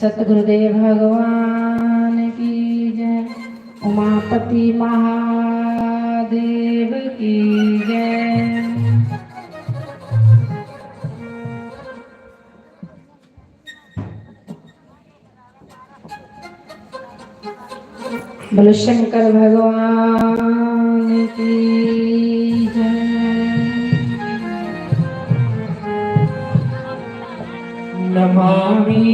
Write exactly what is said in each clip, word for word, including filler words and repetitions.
सतगुरुदेव भगवान की जय। उमापति महादेव की जय। बोलो शंकर भगवान की जय। नमामि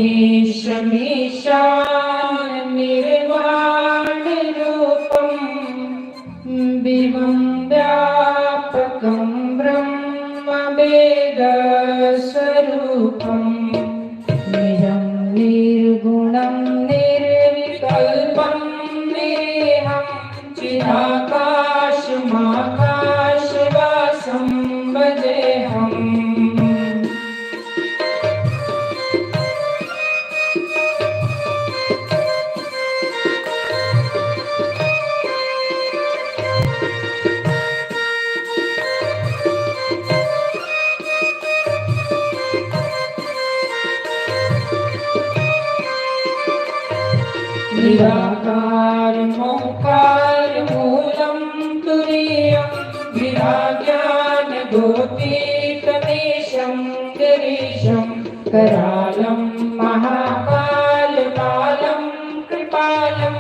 शमीशान निर्वाण रूपम विभुं व्यापकं ब्रह्मवेदस्वरूपं निजं निर्गुणं निर्विकल्पं नेहं चिदाकाशमाकाशवासं भजेऽहम्। निराकारमोङ्कारमूलं तुरीयं विराज्ञानगोतीतमीशं गिरीशं करालं महाकालकालं कृपालं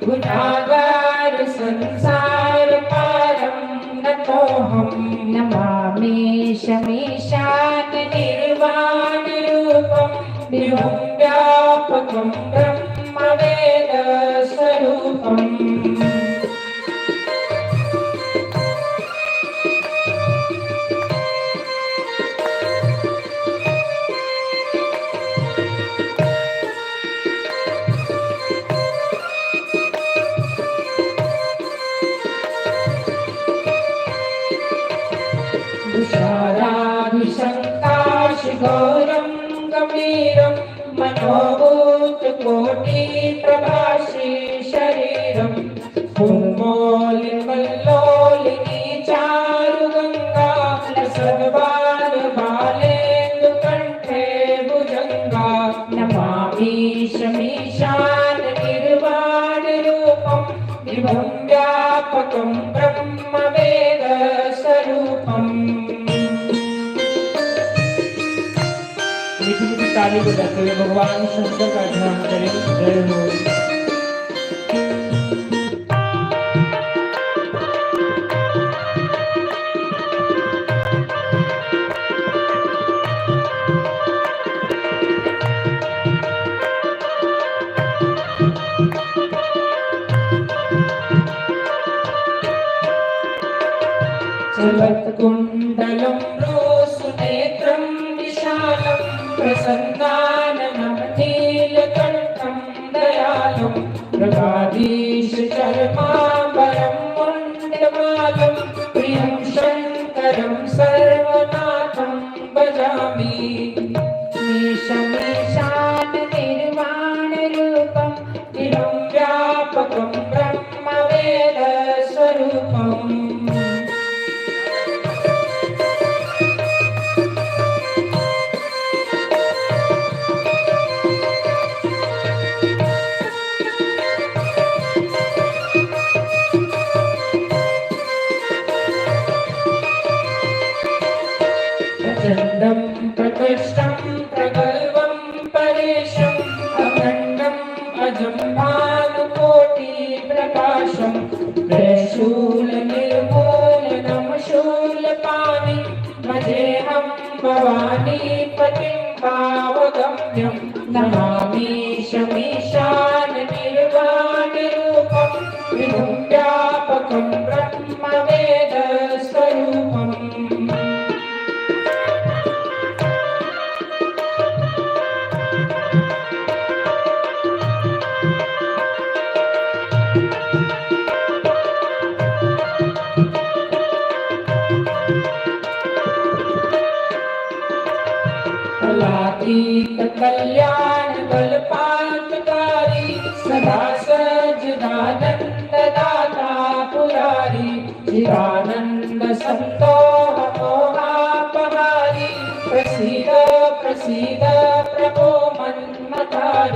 गुणागारसंसारपारं नतोऽहं। नमामि शमीशाननिर्वाणरूपं विभुं व्यापकं ब्रह्मवेदस्वरूपम्। तुषारादिसङ्काशगौरं गम्भीरं मनोभूतकोटिप्रभासि शरीरम्। उन्मोलिकल्लोलिनी चारुगङ्गा लसद्बालबालेन्दुकण्ठे भुजङ्गा। नमामि शमीशाननिर्वाणरूपं विभुं व्यापकं ब्रह्मवेदस्वरूपम्। मीठी मीठी ताली बजाते हुए भगवान शंकर का ध्यान करें। जय हो। चलत्कुण्डलं रोसुनेत्रं विशालं प्रसन्नाननं नीलकण्ठं दयालं मृगाधीशचर्माम्बरं मुण्डमालं प्रियं शङ्करं सर्वनाथं भजामि। मीशमीशाननिर्वाणरूपं विभुं व्यापकं ब्रह्मवेदस्वरूपम्। प्रचण्डं प्रकृष्टं प्रगल्भं परेशम् अखण्डं अजं भानुकोटिप्रकाशम्। त्रयशूलनिर्मूलनं शूलपाणिं भजेऽहं भवानीपतिं भावगम्यम्। नमामि शमीशाननिर्वाणरूपं विभुं व्यापकं ब्रह्मवेदस्वरूपम्। कलातीत कल्याण कल्पांतकारी सदा सज्जनानंददाता पुरारी चिदानंद संतोह मोहापहारी प्रसीद प्रसीद प्रभो मन्मथारी।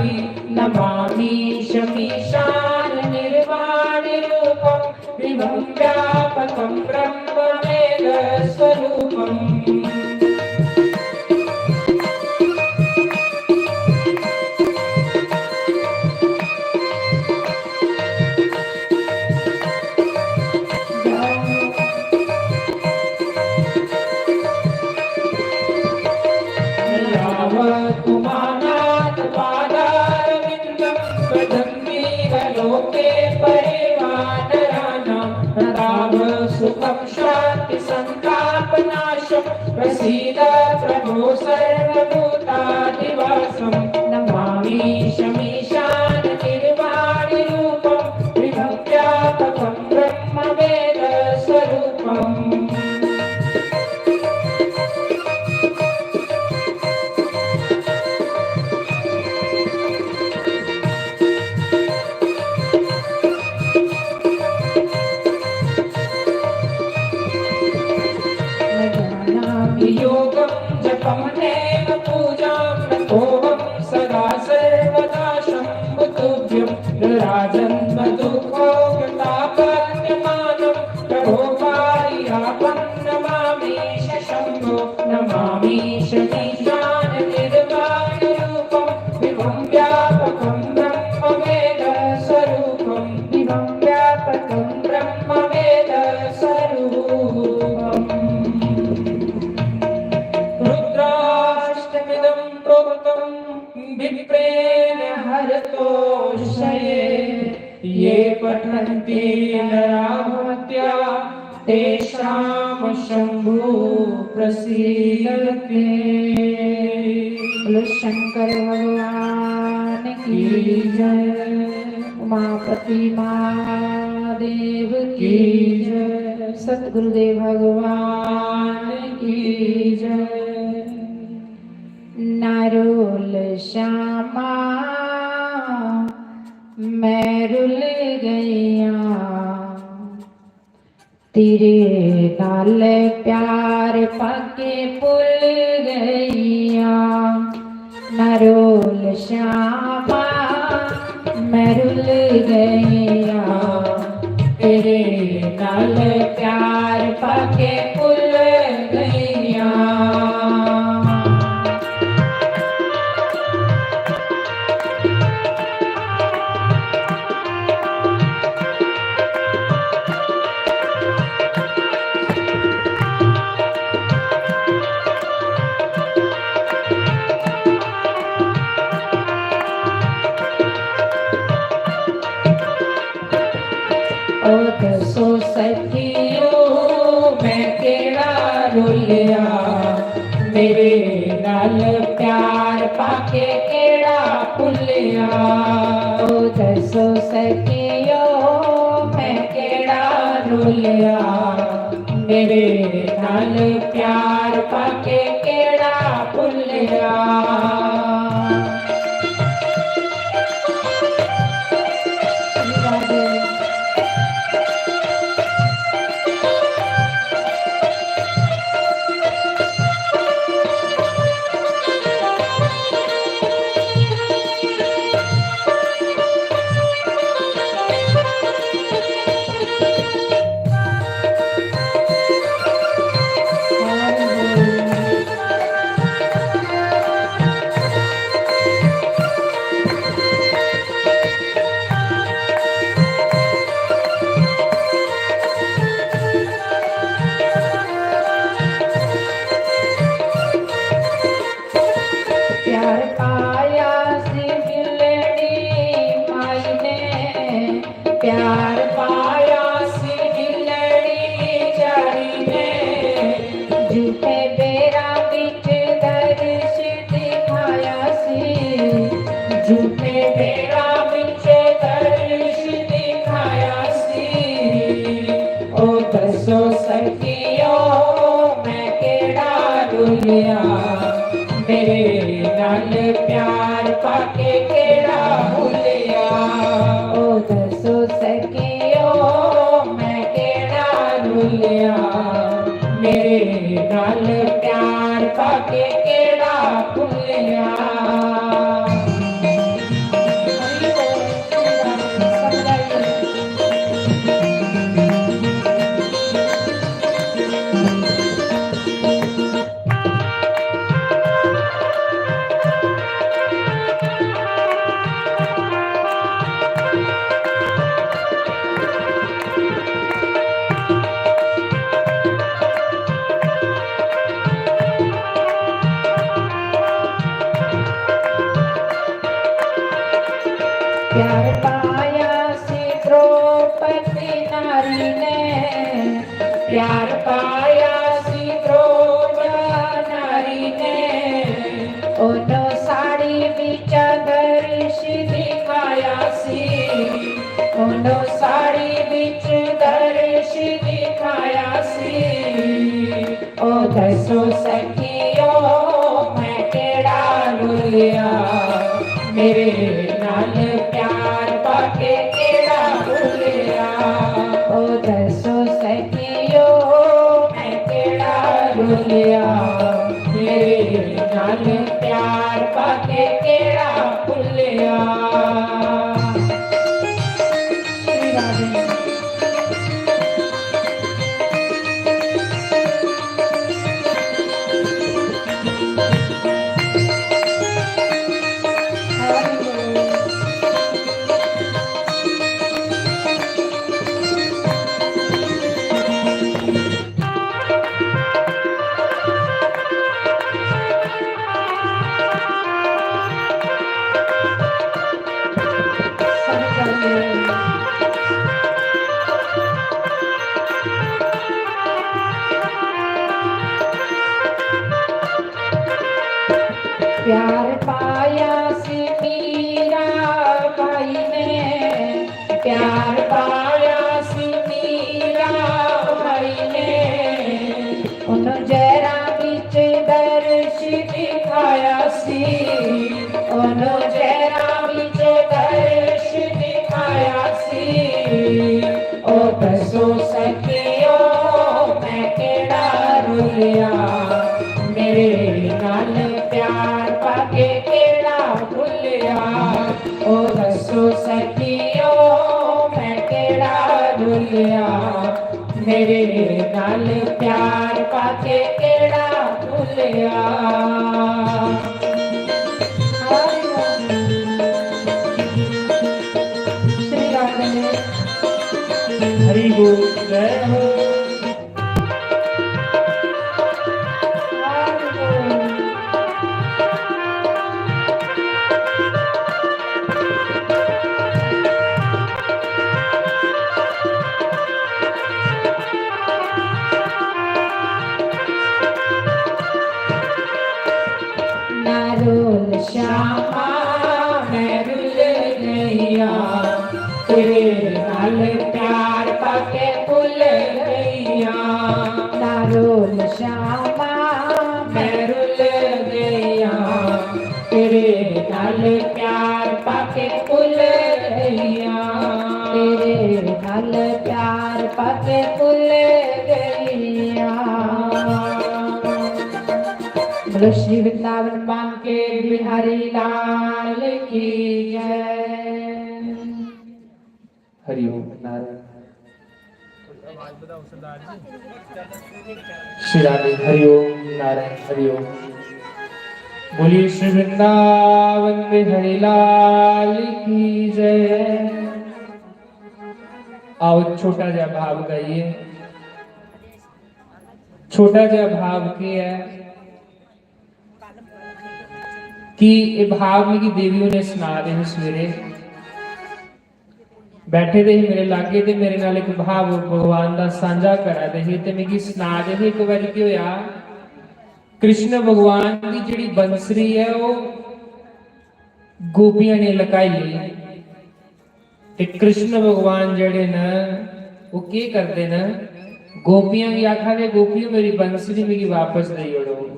नमामीशमीशाननिर्वाणरूपं विभुं व्यापकं ब्रह्मवेदस्वरूपम्। यावदुमानाथपादारविन्दं भजन्तीह लोके परे वा नराणां। न तावत्सुखं शान्तिसन्तापनाशं प्रसीद प्रभो सर्वभूताधिवासम्। नमामीशमीशाननिर्वाणरूपं विभुं व्यापकं ब्रह्मवेदस्वरूपम्। न जानामि योगं जपं नैव पूजां नतोऽहं सदा सर्वदा शम्भो तुभ्यं। राजन्मदुःखोपतापन्यमानं प्रभो पाहि आपन्नमामीश शम्भो। नमामीशमीशाननिर्वाणरूपं विभुं व्यापकं ब्रह्मवेदस्वरूपम्। विभुं व्यापकं ब्रह्मवेदस्वरूपम्। रुद्राष्टकमिदं प्रोक्तं विप्रेण हरतो ऋषये। ये पठन्ति नरा भक्त्या तेषां शम्भुः प्रसीदते। बोलो शंकर भगवान की जय, उमापति महादेव की जय, सतगुरुदेव भगवान की जय। ना रोल श्यामा, मैं रुल गईया, तेरे नाल प्यार पाके भुल गईया। ना रोल श्यामा, मैं रुल गईया, तेरे नाल प्यार पाके भुल गईया। ओ दसो सखियो, मैं केड़ा रुलिया, मेरे नाल प्यार पाके केड़ा भुलिया। ओ दसो सखियो, मैं केड़ा रुलिया, मेरे नाल प्यार पाके केड़ा भुलिया। प्यार पाया सी बिलड़ी माई ने, प्यार पाया सी बिलड़ी चारी ने, झूठे बेरा बिच दर्श दिखाया सी, झूठे बेरा बिच दर्श दिखाया सी। ओ दसो सखियो, मैं केड़ा रुलिया, मेरे नाल प्यार पाके केड़ा भुलिया। ओ दसो सखियो, मैं केड़ा रुलिया, मेरे नाल प्यार पाके केड़ा भुलिया। प्यार पाया सी द्रोड़ा नारी ने, ओनो साड़ी बिच दर्श दिखाया सी, ओनो साड़ी बिच दर्श दिखाया सी। ओ दसो सखियो, मैं केड़ा रुलिया, मेरे नाल प्यार पाके केड़ा रुलिया। ओ दसो सखियो, मैं केड़ा रुलिया, मेरे नाल प्यार पाके केड़ा रुलिया। श्री राधे। प्यार पाया सी मीरा बाई ने, प्यार पाया सी मीरा बाई ने। उन जहरां बिच दर्श दिखाया सी, उन जहरां बिच दर्श दिखाया सी। ओ दसो सखियो, मैं केड़ा रुलिया, मेरे नाल प्यार पाके केड़ा भुलिया। ओ दसो सखियो, मैं केड़ा रुलिया, मेरे नाल प्यार पाके केड़ा भुलिया। श्री राधे। हरि बोल, जय हो। ना रोल श्यामा, मैं रुल गईया, तेरे नाल प्यार पाके भुल गईया। ना रोल श्यामा, मैं रुल गईया, तेरे नाल प्यार पाके भुल गईया। तेरे नाल प्यार पाके भुल गईया। बोलो श्री वृंदावन बांके बिहारी लाल की जय। हरिओम नारायण। श्री राधे। हरिओम नारायण। हरिओम। बोलिए श्री वृंदावन बिहारी लाल की जय। आओ, छोटा जा भाव गाइए। छोटा जा भाव के है कि ये भाव मिगी देवी होरें सना दे हे सवेरे। बैठे दे हे मेरे लागे ते मेरे नाल इक भाव भगवान दा सांझा करा दे हे ते मिगी सना दे हे, इक बारी केह् होया, कृष्ण भगवान दी जेह्ड़ी बंसरी ऐ, ओह् गोपियां ने लकाई लेई। ते कृष्ण भगवान जेह्ड़े न, ओह् केह् करदे न, गोपियां गी आखा दे, "गोपियों, मेरी बंसरी मिगी वापस देई ओड़ो।"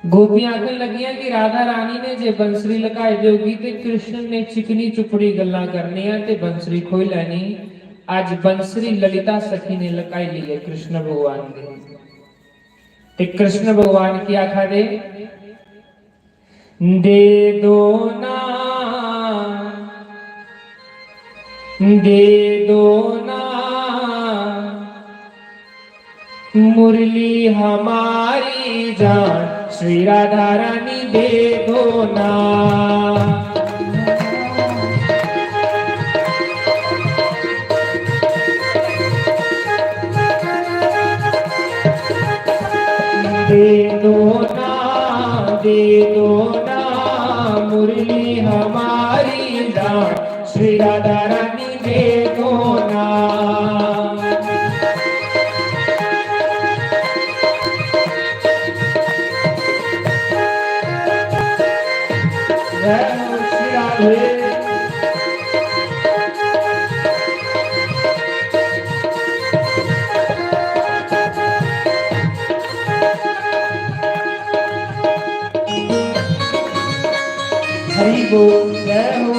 गोपियां आखन लगियां कि राधा रानी ने जे बंसरी लकाई दी होगी ते कृष्ण ने चिकनी चुपड़ी गल्लां करनियां ते बंसरी खोई लैनी। अज्ज बंसरी ललिता सखी ने लकाई लेई ऐ कृष्ण भगवान दी। ते कृष्ण भगवान की आखा दे, "दे दो ना, दे दो ना, मुरली हमारी जान, श्री राधा रानी दे दो ना।" दे दो ना, दे दो ना, मुरली हमारी जान, श्री राधा रानी दे दो ना। हरि बोल, जय हो।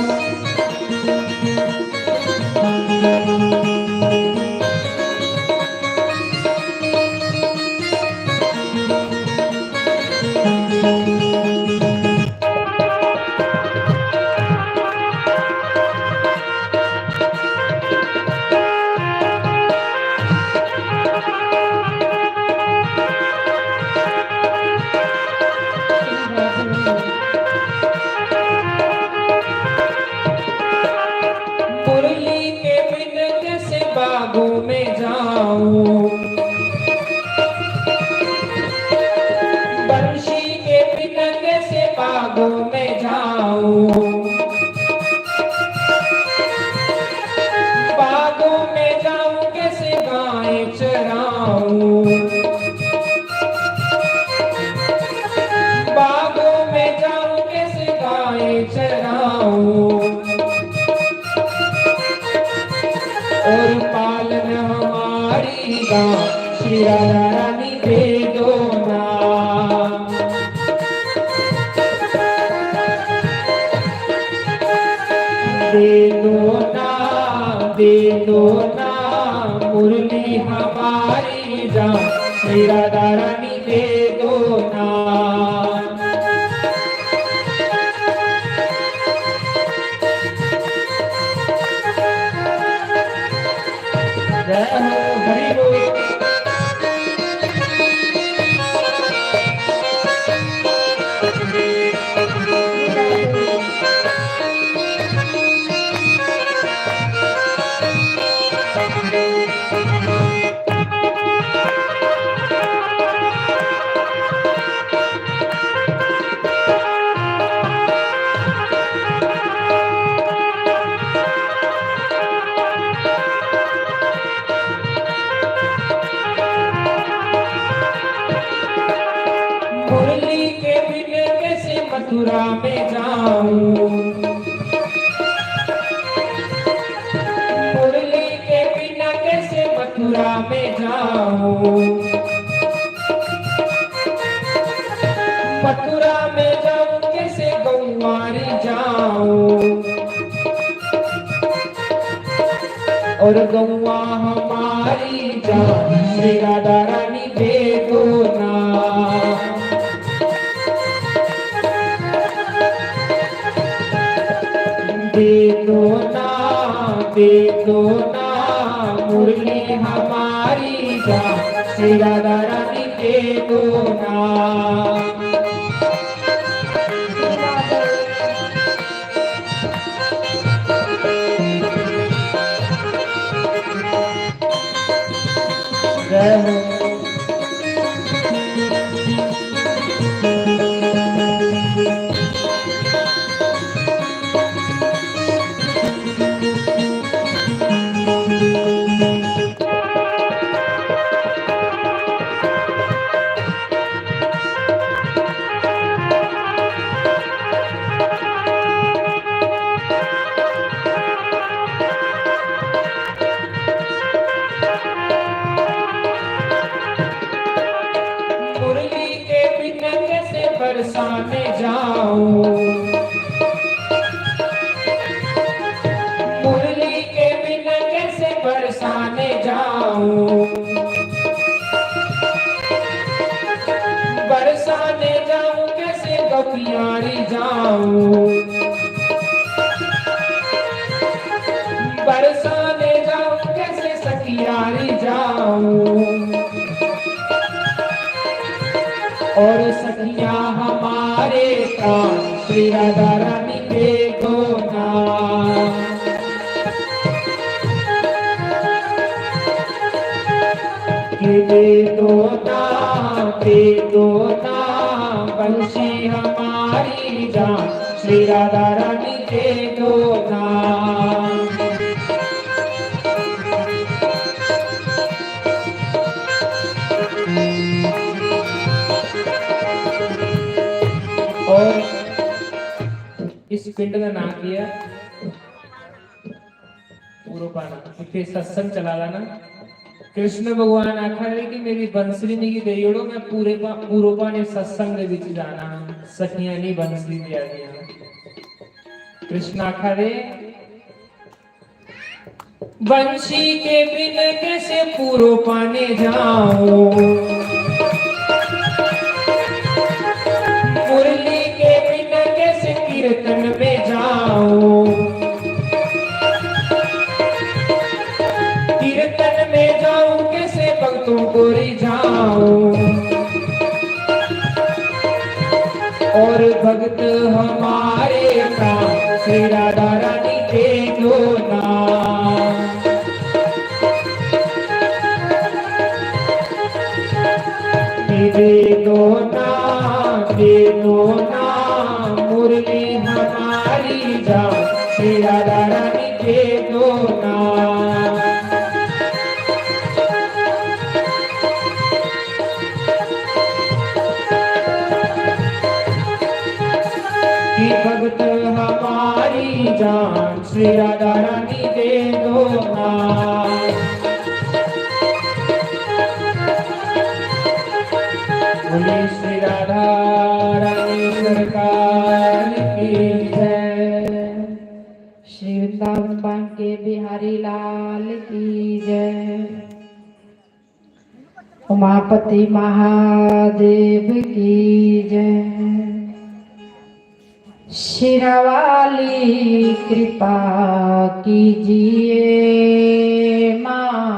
मुरली के बिन कैसे बागों में जाऊं, बंशी के बिन कैसे बागों में जाऊं, बागों में जाऊं कैसे गाय चराऊं, बागों में जाऊं कैसे गाय चराऊं। और पालन हमारी का श्री राधा रानी दे दो ना, दे दो ना, दे दो ना, मुरली हमारी जा श्री राधा रानी दे दो ना। जय हो, हरि बोल। मुरली के बिन कैसे मथुरा में जाऊं, मुरली के बिना कैसे मथुरा में जाऊं, मथुरा में जाऊं कैसे गौवारी जाऊं, और गौवा हमारी जा श्री राधा रानी दे दो ना। दे दो ना, दे दो ना, मुरली हमारी जा श्री राधा रानी दे दो ना। जय हो। मुरली के बिन कैसे बरसाने जाऊं, मुरली के बिन कैसे बरसाने जाऊं, बरसाने जाऊं कैसे गौयारी जाऊं, बरसाने जाऊं कैसे सखियारी जाऊं। और सखियां हमारे का श्री राधा रानी दे दो ना। ये दे दो ना, दे दो ना, बंशी हमारी जान श्री राधा रानी दे दो ना। और इस इस पिंड दा नांऽ केह् ऐ? पूर्व पाना। इत्थै सत्संग चला दा ना। कृष्ण भगवान आखा दे कि मेरी बंसरी मिगी देई ओड़ो, में पूरे पा-, पूर्व पाने सत्संग दे बिच जाना। सखियां नहीं बंसरी देआ दियां। कृष्ण आखा दे, बंशी के बिन कैसे पूरो पाने जाऊं, मुरली के बिन कैसे कीर्तन में जाऊं, कीर्तन में जाऊं कैसे भक्तों को रिझाऊं। और भक्त हमारे का श्री राधा रानी दे दो ना, दे दो ना, दे दो ना, मुरली हमारी जान श्री राधा रानी दे दो ना। कि भक्त हमारी जान श्री राधा रानी दे दो ना। बोलिए श्री राधा रानी सरकार की जय। श्री वृंदावन बांके बिहारी लाल की जय। उमापति महादेव की जय। शिरावाली कृपा कीजिए माँ,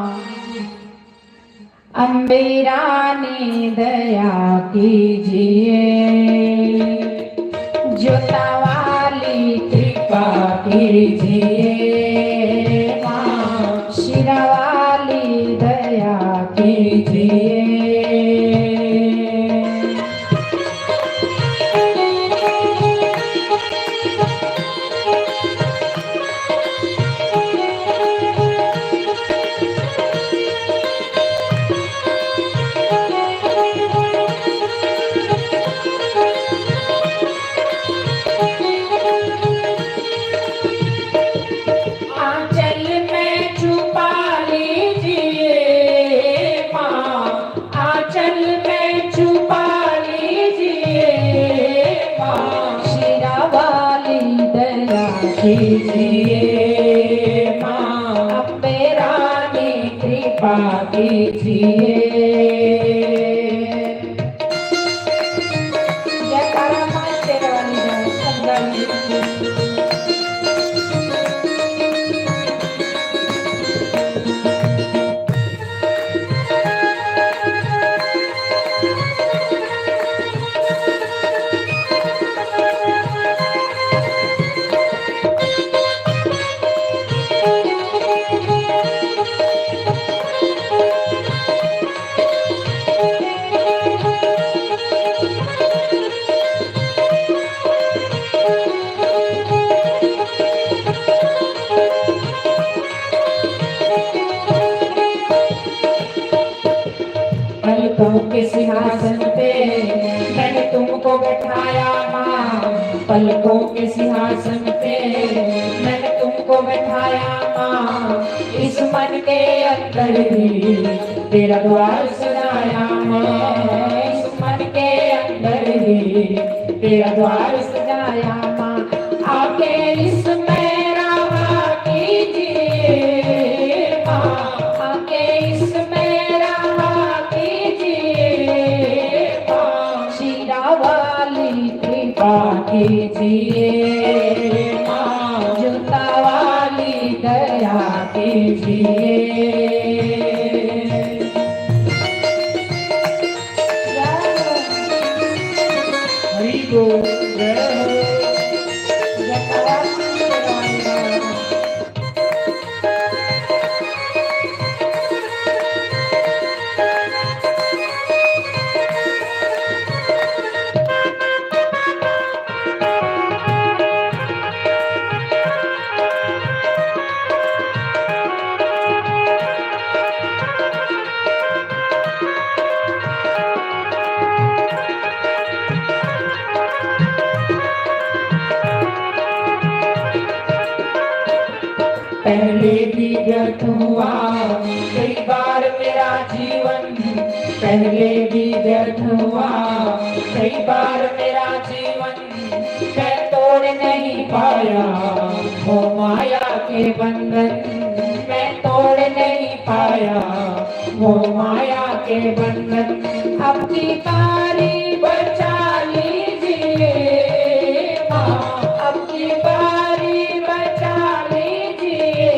अम्बे रानी दया कीजिए। जोतावाली कृपा कीजिए माँ, शिरावाली दया कीजिए। आंचल में छुपा लीजिए माँ, आंचल में छुपा लीजिए माँ, शिरावाली दया कीजिए माँ, अम्बे रानी कृपा कीजिए। जयकारा माँ शेरावाली जय, संगम। पलकों के सिंहासन पे मैंने तुमको बैठाया माँ, पलकों के सिंहासन पे मैंने तुमको बैठाया माँ। इस मन के अंदर ही तेरा द्वार सजाया माँ, इस मन के अंदर ही तेरा द्वार सजाया माँ। आके इसमें रहा कीजिए माँ, आके इसमें रहा कीजिए माँ। शिरावाली कृपा कीजिए माँ, जोतावाली दया कीजिए। हरि बोल, जय हो। पहले भी व्यर्थ हुआ कई बार मेरा जीवन, पहले भी व्यर्थ हुआ कई बार मेरा जीवन। मैं तोड़ नहीं पाया वो माया के बंधन, मैं तोड़ नहीं पाया वो माया के बंधन। अब की बारी बचा लीजिए माँ, अब की बारी बचा लीजिए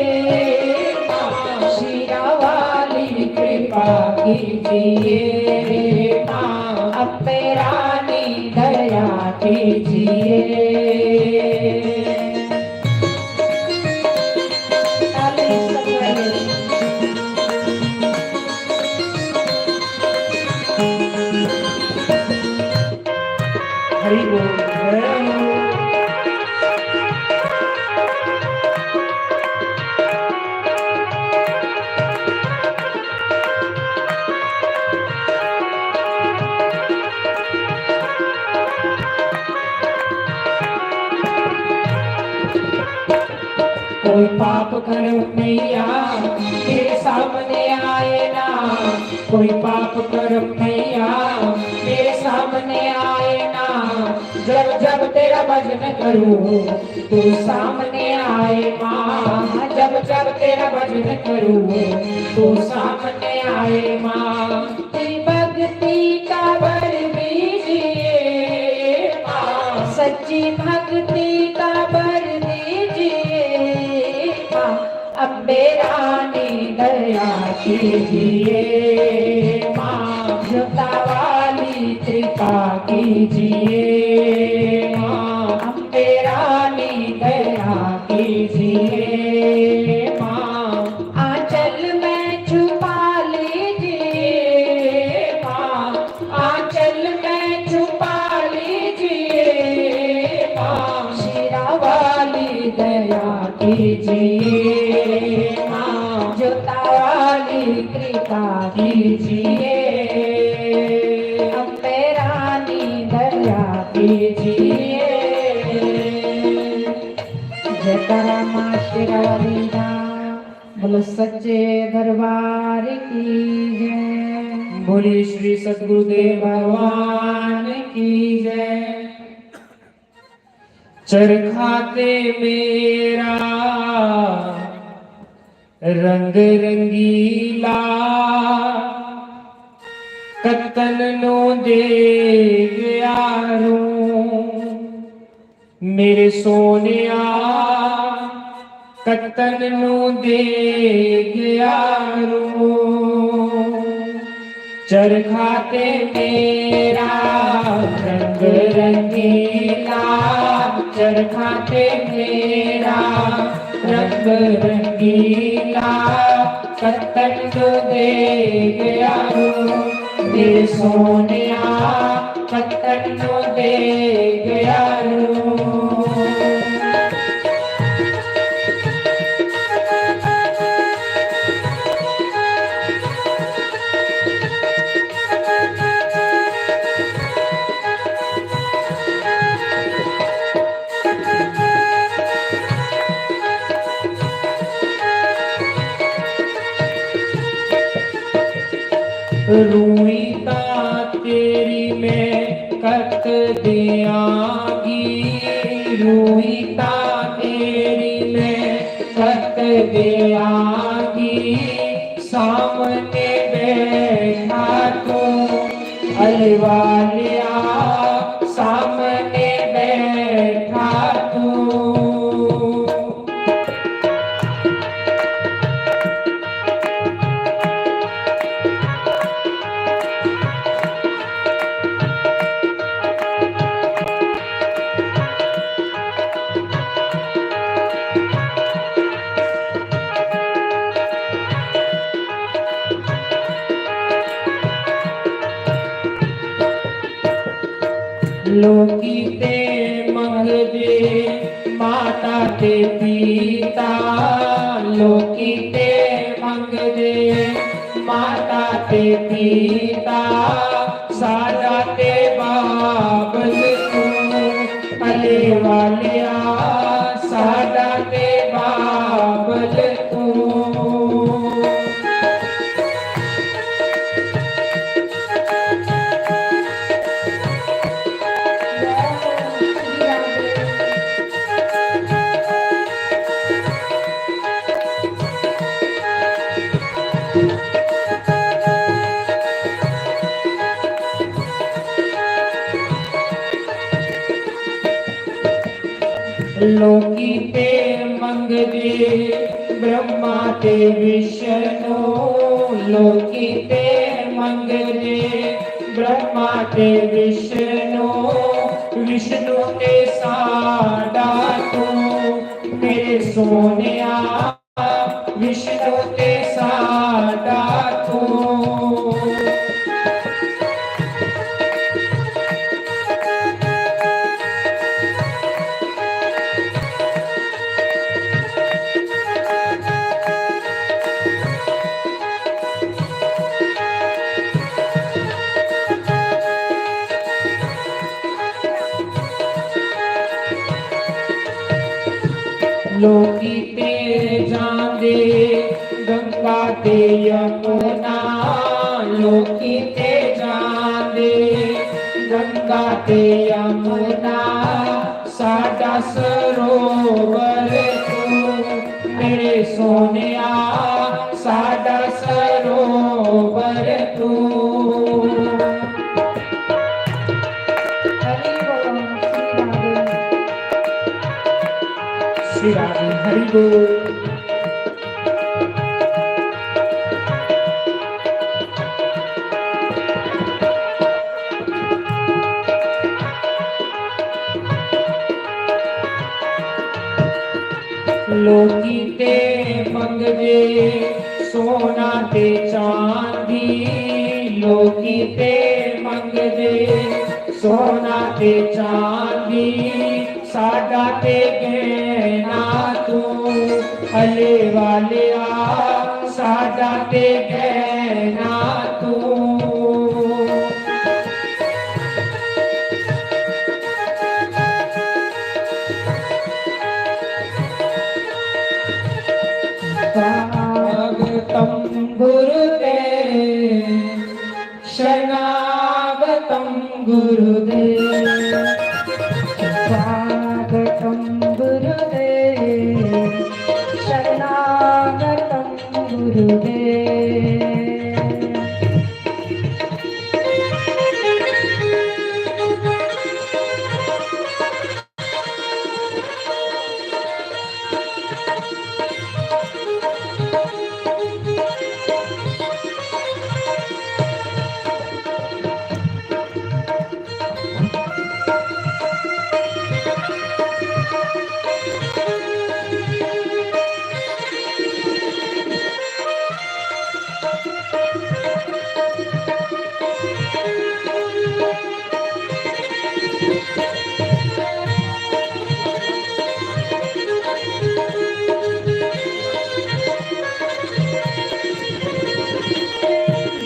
माँ, शीरा वाली कृपा कीजिए माँ, अम्बे रानी दया कीजिए। हरि बोल। कोई पाप कर्म मैया मेरे सामने आए ना, कोई पाप कर्म मैया मेरे सामने आए ना। जब जब तेरा भजन करूं तू सामने आए माँ, जब जब तेरा भजन करूं तू सामने आए माँ। भक्ति का वर दीजिए माँ, सच्ची भक्ति का वर दीजिए माँ। अम्बे रानी दया कीजिए माँ, जोता वाली कृपा कीजिए माँ। अम्बे रानी दया कीजिए माँ, आंचल में छुपा लीजिए माँ, आंचल में छुपा लीजिए माँ, शीरा वाली दया कीजिए माँ, जोता वाली कृपा कीजिए, अम्बे रानी दया कीजिए। जयकारा माँ शेरा वाली दा। बोलो सच्चे दरबार की जय। बोलिए श्री सतगुरुदेव भगवान की जय। चरखा ते मेरा रंग रंगीला, कत्तन नू दे गया रूं। मेरे सोनिया, कत्तन नू दे गया रूं। चरखा ते मेरा रंग रंगीला, चरखा ते मेरा रंग रंगीला, कत्तन नू दे गया रूं। मेरे सोनिया, कत्तन नू दे गया रूं। रूई तां तेरी मैं कत देआंगी, रूई तां तेरी मैं कत देआंगी। सामने बैठा तू अलवालिया, सामने बैठा तू। लोकी ते मंगदे माता ते पिता, लोकी ते मंगदे माता ते पिता, साडा ते बाबल तू, अले वालिया, साडा ते बाबल लोकी ते मंगदे ब्रह्मा ते विष्णु, लोकी ते मंगदे ब्रह्मा ते विष्णु, विष्णु ते साडा तू मेरे सोनिया, विष्णु ते साडा तू। लोकी ते जांदे गंगा ते यमुना, लोकी ते जांदे गंगा ते यमुना, साडा सरोवर तू मेरे सोनिया, साडा सरोवर तू। हरि बोल, श्री राधे। श्री राधे, हरि बोल। लोकी ते मंगदे सोना ते चांदी, लोकी ते मंगदे सोना ते चांदी, साडा ते गहना तू, अले वालेआ, साडा ते गहना तू। स्वागतम गुरुदेव, शरणागतम गुरुदेव। स्वागतम गुरुदेव, शरणागतम गुरुदेव।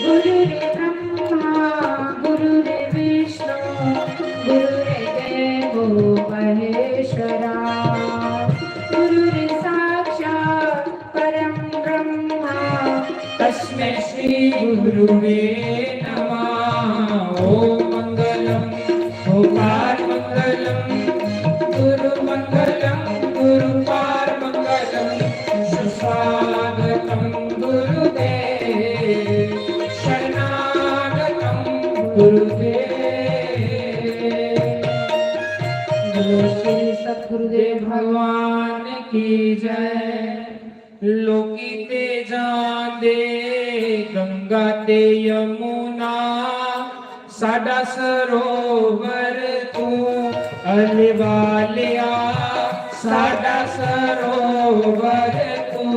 गुरुर्ब्रह्मा गुरुर्विष्णु गुरुर्देवो महेश्वरा। गुरुर्साक्षात् परं ब्रह्मा तस्मै श्री गुरुवे नमः। ॐ मङ्गलं ॐकार मङ्गलं गुरु मङ्गलं गुरुपार मङ्गलं। सुस्वागतं गुरुदेव शरणागतं गुरुदेव। बोलो श्री सतगुरुदेव भगवान की जय। लोकी ते जांदे गंगा ते यमुना, साडा सरोवर तू अलवालिया, साडा सरोवर तू।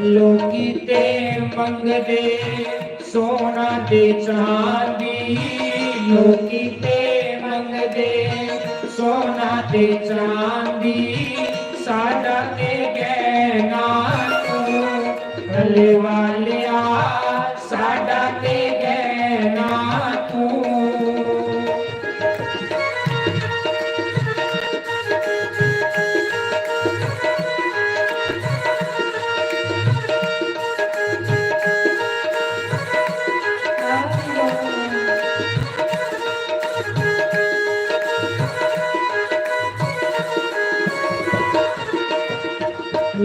लोकी ते मंगदे सोना ते चांदी, लोकी ते मंगदे सोना ते चांदी, साडा ते गहना तू, भले वालिया, साडा ते गहना तू।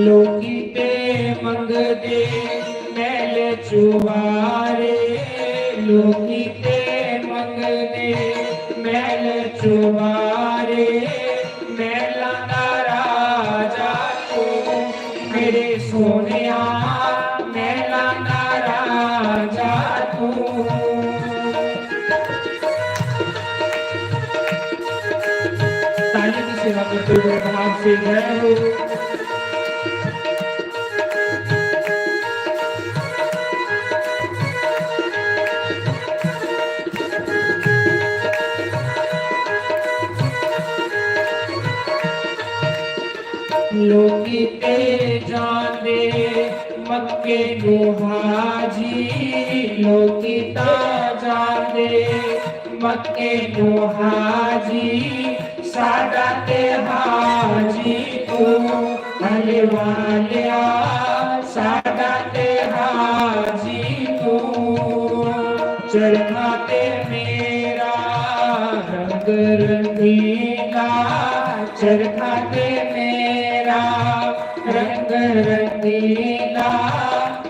लोकी ते मंगदे मैल चुबारे, लोकी ते मंगदे मैल चुबारे। मैलां दा राजा तू, मेरे सोनिया, मैलां दा राजा तू। ताली की सेवा करते हुए भाव से जय हो। लोकी ते जांदे मक्के नू हाजी, लोकी तां जांदे मक्के नू हाजी, साडा ते हाजी तू, अहले वालेआ, साडा ते हाजी तू। चरखा ते मेरा रंग रंगीला, चरखा ते मेरा रंग रंगीला,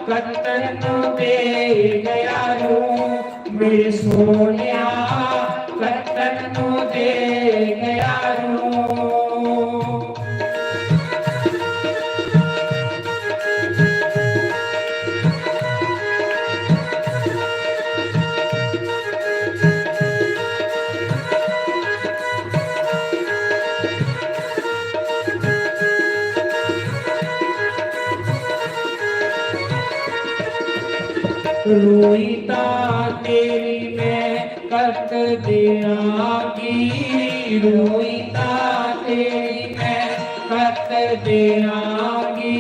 कत्तन नू दे गया रूं, मेरे सोनिया, कत्तन नू दे गया रूं। रोई तां तेरी मैं कत देआंगी, रोई तां तेरी मैं कत देआंगी।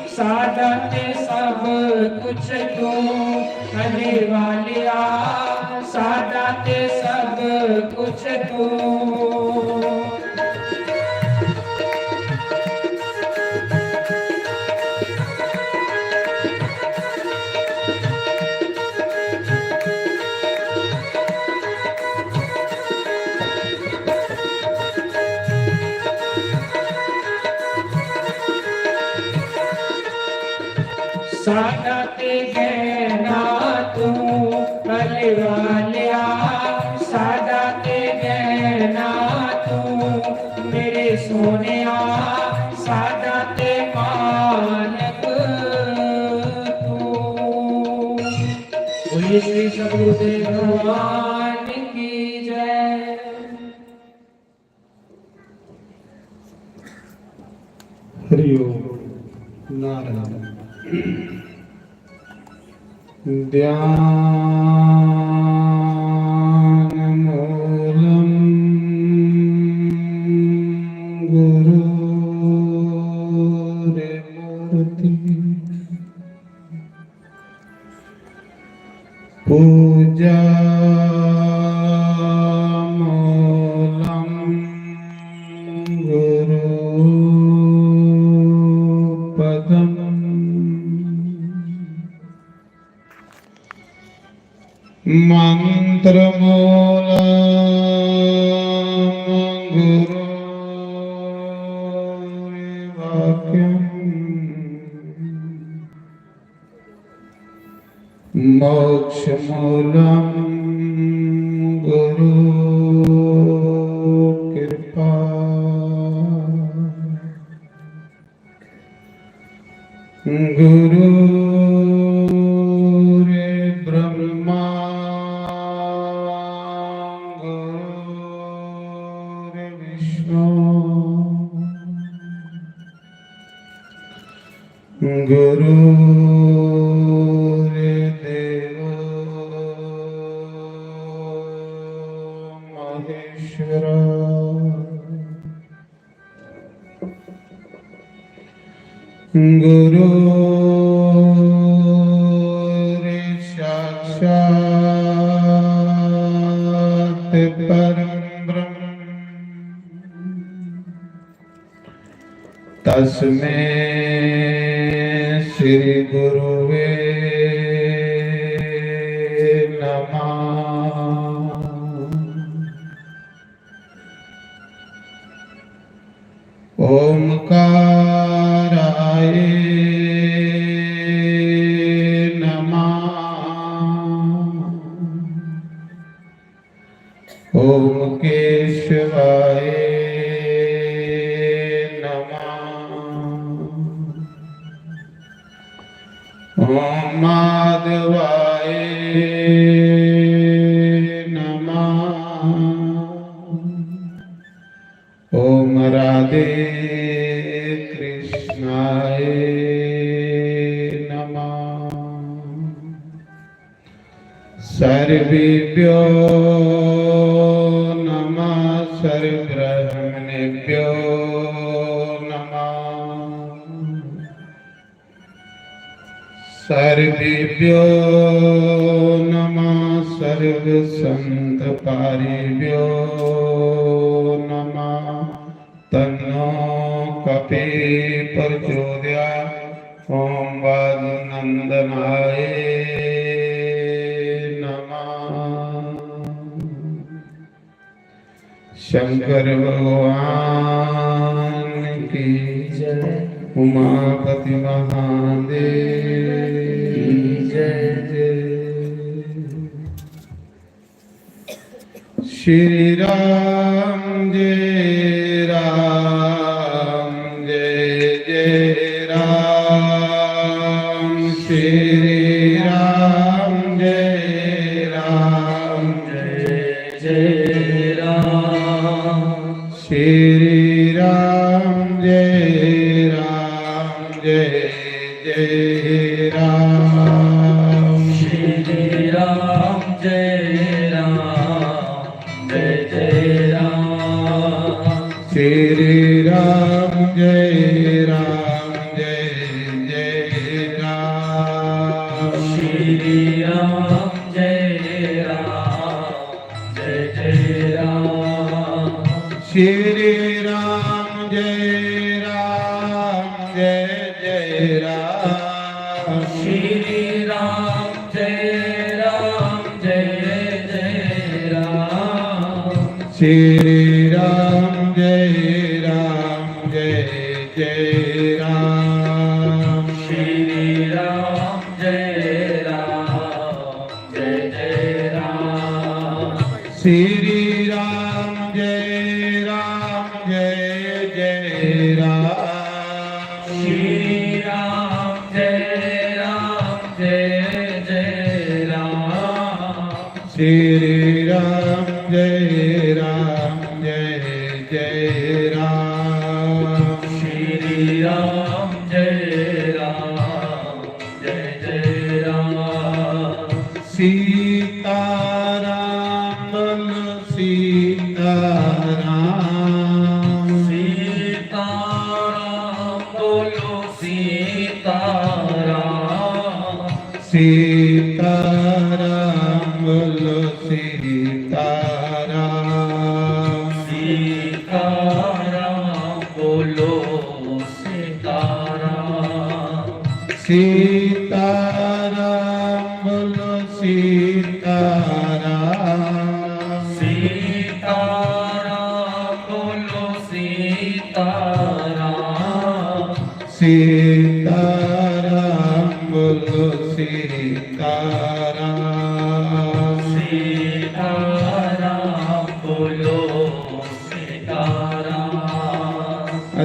साडा ते सब कुछ तू, अहले वालेआ, साडा ते सब कुछ तू। साडा ते गहना तू, अहले वालेआ, साडा ते गहना तू, मेरे सोनिया, साडा ते मालक तू। बोलिए श्री सतगुरुदेव भगवान की जय। हरि ओम। नारायण। ध्यान मूलं गुरोर्मूर्ति। पूजा मूलं गुरु पदम। मंत्र मूलं गुरु वाक्यम। मोक्ष मूलं गुरु कृपा। गुरुर्ब्रह्मा गुरुर्विष्णु गुरुर्देवो महेश्वरा। गुरुर्साक्षात् परं ब्रह्म तस्मै श्री गुरुवे नमः। ओंकाराय माधवाय नमः। ओम राधे कृष्णाय नमः। सर्वेभ्यो नमः, सर्वब्राह्मणेभ्यो नमः। सर्वेभ्यो नमः, सर्वसंतपारेभ्यो नमः। तन्नो कपि प्रचोदयात्। ओम वासुनंदनाय नमः। शंकर भगवान की जय। उमापति महादेव की जय। श्री राम जय राम जय जय राम। श्री राम जय राम जय जय राम। श्री राम जय राम जय जय राम। श्री राम जय राम जय जय राम। श्री राम जय राम जय जय राम। श्री राम जय राम जय जय राम। श्री राम जय राम जय जय राम। श्री राम जय राम जय जय राम। श्री राम जय राम जय जय राम। श्री राम जय राम जय जय राम। श्री राम जय राम जय जय राम। श्री राम जय राम जय जय राम। श्री राम जय राम जय जय राम। श्री राम जय राम जय जय राम। सीताराम बोलो सीताराम। सीताराम बोलो सीताराम। सीताराम बोलो सीताराम। सीताराम बोलो सीताराम। सीताराम बोलो सीताराम। सीताराम बोलो सीताराम। सीताराम बोलो सीताराम। सीताराम बोलो सीताराम।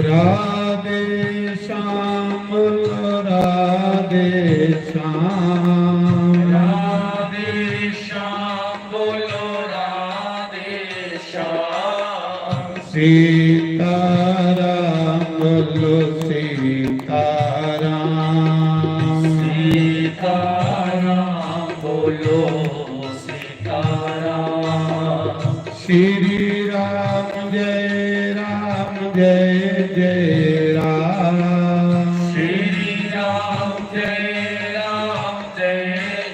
राधे श्याम बोलो राधे श्याम। राधे श्याम बोलो राधे श्याम। सीताराम बोलो सीताराम। सीताराम बोलो सीताराम। श्री राम जय राम जय जय राम। श्री राम जय राम जय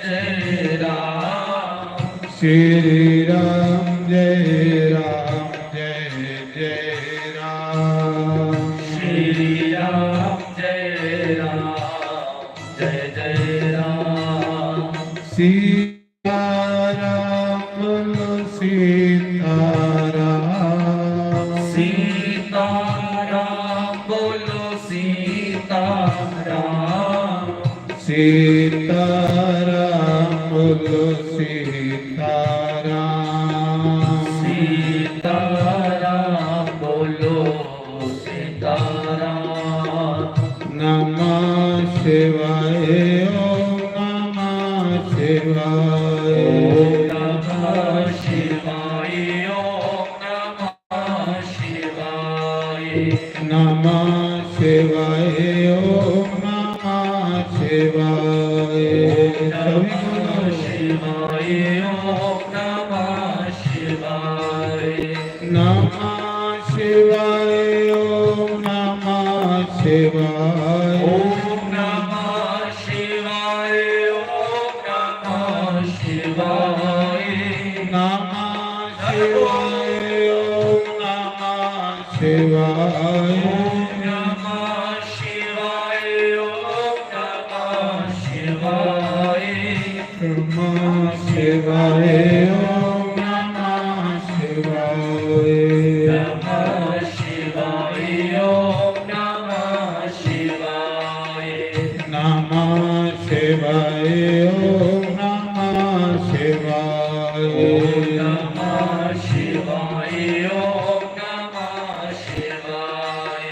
जय राम। श्री राम जय राम जय जय राम। श्री राम जय राम जय जय राम। सीताराम बोलो सीताराम। सीताराम बोलो सीताराम। सीताराम बोलो सीताराम। सीताराम बोलो सीताराम। नमः शिवाय ओम। शिवाय। ओम नमः शिवाय। ओम नमः शिवाय। नमः शिवाय। ओम नमः शिवाय। ओम नमः शिवाय। ओम नमः शिवाय। नमः शिवाय। ओम नमः शिवाय। ओम नमः शिवाय। ओम नमः शिवाय। नमः शिवाय। ओम नमः शिवाय। ओम नमः शिवाय। ओम नमः शिवाय। नमः शिवाय। ओम नमः शिवाय। नमः शिवाय। ओम नमः शिवाय। नमः शिवाय। ओम नमः शिवाय। ओम नमः शिवाय। ओम नमः शिवाय।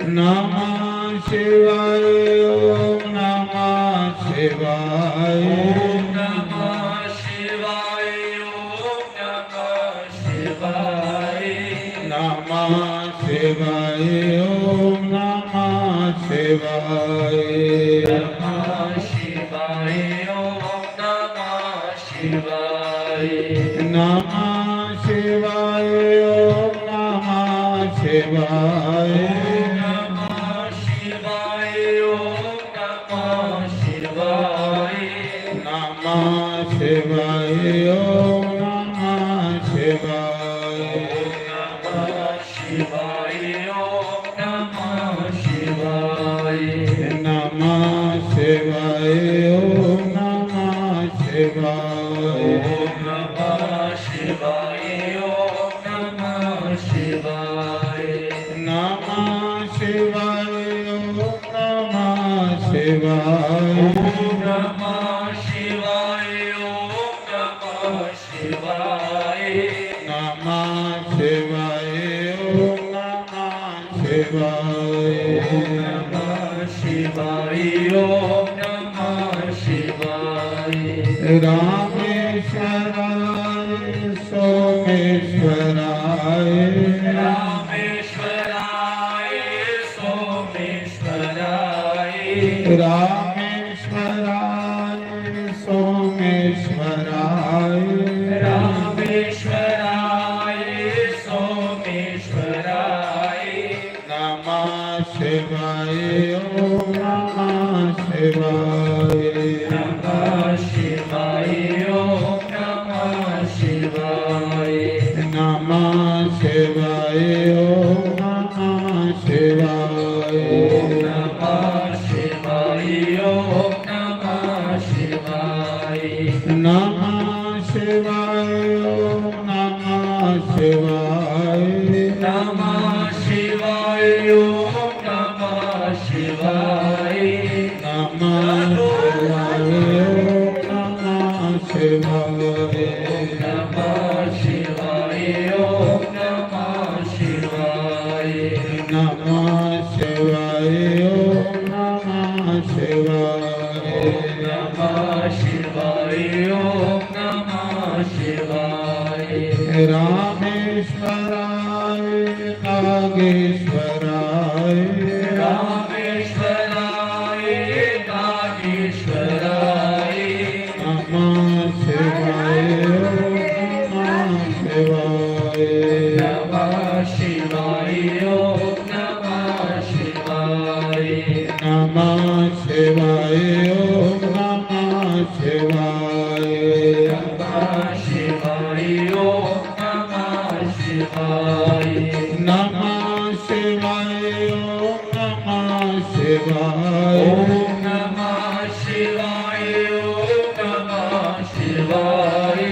नमः शिवाय। ओम नमः शिवाय। ओम नमः शिवाय। ओम नमः शिवाय। नमः शिवाय। ओम नमः शिवाय। नमः शिवाय। ओम नमः शिवाय। नमः शिवाय। ओम नमः शिवाय। ओम नमः शिवाय। ओम नमः शिवाय। नमः शिवाय। ओम नमः शिवाय। ओम नमः शिवाय। ओम नमः शिवाय। नमः शिवाय। ओम नमः शिवाय। ओम नमः शिवाय। ओम नमः शिवाय। नमः शिवाय। ओम नमः शिवाय। ओम नमः शिवाय। ओम नमः शिवाय। नमः शिवाय। ओम नमः शिवाय। ओम नमः शिवाय। ओम नमः शिवाय। रामेश्वराय सोमेश्वराय। रामेश्वराय सोमेश्वराय। रामेश्वराय सोमेश्वराय। रामेश्वराय सोमेश्वराय। नमः शिवाय। ओम नमः शिवाय। नमः शिवाय। ओम नमः शिवाय। नमः शिवाय। ओम नमः शिवाय। ओम नमः शिवाय। ओम नमः शिवाय। नमः शिवाय। ओम नमः शिवाय। नमः शिवाय। ओम नमः शिवाय। नमः शिवाय। ओम नमः शिवाय। ओम नमः शिवाय। ओम नमः शिवाय। नमः शिवाय। ओम नमः शिवाय। ओम नमः शिवाय। ओम नमः शिवाय। रामेश्वराय नागेश्वराय। रामेश्वराय नागेश्वराय। नमः शिवाय। ओम नमः शिवाय। नमः शिवाय। ओम नमः शिवाय। नमः शिवाय। ओम नमः शिवाय। नमः शिवाय। ओम नमः शिवाय। नमः शिवाय। ओम नमः शिवाय। ओम नमः शिवाय। ओम नमः शिवाय।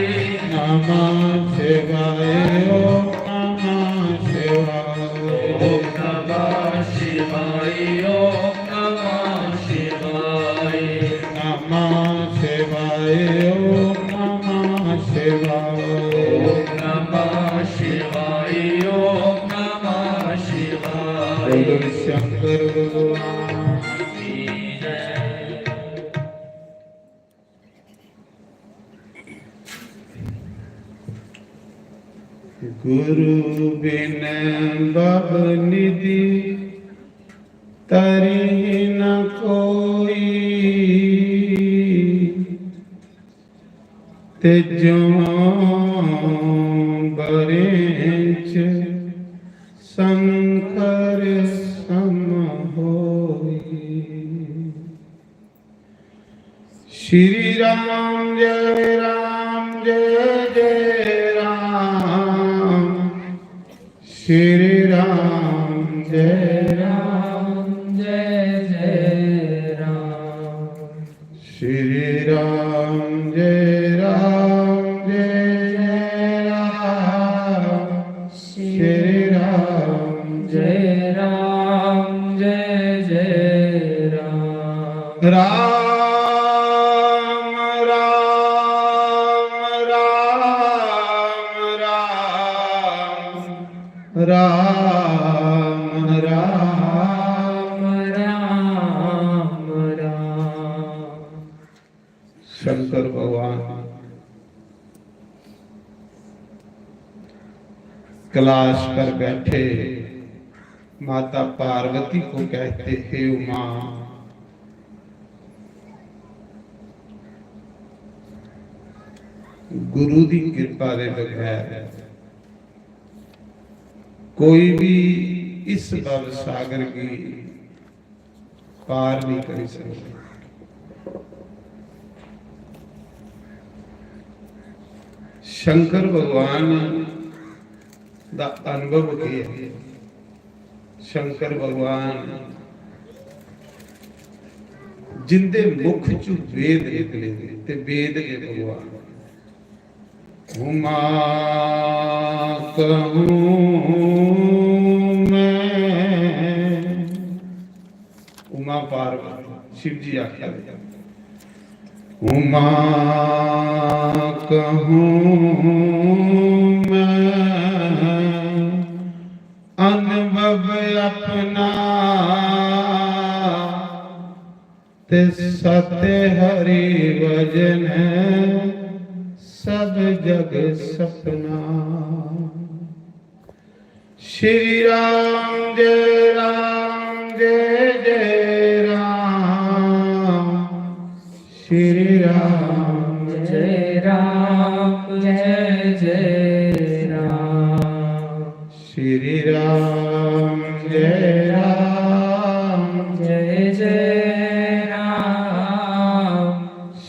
नमः शिवाय। ओम नमः शिवाय। ओम नमः शिवाय। ओम नमः शिवाय। नमः शिवाय। ओम नमः शिवाय। ओम नमः शिवाय। ओम नमः शिवाय। बोलो शंकर भगवान की जय। गुरु बिन भव निधि तरहि न कोई, तेजों बरेंच शंकर सम होई। श्री राम जय राम जय जय राम। श्री राम जय राम जय जय राम। श्री राम जय राम जय जय राम। श्री राम जय राम जय जय राम। राम राम राम राम राम राम राम राम। शंकर भगवान कैलाश पर बैठे माता पार्वती को कहते, हे उमा, गुरु दी कृपा दे बगैर कोई भी इस भव सागर की पार नहीं करी सकते। शंकर भगवान दा अनुभव केह् ऐ? शंकर भगवान जिंदे मुख चु वेद निकले ते वेद गै भगवान। उमा कहूँ मैं, उमा पार्वती, शिव जी आखा दे, उमा कहूँ मैं अनुभव अपना, ते सत हरि भजन सब जग सपना। श्री राम जय राम जय जय राम। श्री राम जय राम जय जय राम। श्री राम जय राम जय जय राम।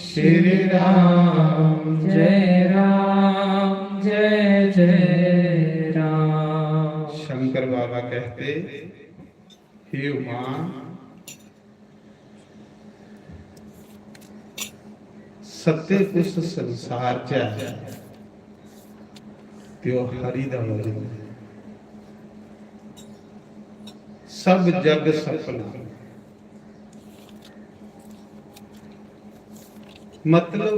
श्री राम जय राम जय जय राम। शंकर बाबा कहते, हे उमा, सत्य कुछ संसार च है, ते ओह हरि दा भजन है। सब जग सपना। मतलब,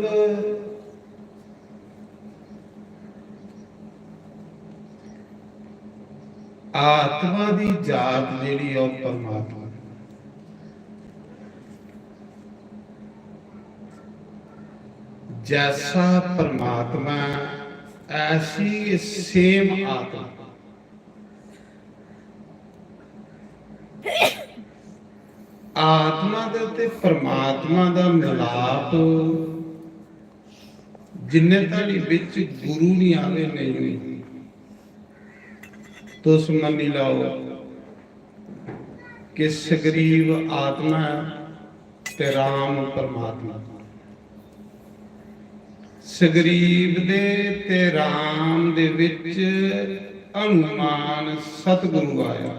आत्मा दी जात जेह्ड़ी ऐ, ओह् परमात्मा। जैसा परमात्मा ऐ, ऐसी गै same आत्मा। आत्मा दा ते परमात्मा दा मिलाप जिन्ने धड़ी बिच गुरु निं आवे, नेईं होई। तुस मन्नी लैओ कि सगरीव आत्मा ऐ ते राम परमात्मा। सगरीव दे ते राम दे बिच हनुमान सतगुरु आया।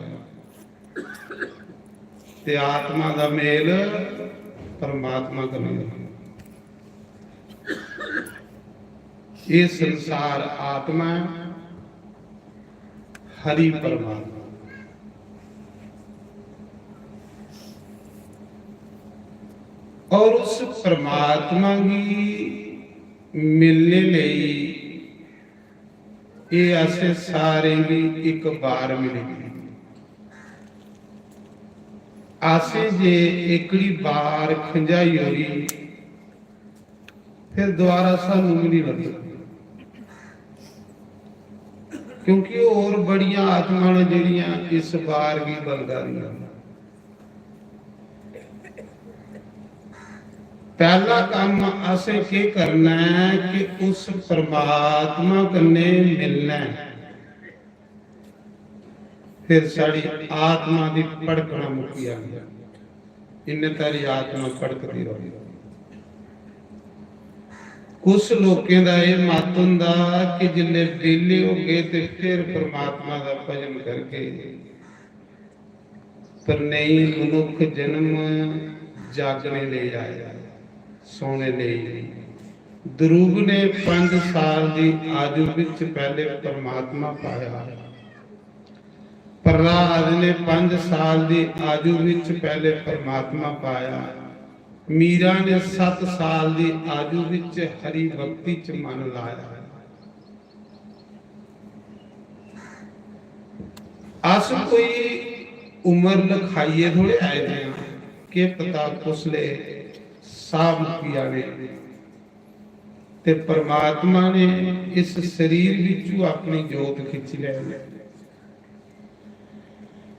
ते आत्मा दा मेल परमात्मा कन्नै होंदा। एह् संसार आत्मा ऐ, हरि परमात्मा। और उस परमात्मा गी मिलने लेई एह् असें सारें गी इक बार मिली दी। असें जे इकड़ी बार खंजाई ओड़ी, फिर दोबारा सानू मिली लग्गी। क्योंकि होर बड़ियां आत्मां न जेह्ड़ियां इस बार गी बलगा दियां न। पैह्ला कम्म असें केह् करना ऐ कि उस परमात्मा कन्नै मिलना ऐ। फिर साढ़ी आत्मा दी भड़कना मुक्की जानी ऐ। इन्ने तारी आत्मा भड़कदी रौह्नी। कुछ लोकें दा एह् मत होंदा कि जिसलै बेह्ले होगे ते फिर परमात्मा दा भजन करगे, पर नेईं, मनुक्ख जन्म जागने लेई आया, सोने लेई। ध्रुव ने पंज साल दी आयु विच पैह्ले परमात्मा पाया। प्रहलाद ने पंज साल दी आयु विच पैह्ले परमात्मा पाया। मीरा ने सत्त साल दी आयु विच हरि भक्ति च मन लाया। अस कोई उम्र लखाइयै थोड़े आए दे आं, केह् पता कुसले साह् मुक्की जाने। ते परमात्मा ने इस शरीर विचू अपनी जोत खिच्ची लैनी।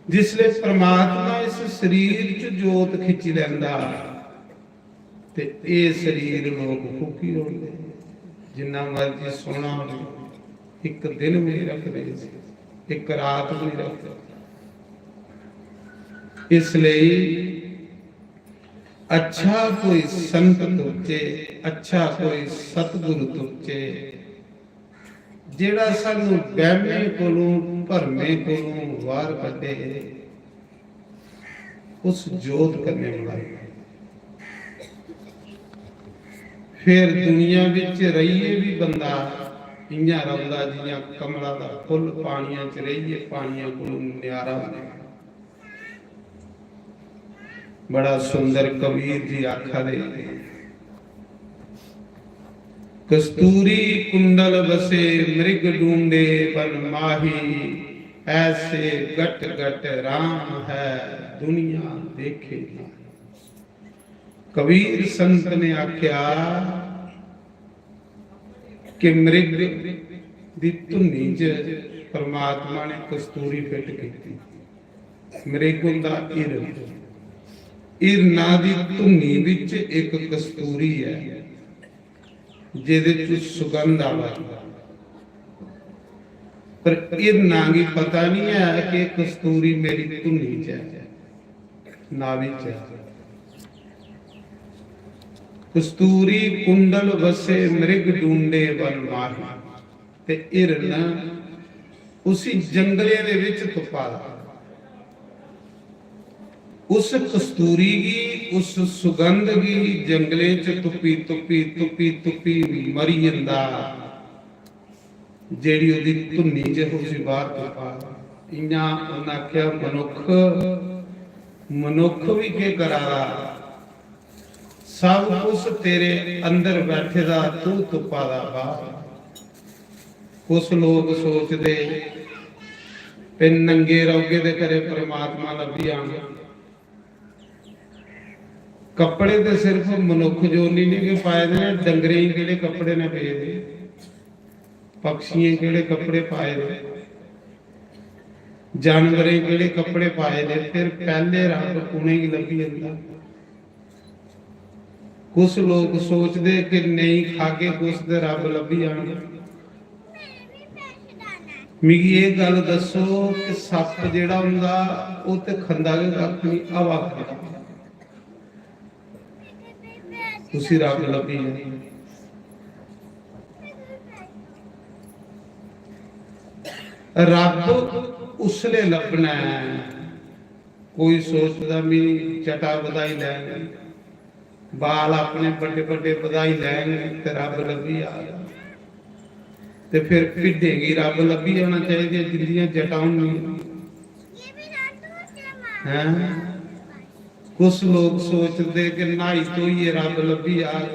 जिसले परमात्मा इस शरीर च जोत खिच्ची लैंदा, ते एह् शरीर लोक फूकी ओड़दे। जिन्ना मर्जी सोह्ना होवे, इक दिन भी नहीं रखदे इसी, इक रात भी नहीं रखदे। इसलेई अच्छा कोई संत तुपचे, अच्छा कोई सतगुरु तुपचे, जेह्ड़ा सानू वैह्में कोलों, भरमें कोलों बाहर कड्ढे, उस जोत कन्नै मिलाए। फिर दुनिया बिच रहियै भी बंदा इ'यां रौंह्दा जि'यां कमला दा फुल्ल पानियां च रेहियै पानियां कोलों न्यारा होंदा। बड़ा सुंदर कबीर जी आखा दे, "कस्तूरी कुंडल बसे मृग ढूंढे बन माही, ऐसे गट गट राम है दुनिया देखे ना।" कबीर संत ने आख्या कि मृग दी धुन्नी च परमात्मा ने कस्तूरी फिट कीती। मृग होंदा हिरन। हिरना दी धुन्नी विच इक कस्तूरी ऐ, जेह्दे च सुगंध आवा दी। पर हिरना गी पता नहीं ऐ कि कस्तूरी मेरी धुन्नी च ऐ, नाभि च ऐ। कस्तूरी कुंडल वसे मृग ढूंढे वन माही। ते हिरन उसी जंगलें दे विच तुप्पा दा। उस कस्तूरी गी, उस सुगंध गी जंगलें च तुप्पी, तुप्पी, तुप्पी, तुप्पी मरी जंदा। जेह्ड़ी ओह्दी धुन्नी च उसी बाहर तुप्पा दा। इ'यां उन्नै आखेआ, "मनुक्ख, मनुक्ख भी केह् करा दा?" सब कुछ तेरे अंदर बैठे दा, तू तुप्पा दा बाहर। कुछ लोग सोचदे ते नंगे रौह्गे ते घरे परमात्मा लब्भी जाना। कपड़े ते सिर्फ मनुक्ख जोनी ने गै पाए दे न, डंगरें गी केह्ड़े कपड़े न पेदे, पक्षियें केह्ड़े कपड़े पाए दे, जानवरें केह्ड़े कपड़े पाए दे, फिर पैह्ले रब उ'नेंगी लब्भी जंदा। कुछ लोक सोचदे कि नेईं खागे कुछ ते रब लब्भी जाना। मिगी एह् गल्ल दस्सो कि सप्प जेह्ड़ा होंदा, ओह् ते खंदा गै कक्ख निं, हवा खंदा, उसी रब लब्भी जाना। रब उसले लब्भना ऐ। कोई सोचदा, "मी जटा बधाई लैंग, बाल अपने बड्डे बड्डे बधाई लैंग ते रब लब्भी जाग।" ते फिर भिड्डें गी रब लब्भी जाना चाहिदा, जिंदियां जटां होंदियां। हैं? कुछ लोक सोचदे कि न्हाई धोइयै रब लब्भी जाग,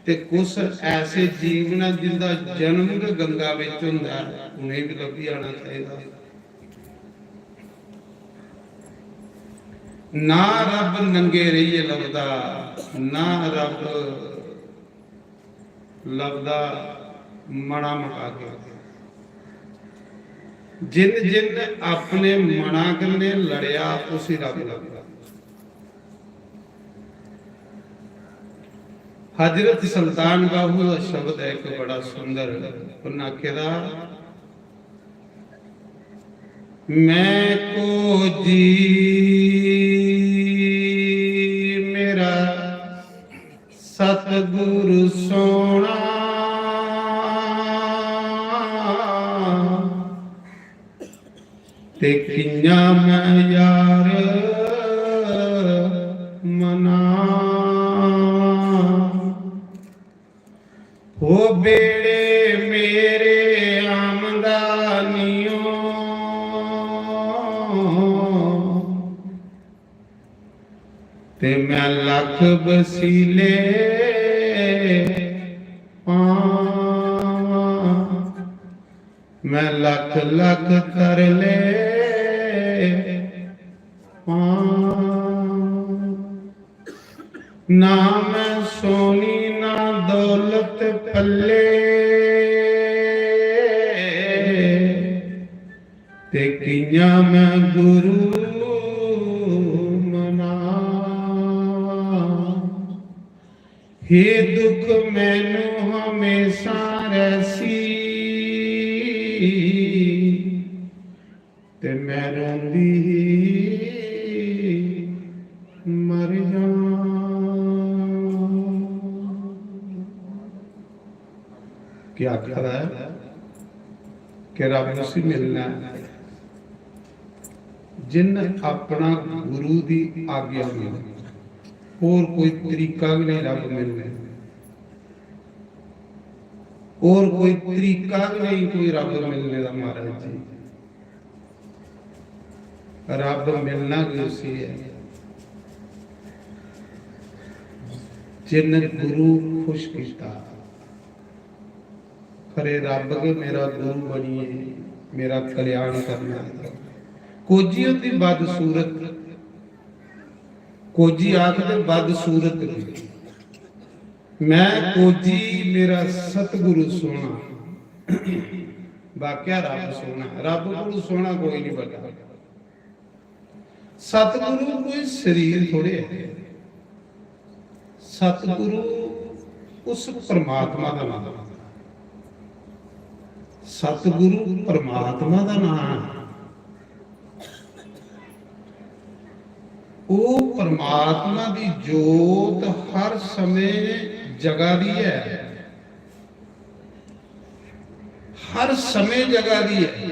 ते कुछ ऐसे जीव न जिंदा जन्म गै गंगा बिच होंदा ऐ, उ'नेंगी बी लब्भी जाना चाहिदा। ना रब नंगे रेहियै लभदा, ना रब लभदा मना मकाके। जिन जिन अपने मना कन्नै लड़ेआ, उसी रब लभदा। हजरत सुल्तान बाहू दा शब्द है एक बड़ा सुंदर, उन्हें आखे दा, "मैं को जी मेरा सतगुरु सोना, ते कियां मैं यार मना। हो बेड़े मेरे आमदानियों, ते मैं लख वसीले पावां, मैं लख लख तरले पावां। ना मैं सोनी ना दौलत पल्ले, ते कियां मैं गुरु मना। हे दुख मैनू हमेशा रहसी, ते मैं रोंदी ही मर जां। क्या आखा दा है कि रब उसी मिलना है जिन अपना गुरु दी आज्ञा में, और कोई तरीका भी नहीं रब मिलने, और कोई तरीका भी नहीं कोई रब मिलने का, महाराज जी। रब मिलना भी उसी है जिन गुरु खुश किया। खरे रब के मेरा गुरु बनिए, मेरा कल्याण करना है। कोजी होंदी बदसूरत, कोजी आखदे बदसूरत भी। मैं कोजी मेरा सतगुरु सोना। वाकया रब सोना, रब कोलू सोना कोई नहीं बड़ा। सतगुरु कोई शरीर थोड़े है। सतगुरु उस परमात्मा का नाम है। सतगुरु परमात्मा का नाम है। वो परमात्मा की जोत हर समय जगा दी है, हर समय जगा दी है।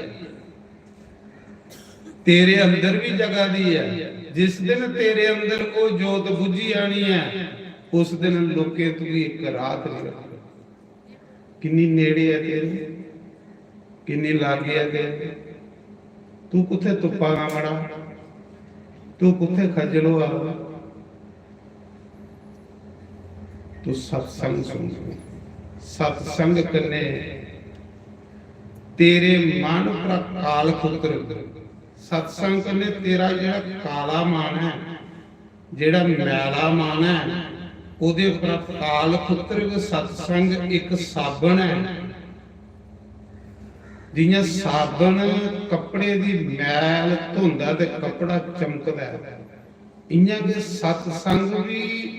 तेरे अंदर भी जगा दी है। जिस दिन तेरे अंदर वो जोत बुझी आनी है, उस दिन लोकें तुगी एक रात नहीं रखना। किन्नी नेड़े है तेरे, किन्नी लागे है तेरे। तू कुत्थे तुप्पा ना मड़ा, तू कुत्थे खज्जल होआ। तू सत्संग सुन। सत्संग कन्ने तेरे मन पर काल खुतर। सत्संग कन्ने तेरा जेड़ा काला मन है, जेड़ा मैला मन है, ओदे पर काल खुतर। सत्संग एक साबन है। जियां साबन कपड़े दी मैल धोंदा ते कपड़ा चमकदा है, इयां गै सत्संग भी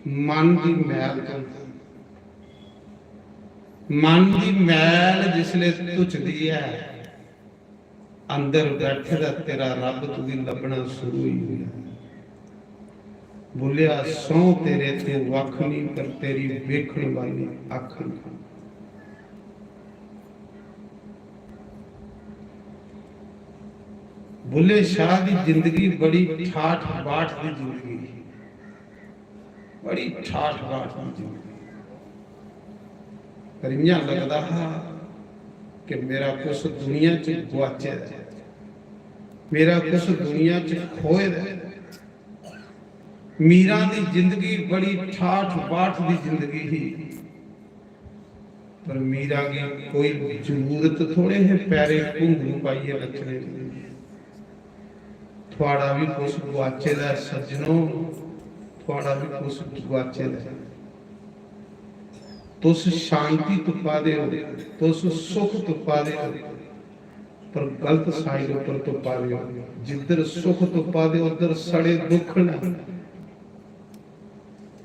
मन दी मैल धोंदा। मन दी मैल जिसले धुचदी है, अंदर बैठे दा तेरा रब तुगी लभना शुरू होई गया। बोलिया, "सौं तेरे, तू वख नहीं, पर तेरी वेखण वाली अख नहीं।" बुल्ले शाह दी जिंदगी बड़ी ठाठ बाठ दी जिंदगी ही, बड़ी ठाठ बाठ दी जिंदगी। पर इयां लगदा हा कि मेरा कुछ दुनिया च गुआचे दा ऐ, मेरा कुछ दुनिया च खोए दा ऐ। मीरा दी जिंदगी बड़ी ठाठ बाठ दी जिंदगी ही, पर मीरा गी कोई जरूरत थोड़े है पैरें घुंघरू पाइयै नच्चने दी। थुआड़ा भी कुछ गुआचे दा ऐ सज्जनो, थुआड़ा भी कुछ गुआचे दा ऐ। तुस शांति तुप्पा दे हो, तुस सुख तुप्पा दे हो, पर गलत साइड उप्पर तुप्पा दे ओ। जिद्धर सुख तुप्पा दे ओ, उद्धर साढ़े दुख न।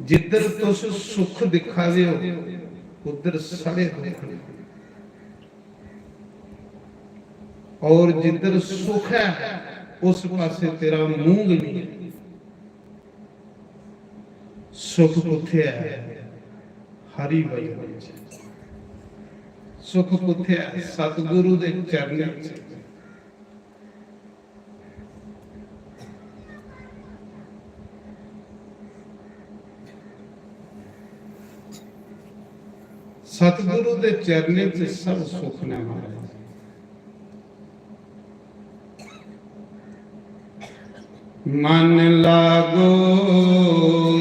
जिद्धर तुस सुख दिक्खा दे ओ, उद्धर साढ़े दुख न। और जिद्धर सुख है, उस पासे तेरा मूंह गै नहीं। सुख कुत्थे है? हरि भजन च। सुख कुत्थे है? सतगुरु दे चरणें च। सतगुरु दे चरणें च सब सुख ने महाराज। मन लागो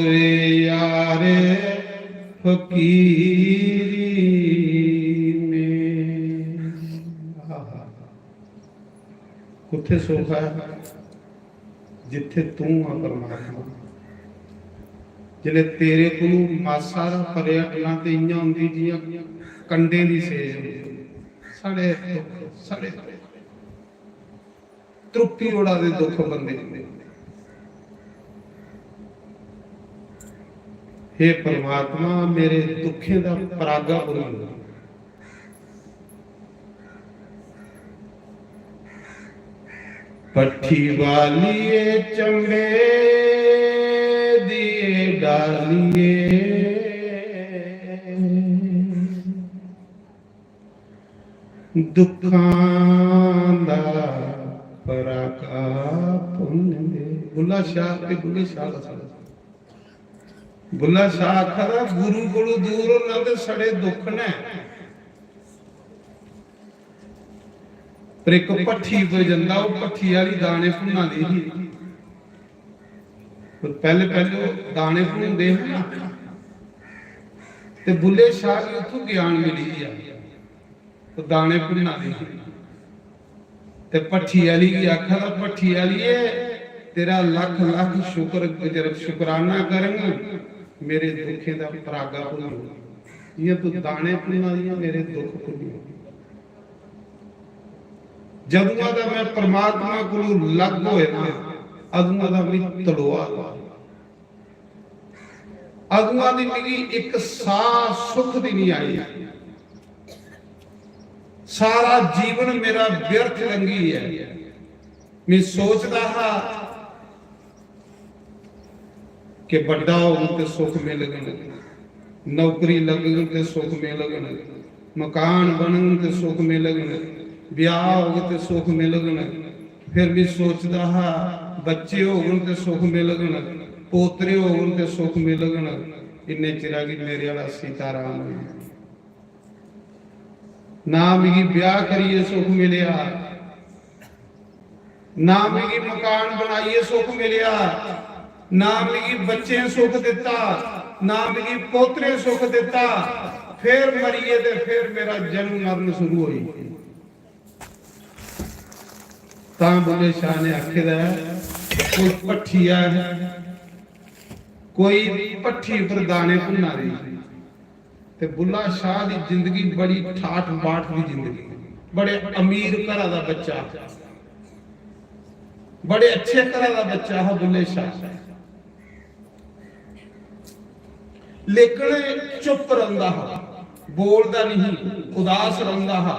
रे यारे फकीरी में। आहा। कुत्थे सुख है? जित्थे तू आ परमात्मा। जिसले तेरे कोलू मासा दा परे हटना ते इयां होंदी जियां कंडें दी सेज होंदी। साढ़े दुख, साढ़े दुख। तृप्ति ओड़ा दे दुख बंदे। हे परमात्मा, मेरे दुखें दा परागा बुनी। पट्ठी वालिए चंबे दिए डालिए, दुखां दा पराका पुन्न दे। बुल्ला शाह ते बुल्ले शाह दा सारा। बुल्ला शाह आखा दा, "गुरु कोलू दूर होना ते सड़े दुख ने।" पर इक भट्ठी पर जंदा, ओह् भट्ठी आह्ली दाने भुन्ना दी ही। पर पैह्ले, पैह्ले ओह् दाने भुनदे हे ना, ते बुल्ले शाह गी उत्थों ज्ञान मिली गेआ। ओह् दाने भुन्ना दी ही। ते भट्ठी आह्ली गी आखा दा, "भट्ठी आह्लिये, तेरा लक्ख लक्ख शुक्र, शुक्राना करङ, मेरे दुखें दा परागा भुन्नी। जियां तू दाने भुन्ना दियां, मेरे दुख भुन्नी।" जदुआं दा मैं परमात्मा कोलू लग होए ना, अदुआं दा मिगी तलोआ, अदुआं दी मिगी इक साह सुख दी नहीं आई। सारा जीवन मेरा व्यर्थ लंघी है। मैं सोचदा हा कि बड्डा होग ते सुख मिलगन, नौकरी लगग ते सुख मिलगन, मकान बनग ते सुख मिलगन, ब्याह होग ते सुख मिलगन। फिर भी सोचदा हा, बच्चे होगन ते सुख मिलगन, पोतरे होगन ते सुख मिलगन। इन्ने चिरा गी मेरे आह्ला सीताराम होई गेआ। ना मिगी ब्याह करियै सुख मिलेआ, ना मिगी मकान बनाइयै सुख मिलेआ, ना मिगी बच्चें सुख दित्ता, ना मिगी पोतरे सुख दित्ता। फिर मरियै ते फिर मेरा जन्म मरण शुरू होई। तां बुल्ले शाह ने आखे दा ऐ, कोई भट्ठी ऐ, कोई भट्ठी पर दाने भुन्ना दी। ते बुल्ला शाह दी जिंदगी बड़ी ठाठ बाठ दी जिंदगी, बड़े अमीर घरा दा बच्चा, बड़े अच्छे घरा दा बच्चा हा बुल्ले शाह। लेकिन चुप रौंदा हा, बोलदा नहीं, उदास रौंदा हा,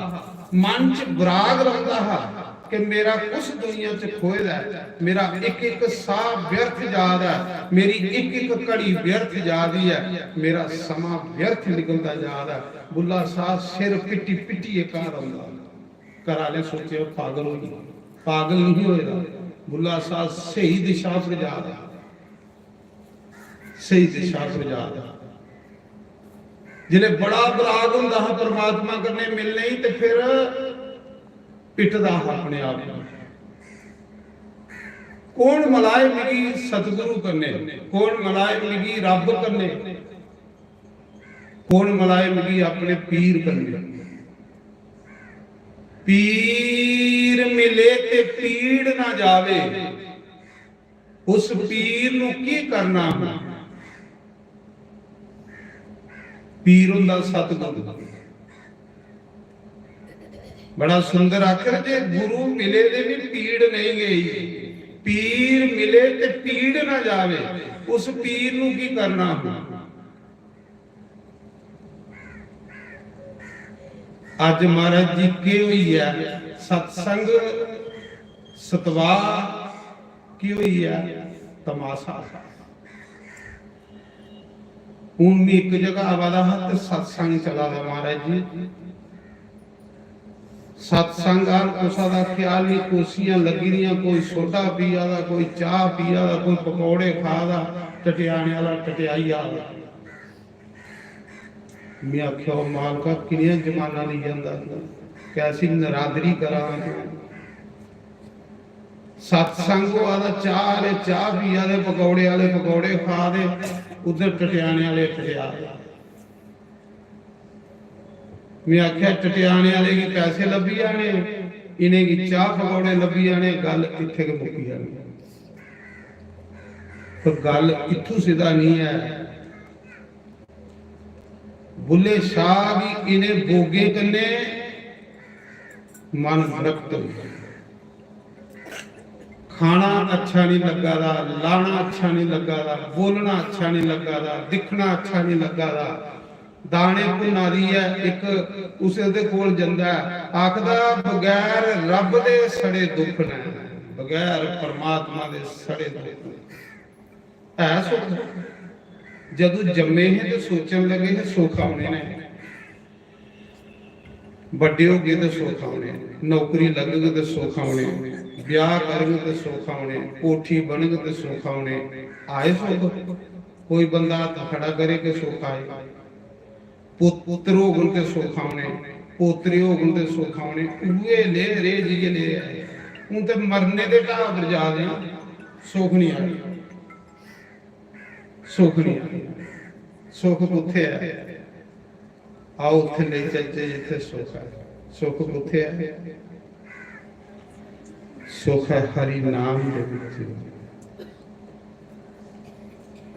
मन च विराग रौंदा हा कि मेरा कुछ दुनिया च खोए दा ऐ, मेरा इक इक साह व्यर्थ जा दा ऐ, मेरी इक इक घड़ी व्यर्थ जा दी ऐ, मेरा समां व्यर्थ निकलदा जा दा ऐ। बुल्ला शाह सिर पिट्टी पिट्टियै घर औंदा। घर आह्ले सोचेआ, "पागल होई गेआ।" पागल नहीं होए दा। बुल्ला शाह स्हेई दिशा पर जा दा, स्हेई दिशा पर जा दा। जिसलै बड़ा विराग होंदा हा परमात्मा कन्नै मिलने गी, ते फिर पिटदा हा अपने आप को। कौन मलाए मिगी सतगुरु कन्नै, कौन मलाए मिगी रब कन्नै, कौन मलाए मिगी अपने पीर कन्नै। पीर मिले ते पीड़ ना जावे, उस पीर नू की करना। पीर हुंदा सतगुरु। बड़ा सुंदर आखर जे गुरु मिले ते भी पीड़ नहीं गई, पीर मिले ते पीड़ ना जावे, उस पीर नू की करना हो। अज महाराज जी के होई ऐ? सत्संग, सतवाह, की होई ऐ? तमाशा। हून मैं इक जगह आवा दा हा ते सत्संग चला दा महाराज जी। सत्संग आल कुसा दा ख्याल नहीं, कुर्सियां लगी दियां, कोई सोडा पिया दा, कोई चाह पिया दा, कोई पकौड़े खा दा, टटियाने आला टटियाई आ दा। मैं आख्या, "ओ मालका, किनेहा जमाना लेई आंदा तू? कैसी नरादरी करा दा तू?" सत्संग होआ दा, चाह आले चाह पिया दे, पकौड़े आले पकौड़े खा दे, उधर टटियाने आले टटिया दे। मैं आख्या, "टटियाने आले गी पैसे लब्भी जाने, इ'नेंगी चाह पकौड़े लब्भी जाने, गल्ल इत्थे गै मुक्की जानी।" पर गल्ल इत्थू सिद्धा नहीं ऐ। बुल्ले शाह गी इ'नें बोगे कन्नै मन विरक्त होई गेआ। खाना अच्छा नहीं लग्गा दा, लाना अच्छा नहीं लग्गा दा, बोलना अच्छा नहीं लग्गा दा, दिक्खना अच्छा नहीं लग्गा दा। दाने भुन्ना दी ऐ, इक उस ओह्दे कोल जंदा ऐ, आखदा, "बगैर रब दे सड़े दुख न, बगैर परमात्मा दे सड़े दुख न।" है सुख? जदू जम्मे हे ते सोचन लगे हे सुख औने ने, बड्डे होगे ते सुख औने, नौकरी लगग ते सुख औने, ब्याह करग ते सुख औने, कोठी बनग ते सुख औने। आए सुख? कोई बंदा हत्थ खड़ा करे कि सुख आए? पुत-, पुत्र होगन ते सुख औने, पोतरे होगन ते सुख औने। उ'ऐ ले रेह जि'यै ले आए। हून ते मरने दे ढाह पर जा दे आं, सुख नहीं आए। सुख नहीं आए। सुख कुत्थे ऐ? आओ, उत्थे लेई चलचे जित्थे सुख ऐ। सुख कुत्थे ऐ? सुख ऐ हरि नाम दे विच।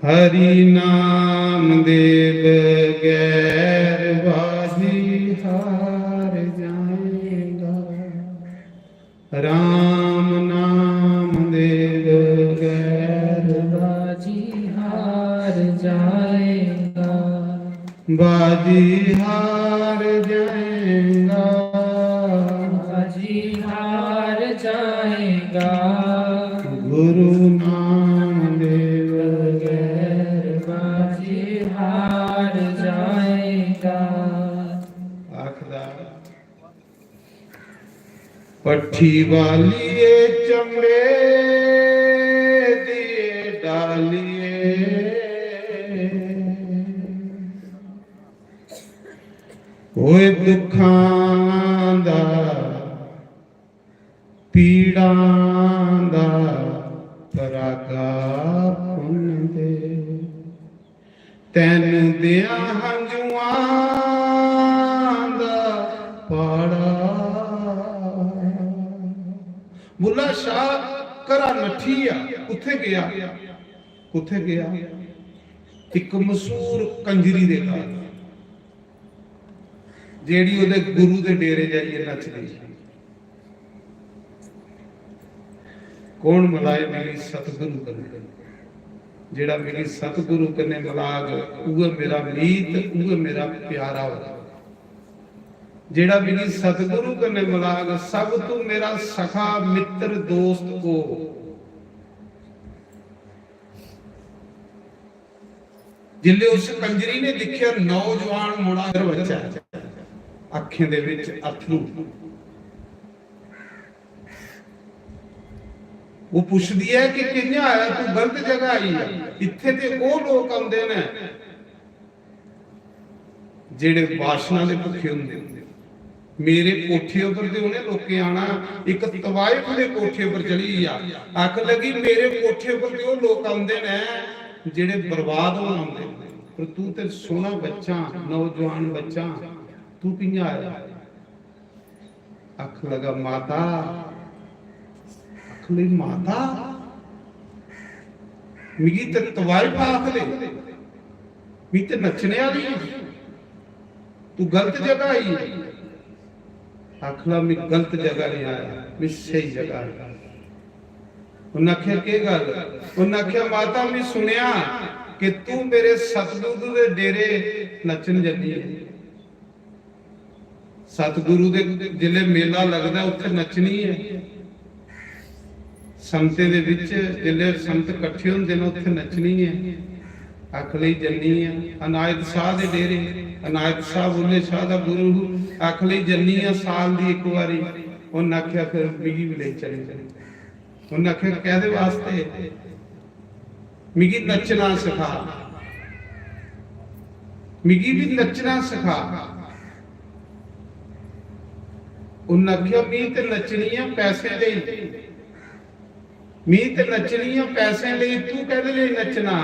हरि नाम दे बगैर बाजी हार जाएगा। राम नाम दे बगैर बाजी हार जाएगा। बाजी हार जाएगा। बाजी हार जाएगा। गुरु नाम दे बगैर बाजी हार जाएगा। आखदा पट्ठी वालिए चमड़े दी डालिए, ओए दुखां दा, पीड़ां दा परागा पुन्न दे। तैन देआं हंजुआं दा पाड़ा। बुल्ला शाह घरा नट्ठी आ, कुत्थे गेआ? कुत्थे गेआ? इक मशहूर कंजरी दे घर, जेह्ड़ी ओह्दे गुरु दे डेरे जाइयै नचदी। कौन मलाए मिगी सतगुरु कन्नै? जेह्ड़ा मिगी सतगुरु कन्नै मलाग, उ'ऐ मेरा मीत, उ'ऐ मेरा प्यारा होग। जेह्ड़ा मिगी सतगुरु कन्नै मलाग, सब तू मेरा सखा, मित्र, दोस्त हो। जिसले उस कंजरी ने दिक्खेआ, नौजवान मुड़ा, बच्चा ऐ, अक्खें दे विच अथरू। वो पुछदी ऐ कि कि'यां आया तू? गलत जगह आई ऐ। इत्थे ते ओह लोक आंदे ने जेड़े वासना दे भुखे होंदे। मेरे कोठे उपर ते उन्हें लोकें आना, इक तवाइफ दे कोठे उपर चली गेआ, आखन लगी, "मेरे कोठे उपर ते ओह लोक आंदे ने जेड़े बर्बाद होन आंदे, पर तू ते सोहना बच्चा, नौजवान बच्चा, तू कि'यां आया?" आखन लगा, "माता," आखन लगी, "माता, मिगी ते तवाइफ आखदे, मिगी ते नच्चने आह्ली ऐ, तू गलत जगह आई ऐ।" आखला, "मैं गलत जगह नहीं आया, मैं सही जगह आया।" उन्नै आखेआ, "केह् गल्ल?" उन्नै आखेआ, "माता, मैं सुनेआ कि तू मेरे सतगुरु दे डेरे नच्चन जन्नी ऐ। सतगुरु दे जिसलै मेला लगदा, उत्थै नच्चनी ऐ। संतें दे बिच जिसलै संत कट्ठे होंदे न, उत्थै नच्चनी ऐ।" आखली, "जन्नी आं।" अनायत शाह दे डेरे, अनायत शाह बुल्ले शाह दा गुरु हा। आखली, "जन्नी आं, साल दी इक बारी।" उन्न आखेआ, "फिर मिगी बी लेई चली।" उन्न आखेआ, "कैह्दे वास्ते?" "मिगी नच्चना सखा, मिगी बी नच्चना सखा।" उन्न आखेआ, "मी ते नच्चनी ऐ पैसे लेई, मी ते नच्चनी ऐ पैसे लेई, तू कैह्दे लेई नच्चना?"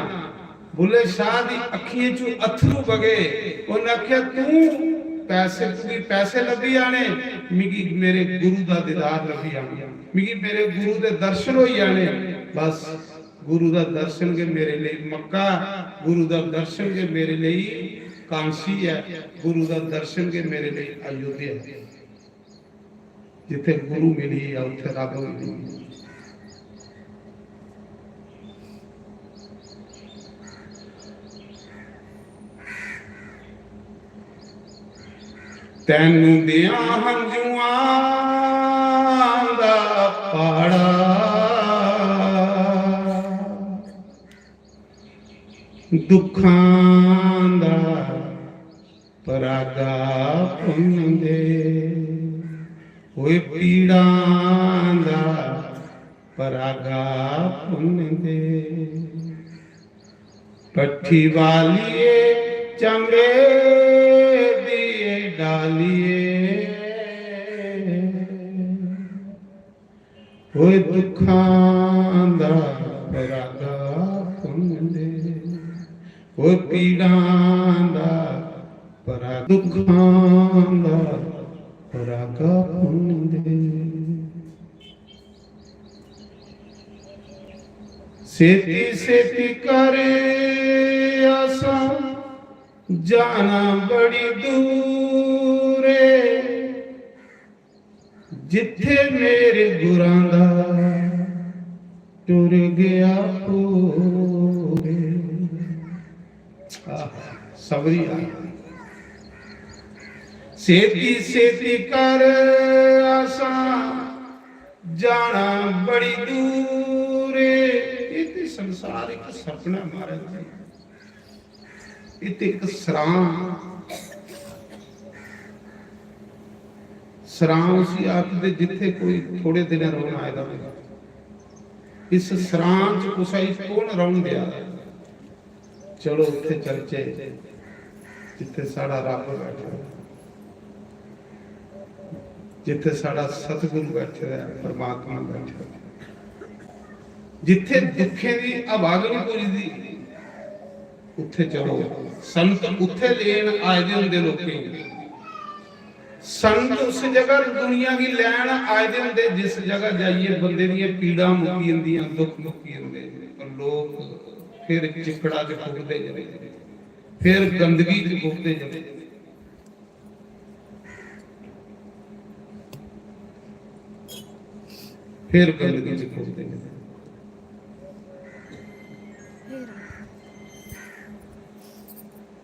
बुल्ले शाह दी अक्खियें चों अत्थरू बगे। उन्न आखेआ, "तू पैसे, तुगी पैसे लब्भी जाने, मिगी मेरे गुरु दा दीदार लब्भी जाना, मिगी मेरे गुरु दे दर्शन होई जाने। बस गुरु दा दर्शन गै मेरे लेई मक्का, गुरु दा दर्शन गै मेरे लेई कांशी ऐ, गुरु दा दर्शन गै मेरे लेई अयोध्या ऐ।" जित्थै गुरु मिली गेआ, उत्थै रब मिली गेआ। "तैनू दियां हंजुआं दा पाड़ा, दुखां दा परागा पुन्न दे, ओए पीड़ां दा परागा पुन्न दे।" पट्ठी वालिए, चंबे दिए डालिए, ओए दुखां दा परागा पुन्न दे, ओए पीड़ां दा परा, दुखां दा परागा पुन्न दे। सेती सेती कर, असां जाना बड़ी दूर ऐ, जित्थे मेरे गुरां दा टुर गया पूरे। आह, सबरी आ। सेती सेती कर, असां जाना बड़ी दूर ऐ। ये ते संसार इक सपना महाराज जी। इत्थै इक सरां, सरां उसी आखदे जित्थै कोई थोड़े दिन रौहन आए दा होऐ। इस सरां च कुसै गी कौन रौहन देआ? चलो उत्थै चलचे जित्थै साढ़ा रब बैठे दा, जित्थै साढ़ा सतगुरु बैठे दा ऐ, परमात्मा बैठे दा ऐ, जित्थै दुखें दी हवा गै निं पुजदी, उत्थै चलो। संत उत्थै लेन आए दे होंदे लोकें गी। संत उस जगह दुनिया गी लैन आए दे होंदे जिस जगह जाइयै बंदे दियां पीड़ां मुक्की जंदियां, दुख मुक्की जंदे। पर लोक फिर चिक्कड़ा च फुकदे जंदे, फिर गंदगी च फुकदे जंदे। फिर गंदगी च फुकदे जंदे।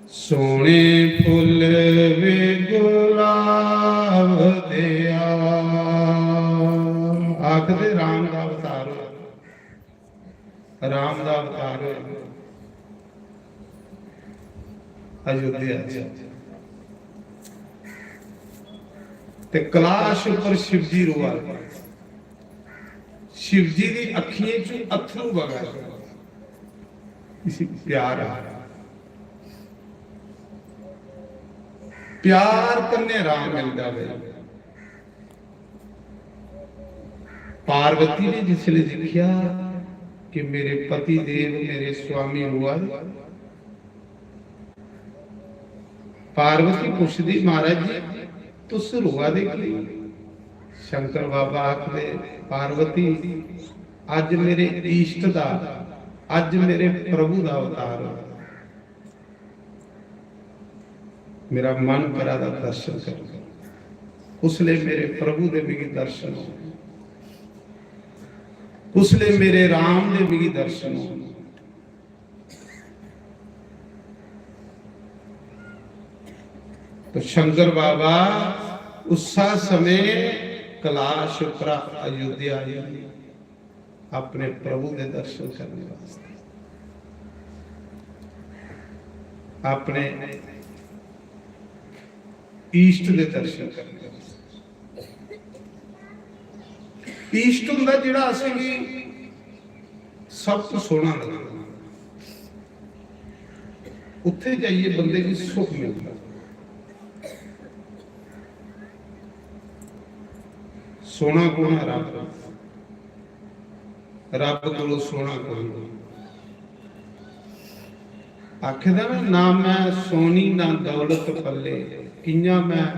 सोहने फुल्ल वे गुलाब देआ। आखदे राम दा अवतार होया, राम दा अवतार होया अयोध्या च। ते कलाश उप्पर शिवजी रोआ दे। शिवजी दी अखियें च अत्थरू बगा दे। इसी प्यार आ। प्यार कन्नै राम मिलदा वे। पार्वती ने जिसले दिखिया कि मेरे पति देव, मेरे स्वामी रोआ दे, पार्वती पुछदी, "महाराज जी, तुस रोआ दे की?" शंकर बाबा आखदे, "पार्वती, अज मेरे इष्ट दा, अज मेरे प्रभु दा अवतार होआ। मेरा मन करा दा दर्शन करने।" उसले मेरे प्रभु दे मिगी दर्शन हो, उसले मेरे राम दे मिगी दर्शन हो। तो शंकर बाबा उस्सा समें कलाश उप्परा अयोध्या आए अपने प्रभु दे दर्शन करने वास्ते, अपने ईष्ट दे दर्शन करने वास्ते। ईष्ट हुंदा जेह्ड़ा असेंगी सब कुछ सोहना लगदा, उत्थे जाइयै बंदे गी सुख मिलदा। सोहना कौन है? रब। रब कोलों सोहना कोई नहीं। आखे दा ना, ना मैं सोहनी ना दौलत पल्ले, कियां मैं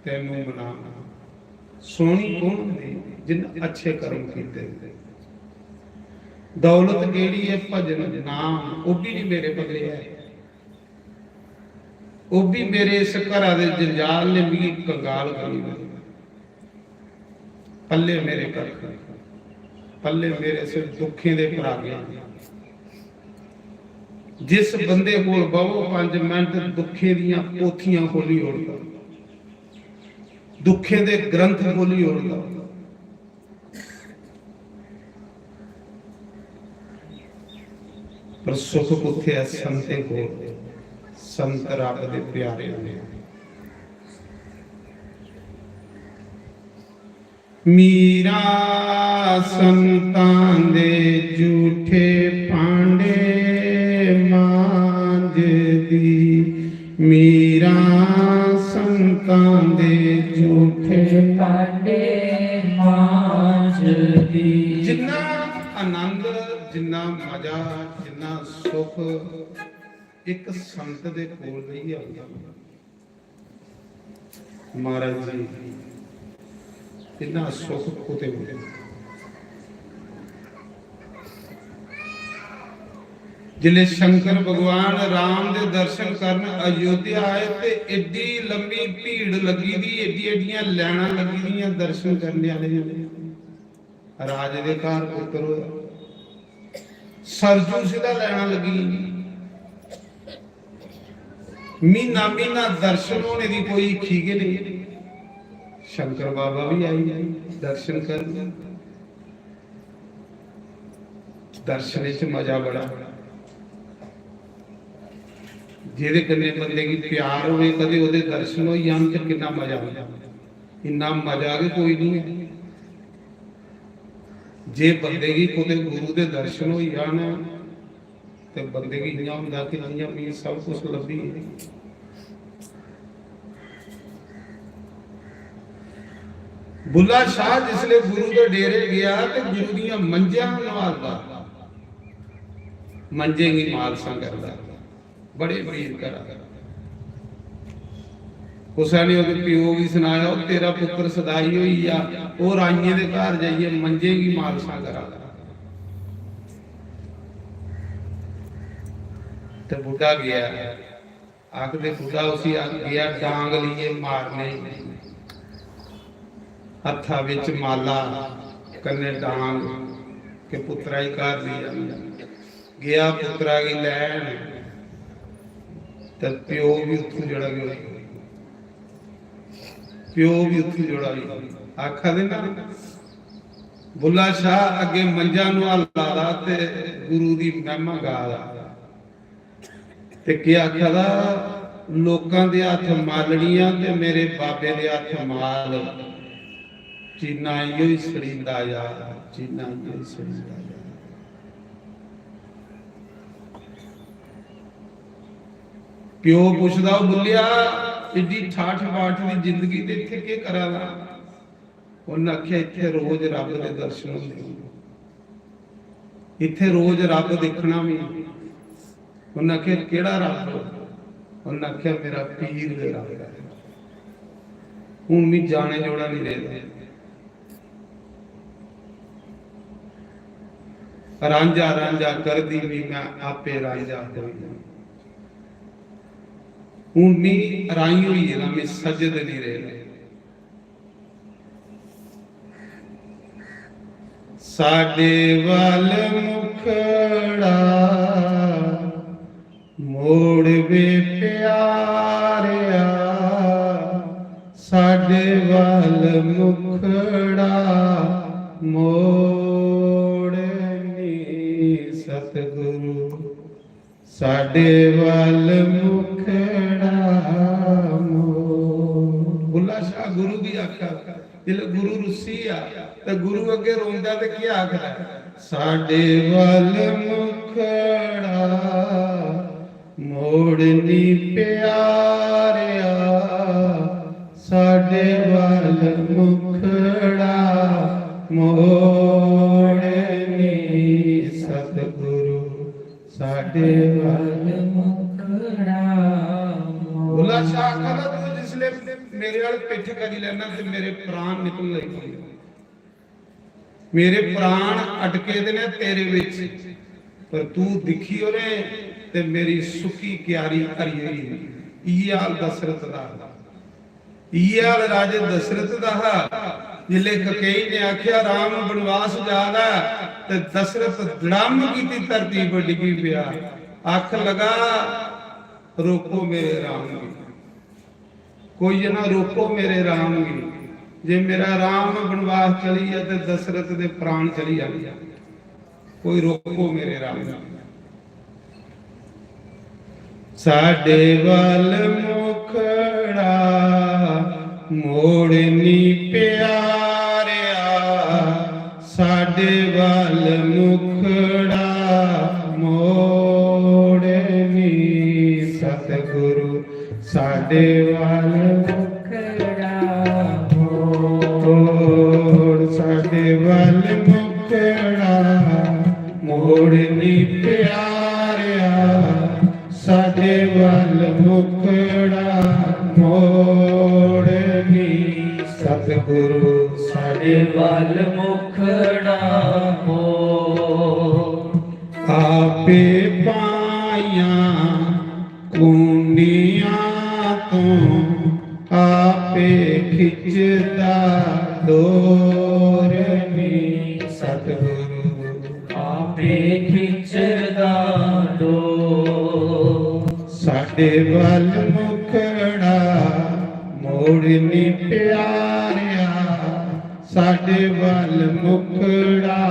तैनू मनावां। सोहनी कौन हुंदी? जिन अच्छे कर्म कीते। दौलत केड़ी है? भजन नाम, ओह भी नहीं मेरे पल्ले है। ओह भी मेरे इस घरा दे जंजाल ने मिगी कंगाल करी दित्ता। पल्ले मेरे कक्ख, पल्ले मेरे सिर्फ दुखें दे परागे। जिस बंदे कोल बवो पंज मिंट, दुखें दियां पोथियां खोली ओड़दा, दुखें दे ग्रंथ खोली ओड़दा। पर सुख कुत्थे ऐ? संतें कोल। संत रब दे प्यारे होंदे। मीरा संतां दे झूठे भांडे मांजदी, मीरा संतां दे झूठे भांडे मांजदी। जिन्ना आनंद, जिन्ना मजा, जिन्ना सुख एक संत दे कोल बेहियै आंदा, महाराज जी, इन्ना सुख कुतै मिलदा? जिसले शंकर भगवान राम दे दर्शन करन अयोध्या आए ते एड्डी लम्मी भीड़ लग्गी दी, एड्डी एड्डियां लाइनां लग्गी दियां दर्शन करने आह्ले। राजे दे घर पुत्तर होया, सरजू सिद्धा लैना लगी। म्हीना म्हीना दर्शन होने दी कोई इक्खी गै नहीं। शंकर बाबा भी आई, दर्शन कर। दर्शन च मजा बड़ा, जेह्दे कन्नै बंदे गी प्यार होवे, कदे ओह्दे दर्शन होई जान ते किन्ना मजा आंदा। इन्ना मजा गै कोई नहीं है। जे बंदे गी कुतै गुरु दे दर्शन होई जान ते बंदे गी इ'यां होंदा कि जि'यां मिगी सब कुछ लब्भी गेआ। बुल्ला शाह जिसले गुरु दे डेरे गया ते गुरु दियां मंजां नुहालदा, मंजें गी मालसां करदा। बड़े अमीर घरा। कुसै ने ओह्दे प्यो गी सनाया, "ओह् तेरा पुत्तर सदाई होई गेआ, ओह् राइयें दे घर जाइयै मंजें गी मालसां करा दा।" ते बुड्ढा गेआ, आखदे बुड्ढा उसी आ-, गेआ डांग लेइयै मारने, हत्था बिच माला कन्नै डांग के पुत्तरा गी घर लेई जाना। गया पुत्तरा गी लैन ते प्यो बी उत्थों जेह्ड़ा कि प्यो बी उत्थों जेह्ड़ा कि आखा दे ना, बुल्ला शाह अग्गे मंजा नुहाला दा ते गुरु दी महिमा गा दा। ते केह् आखा दा, लोकां दे हत्थ मालड़ियां ते मेरे बाबे दे हत्थ माल। चीना इ'यो ही सड़ींदा यार, चीना इ'यो ही सड़ींदा यार। प्यो पुछदा, "ओ बुल्लिया, एड्डी ठाठ बाठ दी जिंदगी ते इत्थै केह् करा दा?" उन्नै आखेआ, "इत्थै रोज रब दे दर्शन होंदे, इत्थै रोज रब दिक्खना मी।" उन्नै आखेआ, "केह्ड़ा रब?" उन्नै आखेआ, "मेरा पीर गै रब ऐ। हून मी जाने जोड़ा निं रेह्दा। रांझा रांझा करदी मी, मैं आपे रांझा होई। हून मी राई होई गेदा, मी सज्जद निं रेह्दा।" ਸਾਡੇ ਵੱਲ ਮੁਖੜਾ ਮੋੜ ਵੇ ਪਿਆਰਿਆ, ਸਾਡੇ ਵੱਲ ਮੁਖੜਾ ਮੋੜ ਨੀ ਸਤਿਗੁਰੂ, ਸਾਡੇ ਵੱਲ ਮੁਖੜਾ ਮੋੜ। ਬੁੱਲਾ ਸ਼ਾਹ ਗੁਰੂ ਦੀ ਆਖਿਆ, ਜਿਲੇ ਗੁਰੂ ਰੁੱਸੀ ਆ ਤੇ ਗੁਰੂ ਅੱਗੇ ਰੋਂਦਾ ਤੇ ਕੀ ਆਖਦਾ? ਸਾਡੇ ਵੱਲ ਮੁਖੜਾ ਮੋੜ ਨੀ ਪਿਆਰਿਆ, ਸਾਡੇ ਵੱਲ ਮੁਖੜਾ ਮੋੜ ਨੀ ਸਤਿਗੁਰੂ, ਸਾਡੇ ਵੱਲ ਮੁਖੜਾ ਮੋੜ। ਬੁੱਲਾ ਸ਼ਾਹ ਆਖਦਾ, ਤੂੰ ਜਿਸਲੇ ਮੇਰੇ ਵੱਲ ਪਿੱਠ ਕਰੀ ਲੈਣਾ ਤੇ ਮੇਰੇ ਪ੍ਰਾਣ ਨਿਕਲਣ ਲੱਗ ਪੈਂਦੇ। ਮੇਰੇ ਪ੍ਰਾਣ ਅਟਕੇ ਦੇ ਨੇ ਤੇਰੇ ਵਿੱਚ, ਪਰ ਤੂੰ ਦਿਖੀ ਉਹਨੇ ਤੇ ਮੇਰੀ ਸੁੱਕੀ ਕਿਆਰੀ ਹਰੀ ਹੋਈ। ਇਹ ਹਾਲ ਦਸ਼ਰਥ ਦਾ, ਇਹ ਹਾਲ ਰਾਜੇ ਦਸ਼ਰਥ ਦਾ ਹੈ। ਜਿਲੇ ਕਕਈ ਨੇ ਆਖਿਆ, "ਰਾਮ ਬਨਵਾਸ ਜਾਦਾ," ਤੇ ਦਸ਼ਰਥ ਦੜਮ ਕੀਤੀ ਧਰਤੀ ਪਰ ਡਿੱਗੀ ਪਿਆ। ਅੱਖ ਲਗਾ, "ਰੋਕੋ ਮੇਰੇ ਰਾਮ ਨੂੰ।" ਕੋਈ ਨਾ ਰੋਕੋ ਮੇਰੇ ਰਾਮ ਨੂੰ। ਜੇ ਮੇਰਾ ਰਾਮ ਬਨਵਾਸ ਚਲੀ ਆ ਤੇ ਦਸ਼ਰਥ ਦੇ ਪ੍ਰਾਣ ਚਲੀ ਆ। ਕੋਈ ਰੋਕੋ ਮੇਰੇ ਰਾਮ ਨੂੰ। ਸਾਡੇ ਵੱਲ ਮੁਖੜਾ ਮੋੜ ਨੀ ਪਿਆਰਿਆ, ਸਾਡੇ ਵੱਲ ਮੁਖੜਾ ਮੋੜ ਨੀ ਸਤਿਗੁਰੂ, ਸਾਡੇ ਵੱਲ ਮੁਖੜਾ ਮੋੜ, ਸਾਡੇ ਵੱਲ ਮੁਖੜਾ ਮੋੜ ਨੀ ਪਿਆਰਿਆ, ਸਾਡੇ ਵੱਲ ਮੁਖੜਾ ਮੋੜ ਨੀ ਸਤਿਗੁਰੂ, ਸਾਡੇ ਵੱਲ ਮੁਖੜਾ ਮੋੜ। ਆਪੇ ਪਾਈਆਂ ਕੁੰਡੀਆਂ ਤੋਂ, ਆਪੇ ਖਿੱਚਦਾ ਡੋਰ ਨੀ ਸਤਿਗੁਰੂ, ਆਪੇ ਖਿੱਚਦਾ ਡੋਰ। ਸਾਡੇ ਵੱਲ ਮੁਖੜਾ ਮੋੜ ਨੀ ਪਿਆਰਿਆ, ਸਾਡੇ ਵੱਲ ਮੁਖੜਾ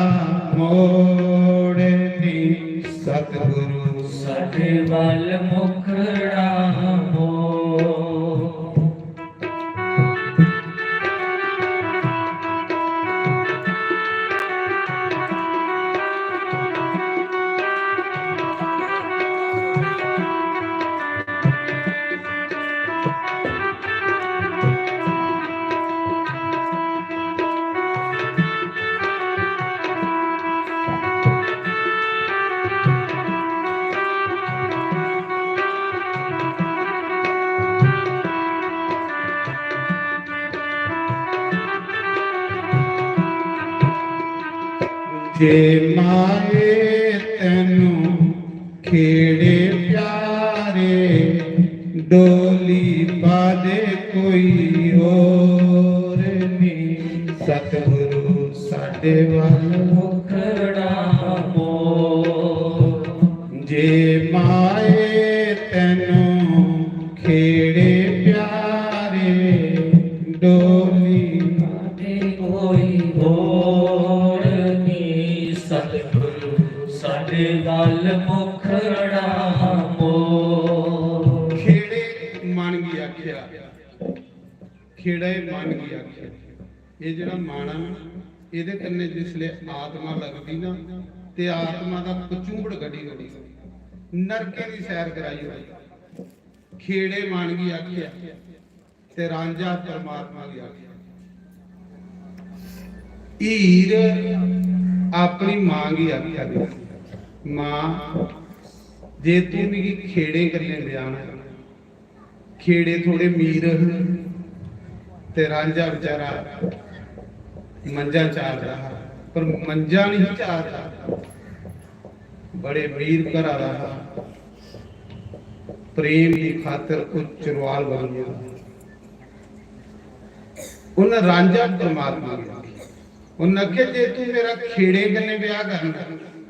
ਮੋੜ ਨੀ ਸਤਿਗੁਰੂ, ਸਾਡੇ ਵੱਲ ਮੁਖੜਾ ਮੋੜ। ਜੇ ਮਾਏ ਤੈਨੂੰ ਖੇੜੇ ਪਿਆਰੇ, ਡੋਲੀ ਪਾ ਦੇ ਕੋਈ ਹੋਰ ਨੀ ਸਤਿਗੁਰੂ, ਸਾਡੇ ਵੱਲ ਮੁਖੜਾ ਮੋੜ। ਜੇ ਮਾਏ ਤੈਨੂੰ ਖੇੜੇ ਪਿਆਰੇ, ਡੋਲੀ ਪਾ ਦੇ ਕੋਈ ਹੋਰ ਨੀ ਸਤਿਗੁਰੂ, ਸਾਡੇ ਵੱਲ ਮੁਖੜਾ ਮੋੜ। ਖੇੜੇ ਮਨ ਕੀ ਆਖਿਆ, ਖੇੜਾ ਹੀ ਮਨ ਕੀ ਆਖਿਆ। ਇਹ ਜਿਹੜਾ ਮਨ ਆ ਨਾ, ਇਹਦੇ ਕੰਨੇ ਜਿਸਲੇ ਆਤਮਾ ਲੱਗਦੀ ਨਾ, ਤੇ ਆਤਮਾ ਦਾ ਕਚੂੰਬੜ ਕੱਢੀ ਹੋਣੀ, ਨਰਕੇ ਦੀ ਸੈਰ ਕਰਾਈ ਹੋਣੀ। ਖੇੜੇ ਮਨ ਕੀ ਆਖਿਆ ਤੇ ਰਾਂਝਾ ਪਰਮਾਤਮਾ ਕੀ ਆਖਿਆ। ਹੀਰ ਆਪਣੀ ਮਾਂ ਕੀ ਆਖਿਆ, ਮਾਂ, ਜੇ ਤੂੰ ਮੇਰੀ ਖੇੜੇ ਕੰਨੇ ਲਿਆਣਾ, ਖੇੜੇ ਥੋੜੇ ਮੀਰ ਤੇ ਰਾਂਝਾ ਵਿਚਾਰਾ ਮੰਜਾ ਚਾਰਦਾ, ਪਰ ਮੰਜਾ ਨਹੀਂ ਚਾਰਦਾ, ਬੜੇ ਮੀਰ ਘਰ ਵਾਲਾ, ਪ੍ਰੇਮ ਦੀ ਖਾਤਰ ਉਹ ਚੁਰਵਾਲ ਬਣ ਗਿਆ। ਉਹਨਾਂ ਰਾਂਝਾ ਪਰਮਾਤਮਾ ਨੂੰ ਆਖਿਆ, उन्नै आखेआ, "जे तू मेरा खेड़े कन्नै ब्याह करना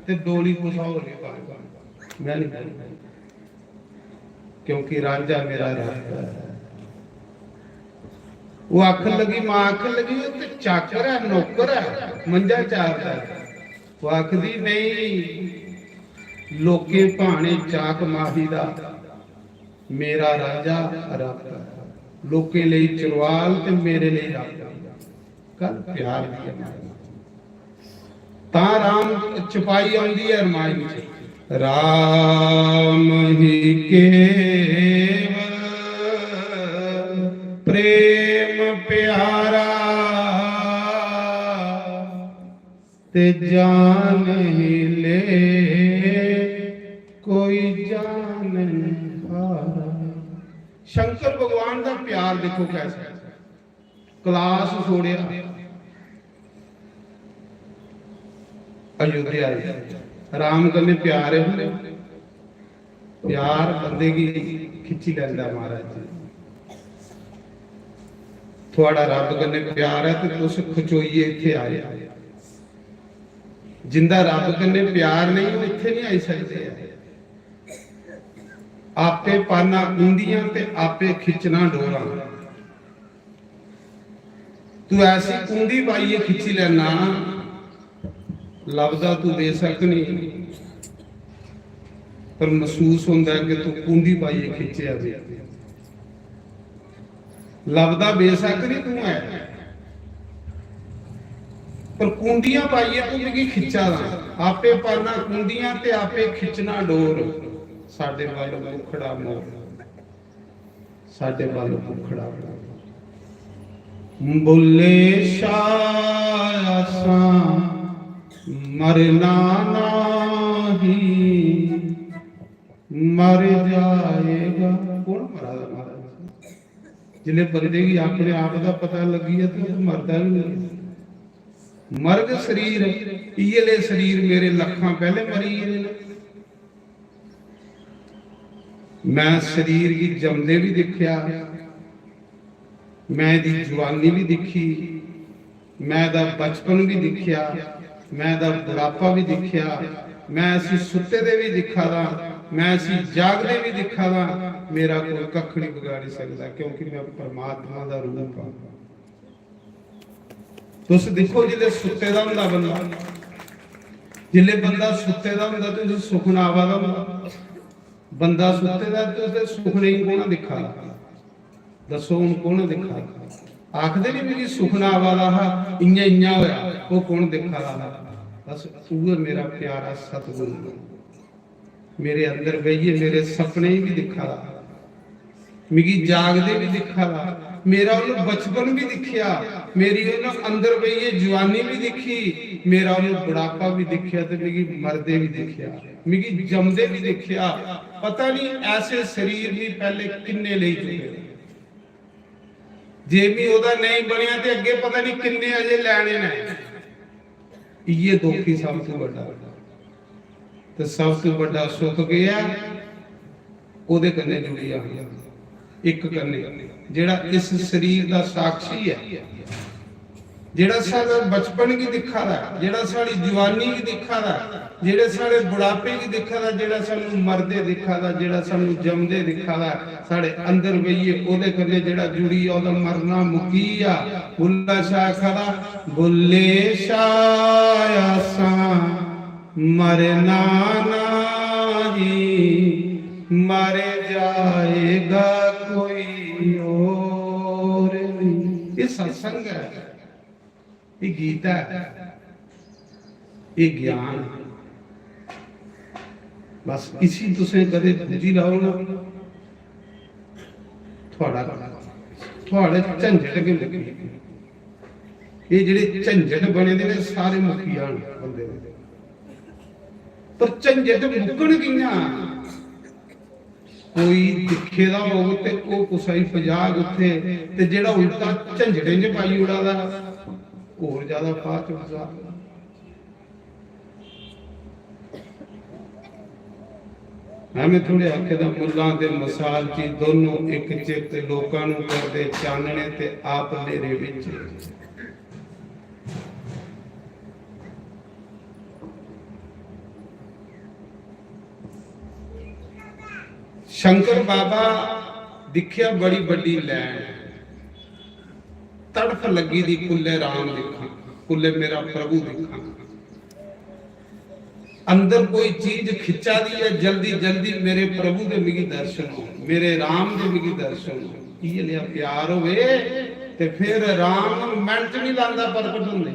ते डोली कुसै होर गी पाना, में नहीं पानी, क्योंकि रांझा मेरा रब ऐ।" ओह् आखन लगी, मां आखन लगी, "ओह् ते चाकर ऐ, नौकर ऐ, मंझा चारदा ऐ।" ओह् आखदी, "नहीं, लोकें भाने चाक माही दा, मेरा रांझा रब ऐ। लोकें लेई चरवाल ते मेरे लेई रब ऐ।" गल्ल प्यार दी ऐ, मां। तां राम चपाई औंदी ऐ रमायण च, "राम ही केवल प्रेम प्यारा, ते जान ही ले कोई जान हारा।" शंकर भगवान दा प्यार देखो कैसा है। क्लास छोड़ेआ, अयोध्या आए। राम कन्नै प्यार है, प्यार बंदे गी खिच्ची लैंदा महाराज जी। थुआड़ा रब कन्नै प्यार है ते तुस खचोइयै इत्थै आए। जिंदा रब कन्नै प्यार नहीं, ओह् इत्थै नहीं आई सकदे। आपे पाना कुंडियां ते आपे खिच्चना डोरां। तू ऐसी कुंडी पाइयै खिच्ची लैना, लभदा तू बेशक नहीं, पर मसूस होंदा है कि तू कुंडी पाइयै खिच्चेआ बी। लभदा बेशक नहीं तू है, पर कुंडियां पाइयै तू मिगी खिच्चा दा। आपे पाना कुंडियां ते आपे खिच्चना डोर। साडे बल मुखड़ा मोर, साडे बल मुखड़ा मोर। बुल्ले शाह असां मरना नाही, मर जाएगा। कौन मरा दा महाराज? जिसले बंदे गी अपने आप दा पता लगी जाए तो मरदा भी नहीं। मरग शरीर, इये ले शरीर मेरे लखां पहले मरी गए ने। मैं शरीर गी जमदे भी दिखया, मैं एदी जवानी भी दिखी, मैं एदा बचपन भी दिखया, मैं एदा बुढ़ापा भी दिखया, मैं इसी सुत्ते दे भी दिखा दा, मैं इसी जागदे भी दिखा दा। मेरा कोई कक्ख नहीं बिगाड़ी सकदा, क्योंकि मैं परमात्मा दा रूप हां। तुस दिक्खो, जिसलै सुत्ते दा होंदा बंदा, जिसलै बंदा सुत्ते दा होंदा ते उसी सुखना आवा दा होंदा। बंदा सुत्ते दा ते उसदे सुखने गी कौन दिक्खा दा? दस्सो, हून कौन दिक्खा दा? आखदे नी, "मिगी सुखना आवा दा हा, इ'यां इ'यां होया।" ओह् कौन दिक्खा दा हा? बस उ'ऐ मेरा प्यारा सतगुरु। मेरे अंदर बेहियै मेरे सपने गी बी दिक्खा दा, मिगी जागदे बी दिक्खा दा, मेरा उन्न बचपन बी दिक्खेआ, मेरी उन्न अंदर बेहियै जवानी बी दिक्खी, मेरा उन्न बुढ़ापा बी दिक्खेआ ते मिगी मरदे बी दिक्खेआ, मिगी जमदे बी दिक्खेआ। पता नहीं ऐसे शरीर भी पहले किन्ने लेई चुके। जे मी ओह्दा नेईं बनेआ ते अग्गें पता नहीं किन्ने अजें लैने न। इ'यै दुख ही सब तों बड्डा। ते सब तों बड्डा सुख केह् ऐ? ओह्दे कन्नै जुड़ी जाना, इक कन्नै, जेह्ड़ा इस शरीर दा साक्षी ऐ, जेह्ड़ा साढ़े बचपन गी दिक्खा दा ऐ, जेह्ड़ा साढ़ी जवानी गी दिक्खा दा ऐ, जेह्ड़े साढ़े बुढ़ापे गी दिक्खा दा, जेह्ड़ा सानू मरदे दिक्खा दा, जेह्ड़ा सानू जमदे दिक्खा दा, साढ़े अंदर बेहियै ओह्दे कन्नै जेह्ड़ा जुड़ी गेआ, ओह्दा मरना मुक्की गेआ। बुल्ला शाह आखा दा, "बुल्ले शाह असां मरना नाही, मर जाएगा कोई और नहीं।" ये सत्संग है। एह् गीता ऐ, एह् ज्ञान ऐ। बस इसी तुसें कदें बुज्झी लैओ ना, थुआढ़ा, थुआढ़े झंझट गै मुक्की। एह् जेह्ड़े झंझट बने दे ने, सारे मुक्की जान बंदे दे। पर झंझट मुक्कन कि'यां? कोई दिक्खे दा होग ते ओह् कुसै गी पजाग उत्थे, ते जेह्ड़ा उल्टा झंझटें च पाई ओड़ा दा, होर ज्यादा फाह् चुकदा। एवें थोड़े आखे दा, मुल्लां ते मसाल च दोनों इक चित्त, लोकां नू करदे चानने ते आप नेरे विच। शंकर बाबा दिक्खेआ बड़ी बड्डी लैन, तड़फ लग्गी दी, कुल्ले राम दिक्खां, कुल्ले मेरा प्रभु दिक्खां। अंदर कोई चीज खिच्चा दी ऐ, जल्दी जल्दी मेरे प्रभु दे मिगी दर्शन हो, मेरे राम दे मिगी दर्शन हो। इयै नेहा प्यार होवे ते फिर राम मैंट नहीं लांदा प्रकट होंदे,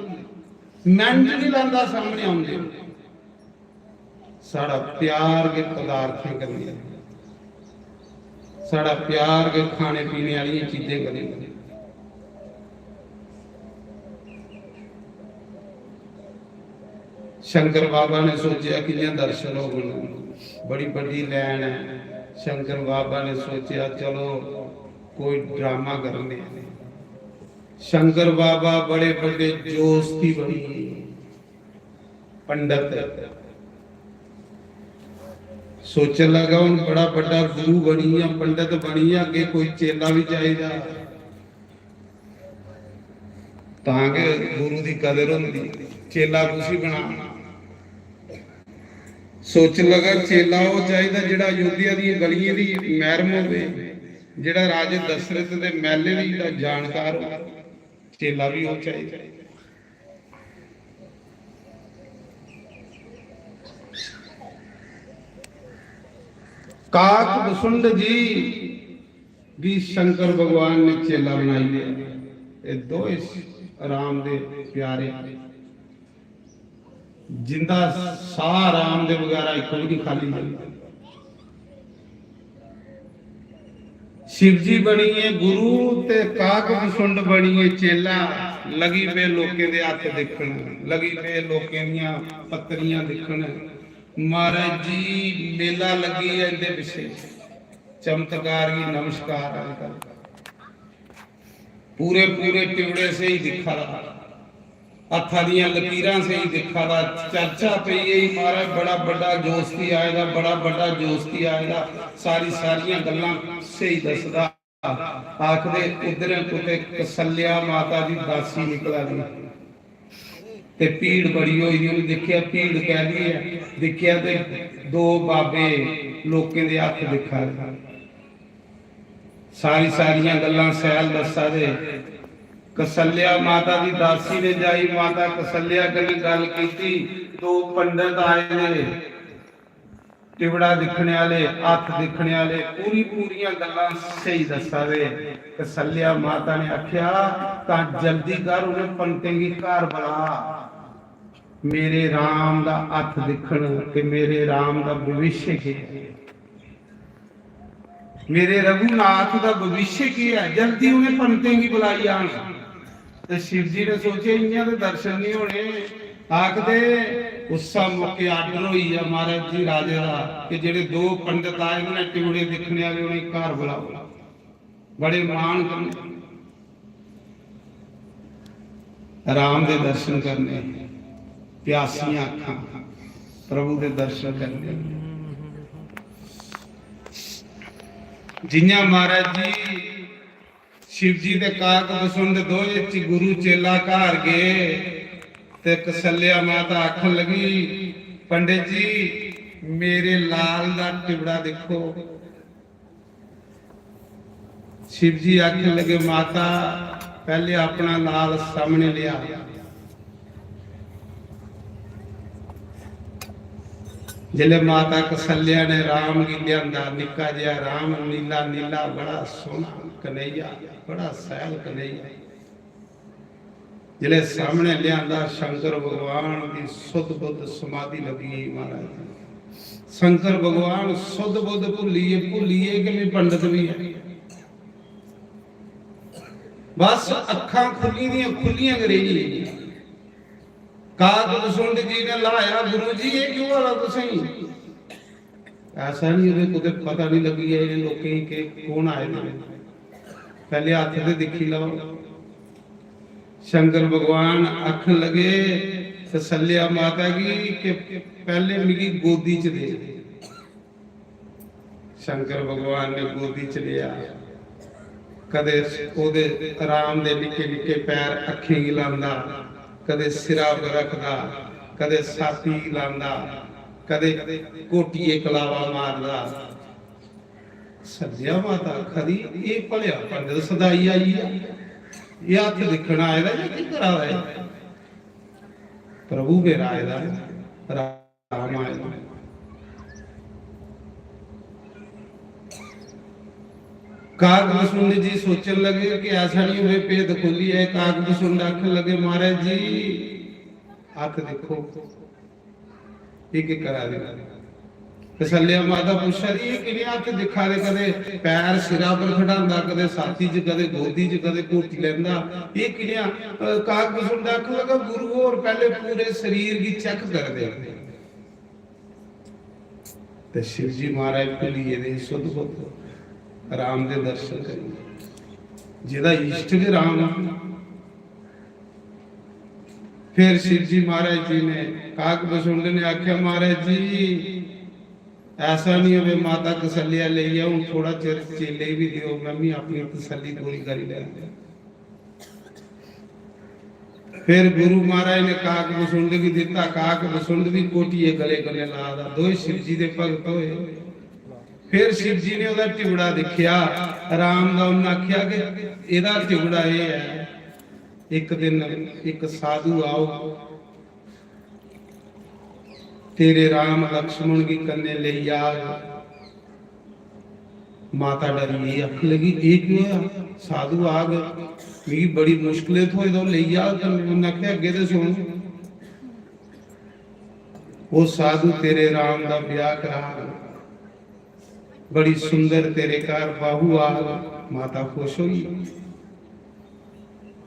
मैंट नहीं लांदा सामने आंदे। साढ़ा प्यार के पदार्थें कन्नै, साढ़ा प्यार के खाने पीने वाली चीजें कन्नै। शंकर बाबा ने सोचेआ कि'यां दर्शन होङन, बड़ी बड्डी लैन ऐ। शंकर बाबा ने सोचेआ चलो कोई ड्रामा करने आं। शंकर बाबा बड़े बड्डे जोस्ती बनी गे, पंडित। सोचन लगा हूं बड़ा बड्डा गुरु बनी गेआ, पंडित बनी गेआ, अग्गे कोई चेला भी चाहिदा। तां गै गुरु दी कदर होंदी, चेला कुसी बना। सोचन लगा चेला ओह् चाहिदा जेह्ड़ा अयोध्या दियें गलियें दी मैह्रम होवे, जेह्ड़ा राजे दशरथ दे मैह्ले दी दा जानकार होवे। चेला भी ओह् चाहिदा। काक बसुंड जी भी शंकर भगवान ने चेला बनाई लिया। ये दोए राम दे प्यारे, जिंदा साह राम दे बगैरा इक भी नहीं खाली जंदा। शिव जी बनिए गुरु ते काक बसुंड बनिए चेला। लगी पे लोकें दे हत्थ दिक्खन, लगी पे लोकें दियां पत्तरियां दिक्खन। महाराज जी, मेला लग्गी गेआ इंदे पिच्छे, चमत्कार गी नमस्कार अजकल। पूरे पूरे टिबड़े स्हेई दिक्खा दा, हत्था दियां लकीरां स्हेई दिक्खा दा। चर्चा पेई गेई, महाराज बड़ा बड्डा जोस्ती आए दा, बड़ा बड्डा जोस्ती आए दा, सारी सारियां गल्लां स्हेई दसदा। आखदे उद्धर कुतै कसल्या माता दी दासी निकला दी, ते भीड़ बड़ी होई दी। उ'नें दिक्खेआ भीड़ कैह्दी ऐ, दिक्खेआ ते दो बाबे लोकें दे हत्थ दिक्खा दे। सारी सारियां गल्लां सैल दस्सा दे। कसल्या माता दी दासी ने जाई माता कसल्या कन्नै गल्ल कीती। दो पंडित आए दे, टिबड़ा दिक्खने आह्ले, हत्थ दिक्खने आह्ले, पूरी पूरियां गल्लां स्हेई दस्सा दे। कसल्या माता ने आखेआ, "तां जल्दी कर, उ'नें पंडितें गी घर बला, मेरे राम दा हत्थ दिक्खन ते मेरे राम दा भविष्य केह् ऐ, मेरे रघुनाथ दा भविष्य केह् ऐ, जल्दी उ'नें पंडितें गी बलाई आन।" ते शिव जी ने सोचेआ, "इ'यां ते दर्शन नहीं होने।" आखदे, उस्सै मौके आर्डर होई गेआ महाराज जी राजे दा कि जेह्ड़े दो पंडित आए दे न टिबड़े दिक्खने आह्ले, उ'नेंगी घर बुलाओ। बड़े मान कन्नै राम दे दर्शन करने, प्यासियां अक्खां, प्रभु दे दर्शन करने। जियां महाराज जी शिव जी ते काक बसुंद दोए च गुरु चेला घर गए ते कसल्या माता आखन लगी, "पंडित जी, मेरे लाल दा टिबड़ा दिक्खो।" शिव जी आखन लगे, "माता, पैह्ले अपना लाल सामने लेआ।" जिसलै माता कसल्या ने राम गी लेआंदा, निक्का जेहा राम, नीला नीला, बड़ा सोह्ना कन्हैया, बड़ा सैल कन्हैया। जिसलै सामने लेआंदा, शंकर भगवान दी सुध बुध समाधि लगी गेई महाराज जी। शंकर भगवान सुध बुध भुल्लियै, भुल्लियै कि मैं पंडित भी है, बस अक्खां खुल्ली दियां खुल्लियां गै रेही गेइयां। काक बसुंड जी ने ल्हाया, "गुरु जी, एह् क्यों होआ दा तुसेंगी?" ऐसा नहीं, ओह्दे कुतै पता नहीं लग्गी गेआ इ'नें लोकें गी कि कौन आए दे न। पैह्ले हत्थ ते दिक्खी लैओ। शंकर भगवान आखन लगे तसल्या माता गी कि पैह्ले मिगी गोदी च दे। शंकर भगवान ने गोदी च लेआ, कदे ओह्दे राम दे निक्के निक्के पैर अक्खें गी लांदा, कदे सिरा पर रखदा, कदे छाती गी लांदा, कदे घोटिये कलावा मारदा। सद्देआ माता आखा दी, "एह् भलेआ पंडत सदाई आई गेआ, एह् हत्थ दिक्खन आए दा जां केह् करा दा ऐ?" "प्रभु मेरा आए दा ऐ, राम आए दा।" काग बसुंड जी सोचन लगे कि ऐसा नहीं होवे, भेद खोलिए। काग बसुंड आखन लगे, "महाराज जी, हत्थ दिक्खो।" एह् केह् करा दे? कसल्या माता पुच्छा दी, "एह् कि'नें हत्थ दिक्खा दे? कदें पैर सिरा पर खडांदा, कदें छाती च, कदें गोदी च, कदें घोटी लैंदा। एह् कि'नें?" अ, काग बसुंडा आखन लगा, "गुरु होर पैह्ले पूरे शरीर गी चेक करदे।" ते शिव जी महाराज भुल्ली गेदे हे सुध बुध, राम दे दर्शन करियै। जेह्दा इश्ट गै राम ऐ। फिर शिव जी महाराज जी ने, काग बसुंड ने आख्या, "महाराज जी, ऐसा नहीं होवे, माता कसल्या लेई आओ, हून थोड़ा चिर चेले भी दियो, मैं भी अपनी तसल्ली पूरी करी लैं।" फिर गुरु महाराज ने काग बसुंड भी दिता, काग बसुंड भी कोटिये गले कन्ने ला दा, दोए शिव जी दे भगत होए। फिर शिव जी ने ओहदा टिबड़ा दिखया, राम दा, उन्हें आख्या कि एहदा टिबड़ा एह है, एक दिन एक साधु आग, तेरे राम लक्ष्मण गी कन्ने लेई आग। माता डरी गेई, आखन लगी, "एह केह् होआ? साधु आग, मिगी बड़ी मुश्कलें थ्होए दा, ओह् लेई आग कन्ने।" उन्नै आखेआ, "अग्गें ते सुन, ओह् साधु तेरे राम दा ब्याह कराग, बड़ी सुंदर तेरे घर बहू आग।" माता खुश होई,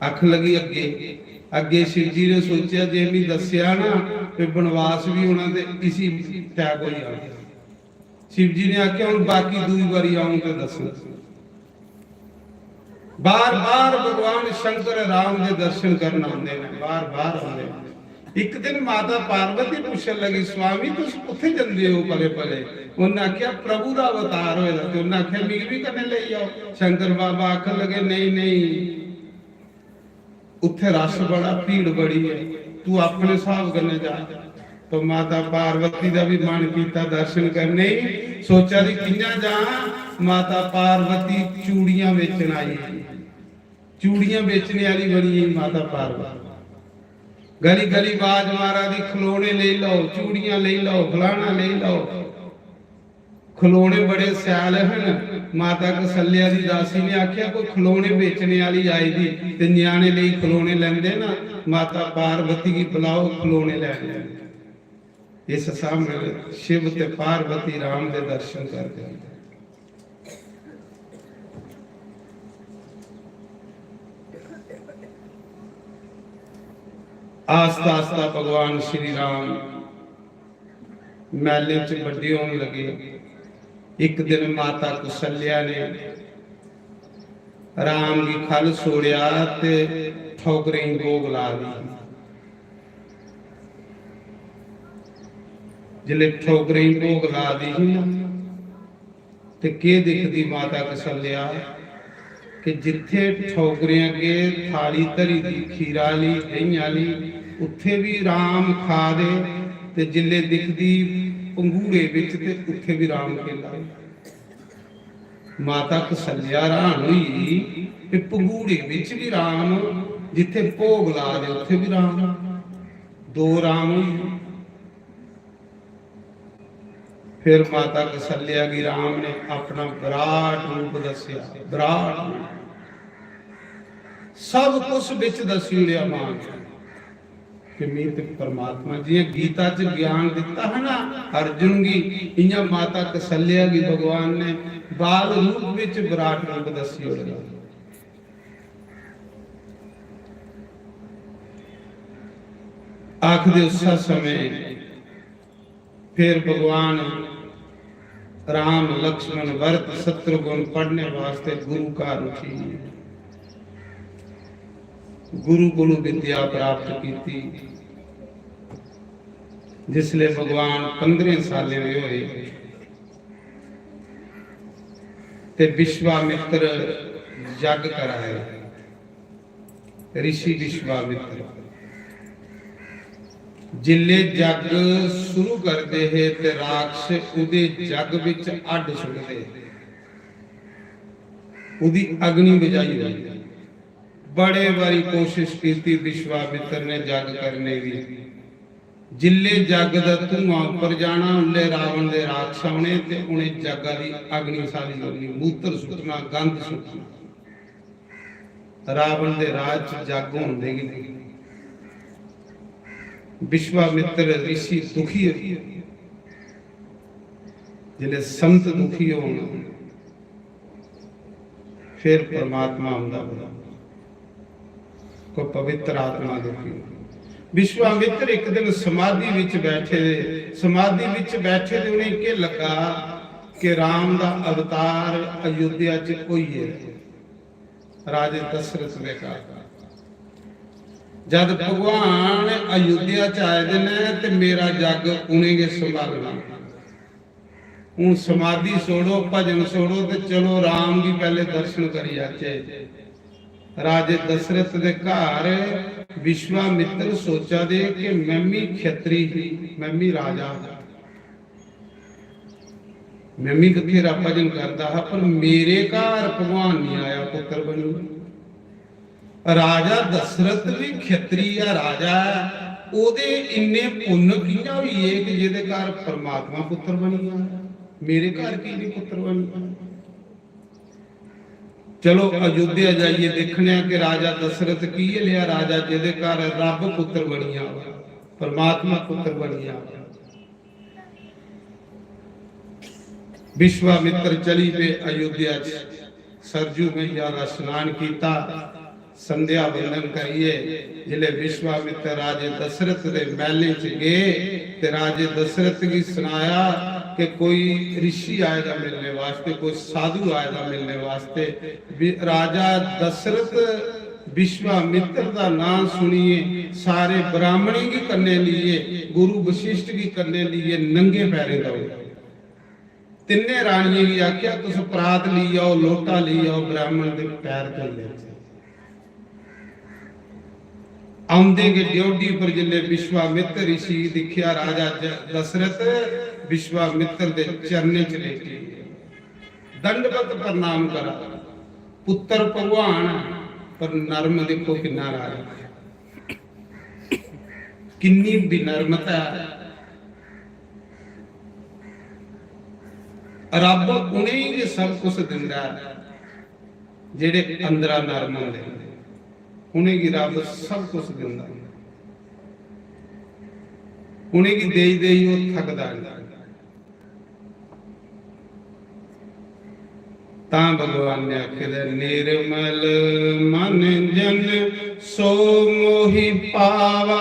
आखन लगी, "अग्गें।" अग्गें शिव जी ने सोचेआ, "जे मी दस्सेआ ना, ते बनवास बी होना ते इसी त्याग होई जाना।" शिव जी ने आखेआ, "हून बाकी दूई बारी आऊं ते दस्सङ।" बार बार भगवान शंकर राम दे दर्शन करन आंदे ने, बार बार आंदे ने। इक दिन माता पार्वती पुच्छन लगी, "स्वामी, तुस कुत्थे जंदे ओ पले पले?" उन्नै आखेआ, "प्रभु दा अवतार होए दा।" ते उन्नै आखेआ, "मिगी भी कन्नै लेई जाओ।" शंकर बाबा आखन लगे, "नेईं, नेईं, उत्थे रश बड़ा, भीड़ बड़ी है, तू अपने स्हाब कन्नै जा।" तो माता पार्वती दा भी मन कीता दर्शन करने गी, सोचा दी कि'यां जां, माता पार्वती चूड़ियां बेचन आई। चूड़ियां बेचने वाली बनी गई माता पार्वती। गली गली बाज मारा दी, "खिलौने लेई लैओ, चूड़ियां लेई लैओ, फलाना लेई लैओ।" खिलौने बड़े शैल हन। माता कौशल्या दी दासी ने आखेआ, "कोई खिलौने बेचने वाली आई दी ते ञ्याणे लेई खिलौने लैंदे ना, माता पार्वती गी बुलाओ, खिलौने लैने।" इस सामने शिव ते पार्वती राम दे दर्शन करदे न। आस्ता आस्ता भगवान श्री राम महलें च बड्डे होन लगे। इक दिन माता कौशल्या ने राम गी खल छोड़ेआ ते ठौकरें गी भोग ला दी ही। जिसलै ठौकरें गी भोग ला दी ही ना, ते केह् दिखदी माता कौशल्या कि जित्थे ठौकरें अग्गे थाली धरी दी खीरा आह्ली, देहीं आह्ली, उत्थे बी राम खा दे, ते जिल्ले दिखदी पंघूड़े बिच ते उत्थे बी राम खेला दे। माता कौशल्या हैरान होई कि पंघूड़े बिच बी राम, जित्थे भोग ला दे उत्थे बी राम, दो राम होई गे। फिर माता कौशल्या गी राम ने अपना विराट रूप दस्सेआ, विराट रूप। सब कुछ बिच दस्सी ओड़ेआ मां ने कि में ते परमात्मा, जियां गीता च ज्ञान दित्ता है ना अर्जुन गी, इयां माता कौशल्या गी भगवान ने बाल रूप बिच विराट रूप दस्सी ओड़ेआ। आखदे उस समय फिर भगवान राम, लक्ष्मण, भरत, शत्रुघ्न पढ़ने वास्ते गुरु घर उठी गए। गुरु कोलों विद्या प्राप्त कीती। जिसले भगवान पंद्रह सालें दे होए ते विश्वामित्र जग कराए। ऋषि विश्वामित्र जिल्ले जग शुरू करदे हे ते राक्षस उदे जग विच अड्ड सुटदे। ओह्दी अग्नि बुझाई होई। बड़े बारी कोशिश कीती विश्वामित्र ने जग करने दी। जिल्ले जग दा धुआं उप्पर जाना, उल्ले रावण दे राक्षस औने ते उ'नें जग्गा दी अग्नि सारी करनी, मूत्र सुट्टना, गंध सुट्टना। रावण दे राज च जग होंदे गै नेईं। विश्वामित्र ऋषि दुखी होई, जिसलै संत दुखी होन, फिर परमात्मा आंदा, कोई पवित्र आत्मा दुखी। विश्वामित्र एक दिन समाधि विच बैठे दे, समाधि विच बैठे दे उ'नेंगी केह् लग्गा कि राम दा अवतार अयोध्या च होई गेदा, राजे दशरथ दे घर। जद भगवान अयोध्या च आए दे न ते मेरा जग उ'नें गै संभालना। हून समाधि छोड़ो, भजन छोड़ो ते चलो राम गी पैह्ले दर्शन करी आचे। राजे दशरथ दे घर विश्वामित्र सोचा दे कि मैं मी खत्री ही, मैं मी राजा हां, मैं मी बथेरा भजन करदा हा, पर मेरे घर भगवान नहीं आया पुत्र बनी। राजा दशरथ भी खत्री ऐ, राजा ऐ, ओह्दे इन्ने पुन्न कि'यां होई गे कि जेह्दे घर परमात्मा पुत्र बनी गेआ, मेरे घर की नहीं पुत्र बनी गेआ? चलो अयोध्या जाइए दिक्खने आं कि राजा दशरथ की लेआ राजा जेह्दे घर रब पुत्र बनी गेआ, परमात्मा पुत्र बनी गेआ। विश्वामित्र चली पे अयोध्या च, सरजू मैया दा स्नान कीता, संध्या वंदन करिए जिसले विश्वामित्र राजे दशरथ दे महलें च गए ते राजे दशरथ गी सनाया कि कोई ऋषि आए दा मिलने वास्ते, कोई साधु आए दा मिलने वास्ते। वि-, राजा दशरथ विश्वामित्र दा नां सुनिए सारे ब्राह्मणें गी कन्ने लिए, गुरु वशिष्ठ गी कन्ने लिए नंगे पैरें दौड़े। तिन्ने रानियें गी आख्या, "तुस परात लेई आओ, लोटा लेई आओ, ब्राह्मण दे पैर धोई लैचे।" औंदे गै ड्योढ़ी पर जिसले विश्वामित्र ऋषि गी दिक्खेआ, राजा ज-, दशरथ विश्वामित्र दे चरणें च लेटी गे। दंडवत प्रणाम करा। पुत्र भगवान, पर नर्म दिक्खो किन्ना राजा, किन्नी विनर्मता ऐ। रब उ'नेंगी गै सब कुछ दिंदा ऐ जेह्ड़े अंदरा नर्म होंदे न, उ'नेंगी रब सब कुछ दिंदा, उ'नेंगी देई देई ओह् थकदा निं। तां भगवान ने आखे दा, "निर्मल मन जन सो मोहि पावा,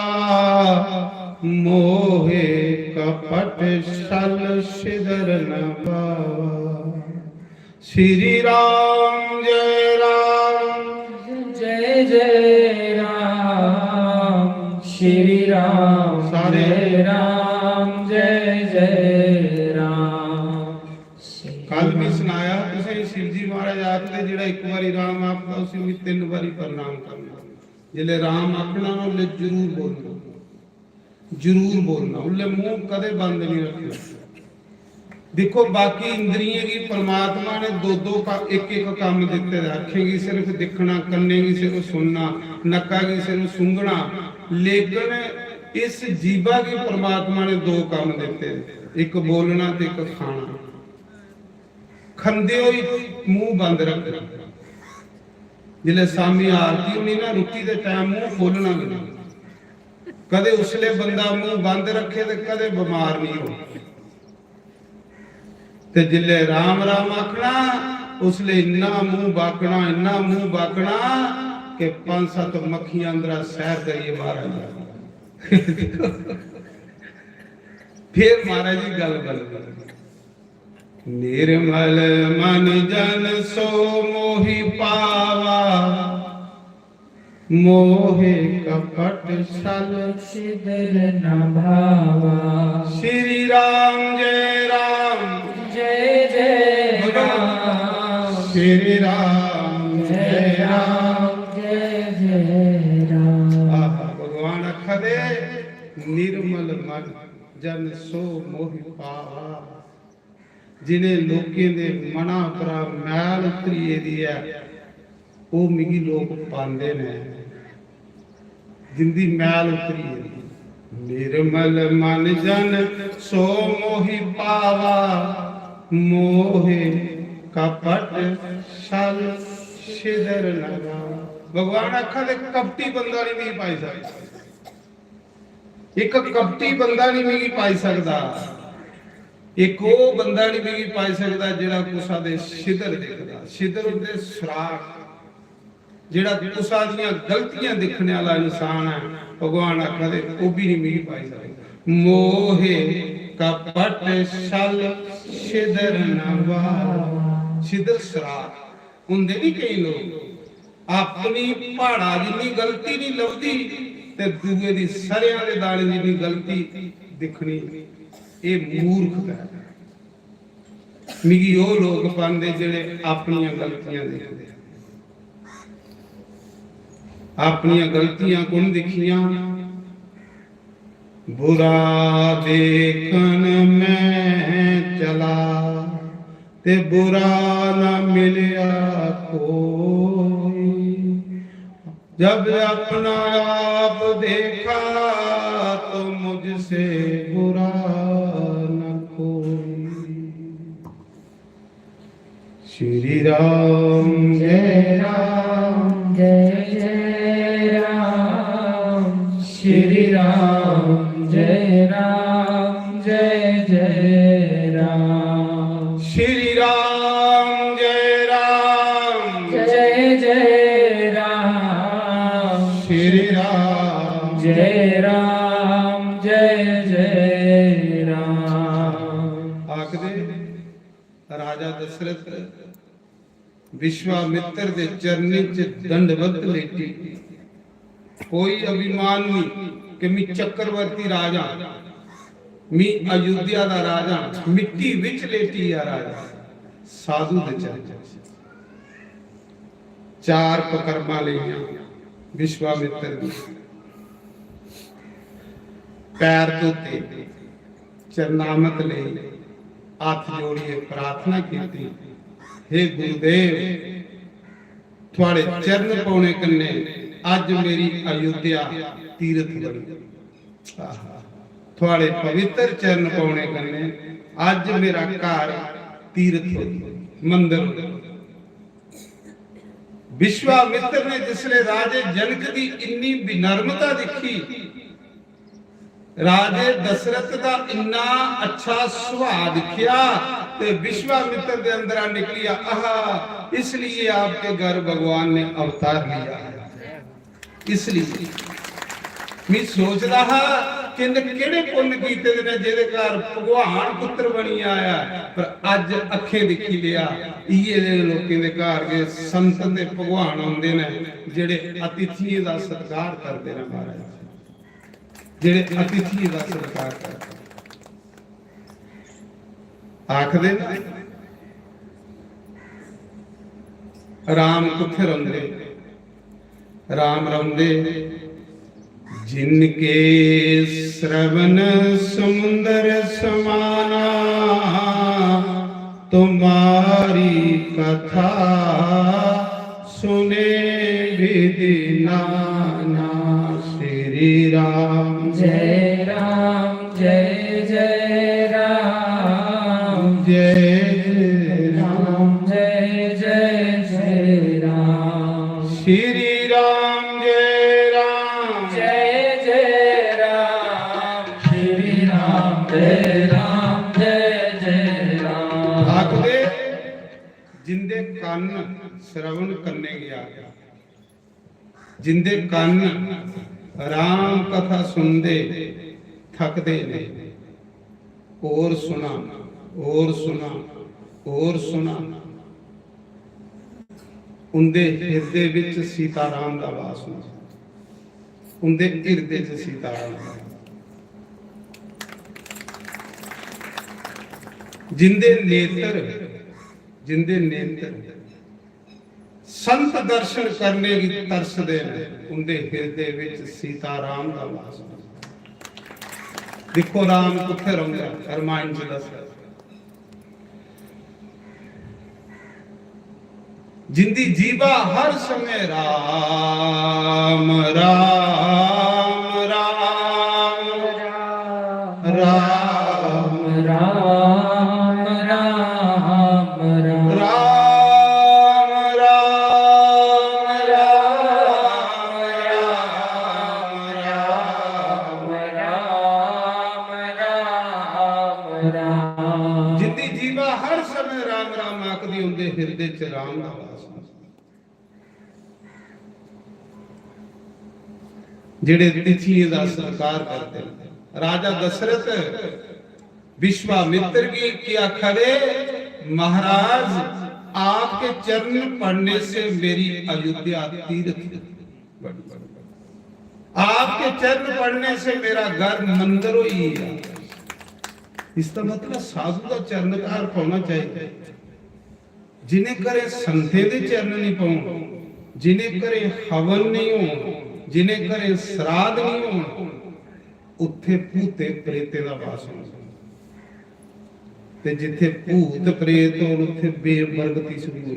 मोहे कपट छल छिदर न पावा।" श्री राम जय राम। जय जय राम, श्री राम सारे। जय राम, जय जय राम। कल भी सुनाया तुसें, शिव जी महाराज आखदे, "जेह्ड़ा इक बारी राम आखदा, उसी मी तिन्न बारी प्रणाम करना।" जिसलै राम आखना ना, उसलै जरूर बोलना, जरूर बोलना, उसलै मूंह कदें बंद नहीं रखना। दिक्खो, बाकी इंद्रियें गी परमात्मा ने दो दो का, इक इक कम्म दित्ते दा। अक्खें गी सिर्फ दिक्खना, कन्नें गी सिर्फ सुनना, नक्का गी सिर्फ सूंघना, लेकिन इस जीभा गी परमात्मा ने दो कम्म दित्ते दे, इक बोलना ते इक खाना। खंदे होई मूंह बंद रखना। जिसलै शामी आरती होनी ना, रुट्टी दे टैम मूंह खोलना गै नहीं। कदे उसले बंदा मूंह बंद रखे ते कदे बमार नहीं हो। ते जिसले राम राम आखना, उसले इन्ना मूंह बाकना, इन्ना मूंह बाकना कि पंज सत्त मक्खियां अंदरा सैर करिए बाहर आई जानियां। फिर महाराज जी गल बन गई। निर्मल मन जन सो मोहि पावा, मोहे कपट छल छिदर न भावा। श्री राम जय राम। जय जय राम। श्री राम जय राम। जय जय राम। आह, भगवान आखा दे, "निर्मल मन जन सो मोहि पावा।" जिनें लोकें दे मना परा मैल उतरी गेदी ऐ, ओह् मिगी लोक पांदे न, जिंदी मैल उतरी गेदी। निर्मल मन जन सो मोहि पावा, मोहे कपट छल छिदर नवा। भगवान आखा दे, कपटी बंदा नहीं मिगी पाई सकदा, एक कपटी बंदा नहीं मिगी पाई सकदा, एक ओह् बंदा नहीं मिगी पाई सकदा जेह्ड़ा कुसा दे छिदर दिखदा। छिदर होंदे सुराख, जेह्ड़ा कुसा दियां गलतियां दिक्खने आह्ला इंसान ऐ, भगवान आखा दे, ओह् बी नहीं मिगी पाई सकदा। मोहे कपट छल छिदर नवा। छिदर सुराख होंदे नहीं केईं लोक, अपनी प्हाड़ा जिन्नी गलती नहीं लभदी ते दूए दी सरेआं दे दाने जिन्नी गलती दिक्खनी, एह् मूर्खता ऐ। मिगी ओह् लोक पांदे जेह्ड़े अपनियां गलतियां दिखदे। अपनियां गलतियां कु'न दिक्खियां? बुरा देखन मैं चला ते बुरा ना मिलया कोई। जब अपना आप देखा तो मुझसे बुरा न कोई। श्री राम जय राम जय जय राम। श्री राम जय राम जय जय राम। श्री राम जय राम जय जय राम। श्री राम जय राम जय जय राम। आखदे राजा दशरथ विश्वामित्र दे चरणें च दंडवत लेटी, कोई अभिमान नहीं कि मी चक्रवर्ती राजा, मी अयोध्या दा राजा, मिट्टी विच लेटी आ राजा, साधु दे चरण च। चार पकरमा लेइयां विश्वामित्र दी, पैर धोते, चरणामत लेई, हत्थ जोड़ियै प्रार्थना कीती, "हे गुरुदेव, थुआड़े चरण पौने कन्नै अज्ज मेरी अयोध्या तीरथ बनी। आहा, थुआड़े पवित्र चरण पौने कन्नै अज्ज मेरा घर तीरथ होई, मंदर होई।" विश्वामित्र ने जिसले राजे जनक दी इन्नी विनम्रता दिखी, राजे दशरथ दा इन्ना अच्छा सुभाऽ दिक्खेआ ते विश्वामित्र दे अंदरा निकलिया, "आहा, इसलिए आपके घर भगवान ने अवतार लिया है।" इसलिए मैं सोचदा हा कि इन्ने केह्ड़े पुन्न कीते दे ने जेह्दे घर भगवान पुत्र बनी आया, पर अज्ज अक्खें दिक्खी लेआ, इ'यै जेह् लोकें दे घर गै संत ते भगवान औंदे न, जेह्ड़े अतिथियें दा सत्कार करदे न महाराज। जेह्ड़े अतिथियें दा सत्कार करदे। आखदे न, राम कुत्थै रौंह्दे? राम रौंह्दे, "जिनके श्रवण समुंदर समाना, तुम्हारी कथा सुने विधि नाना।" श्री राम जय राम जय जय राम जय राम जय जय राम। श्री राम जय राम जय जय राम। श्री राम जय राम जय जय राम। आखदे, जिंदे कन्न श्रवण करने गया, जिंदे कन्न राम कथा सुनदे थकदे नहीं, होर सुना, होर सुना, होर सुना। उंदे हिरदे विच सीताराम दा वास होंदा, उंदे हिरदे च सीताराम दा। जिंदे नेत्र, जिंदे नेत्र संत दर्शन करने गी तरसदे न, उंदे हिरदे विच सीताराम दा वास होंदा। दिक्खो राम कुत्थै रौंह्दा, रामायण च दस्सेआ। जिंदी जीवा हर समय राम, राम, राम, राम, राम, राम, राम, राम, राम, राम, राम, राम, राम, राम। जिंदी जीवा हर समय राम राम आखदी, उंदे हिरदे च राम दा वास। जेड़े तिथियें दा सत्कार करदे न। राजा दशरथ विश्वामित्र गी केह् आखा दे, "महाराज, आपके चरण पड़ने से मेरी अयोध्या तीर्थ, आपके चरण पड़ने से मेरा घर मंदिर होई गया।" इसका मतलब साधु का चरणकार होना चाहिए। जिन्हें घरें संतें दे चरण नहीं पौन, जिन्हें घरें हवन नहीं होन, जिन्हें घरें श्राद्ध नहीं होन, उत्थे भूते प्रेते दा वास होना। ते जिथे भूत प्रेत होन, उत्थे बेबरकती शुरू होई।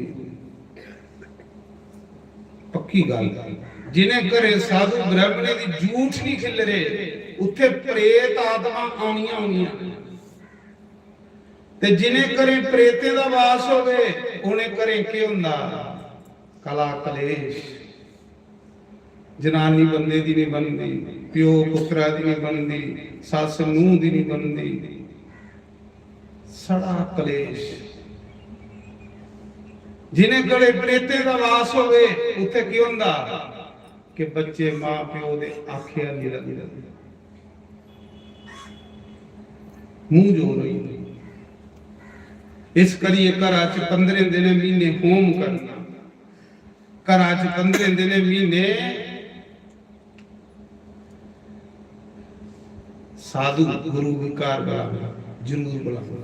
पक्की गल्ल। जिन्हें घरें साधु ब्राह्मणें दी जूठ नहीं खिल्लरे, उत्थे प्रेत आत्मा आउनियां आउनियां। ते जिन्हें घरें प्रेतें दा वास होवे, उन्हें घरें केह् हुंदा? कला कलेश। जनानी बंदे दी नहीं बनदी, प्यो पुत्रा दी नहीं बनदी, सस्स नूंह दी नहीं बनदी, सड़ा कलेश। जिन्हें घरें प्रेतें दा वास होवे, उत्थे केह् हुंदा? कि बच्चे मां प्यो दे आखेआ नहीं लगदे, मूंह जोर होई जंदे। इस करियै घरा च पंदरें दिनें म्हीने होम करना, घरा च पंदरें दिनें म्हीने साधु गुरु गी घर बुलाना, जरूर बुलाना,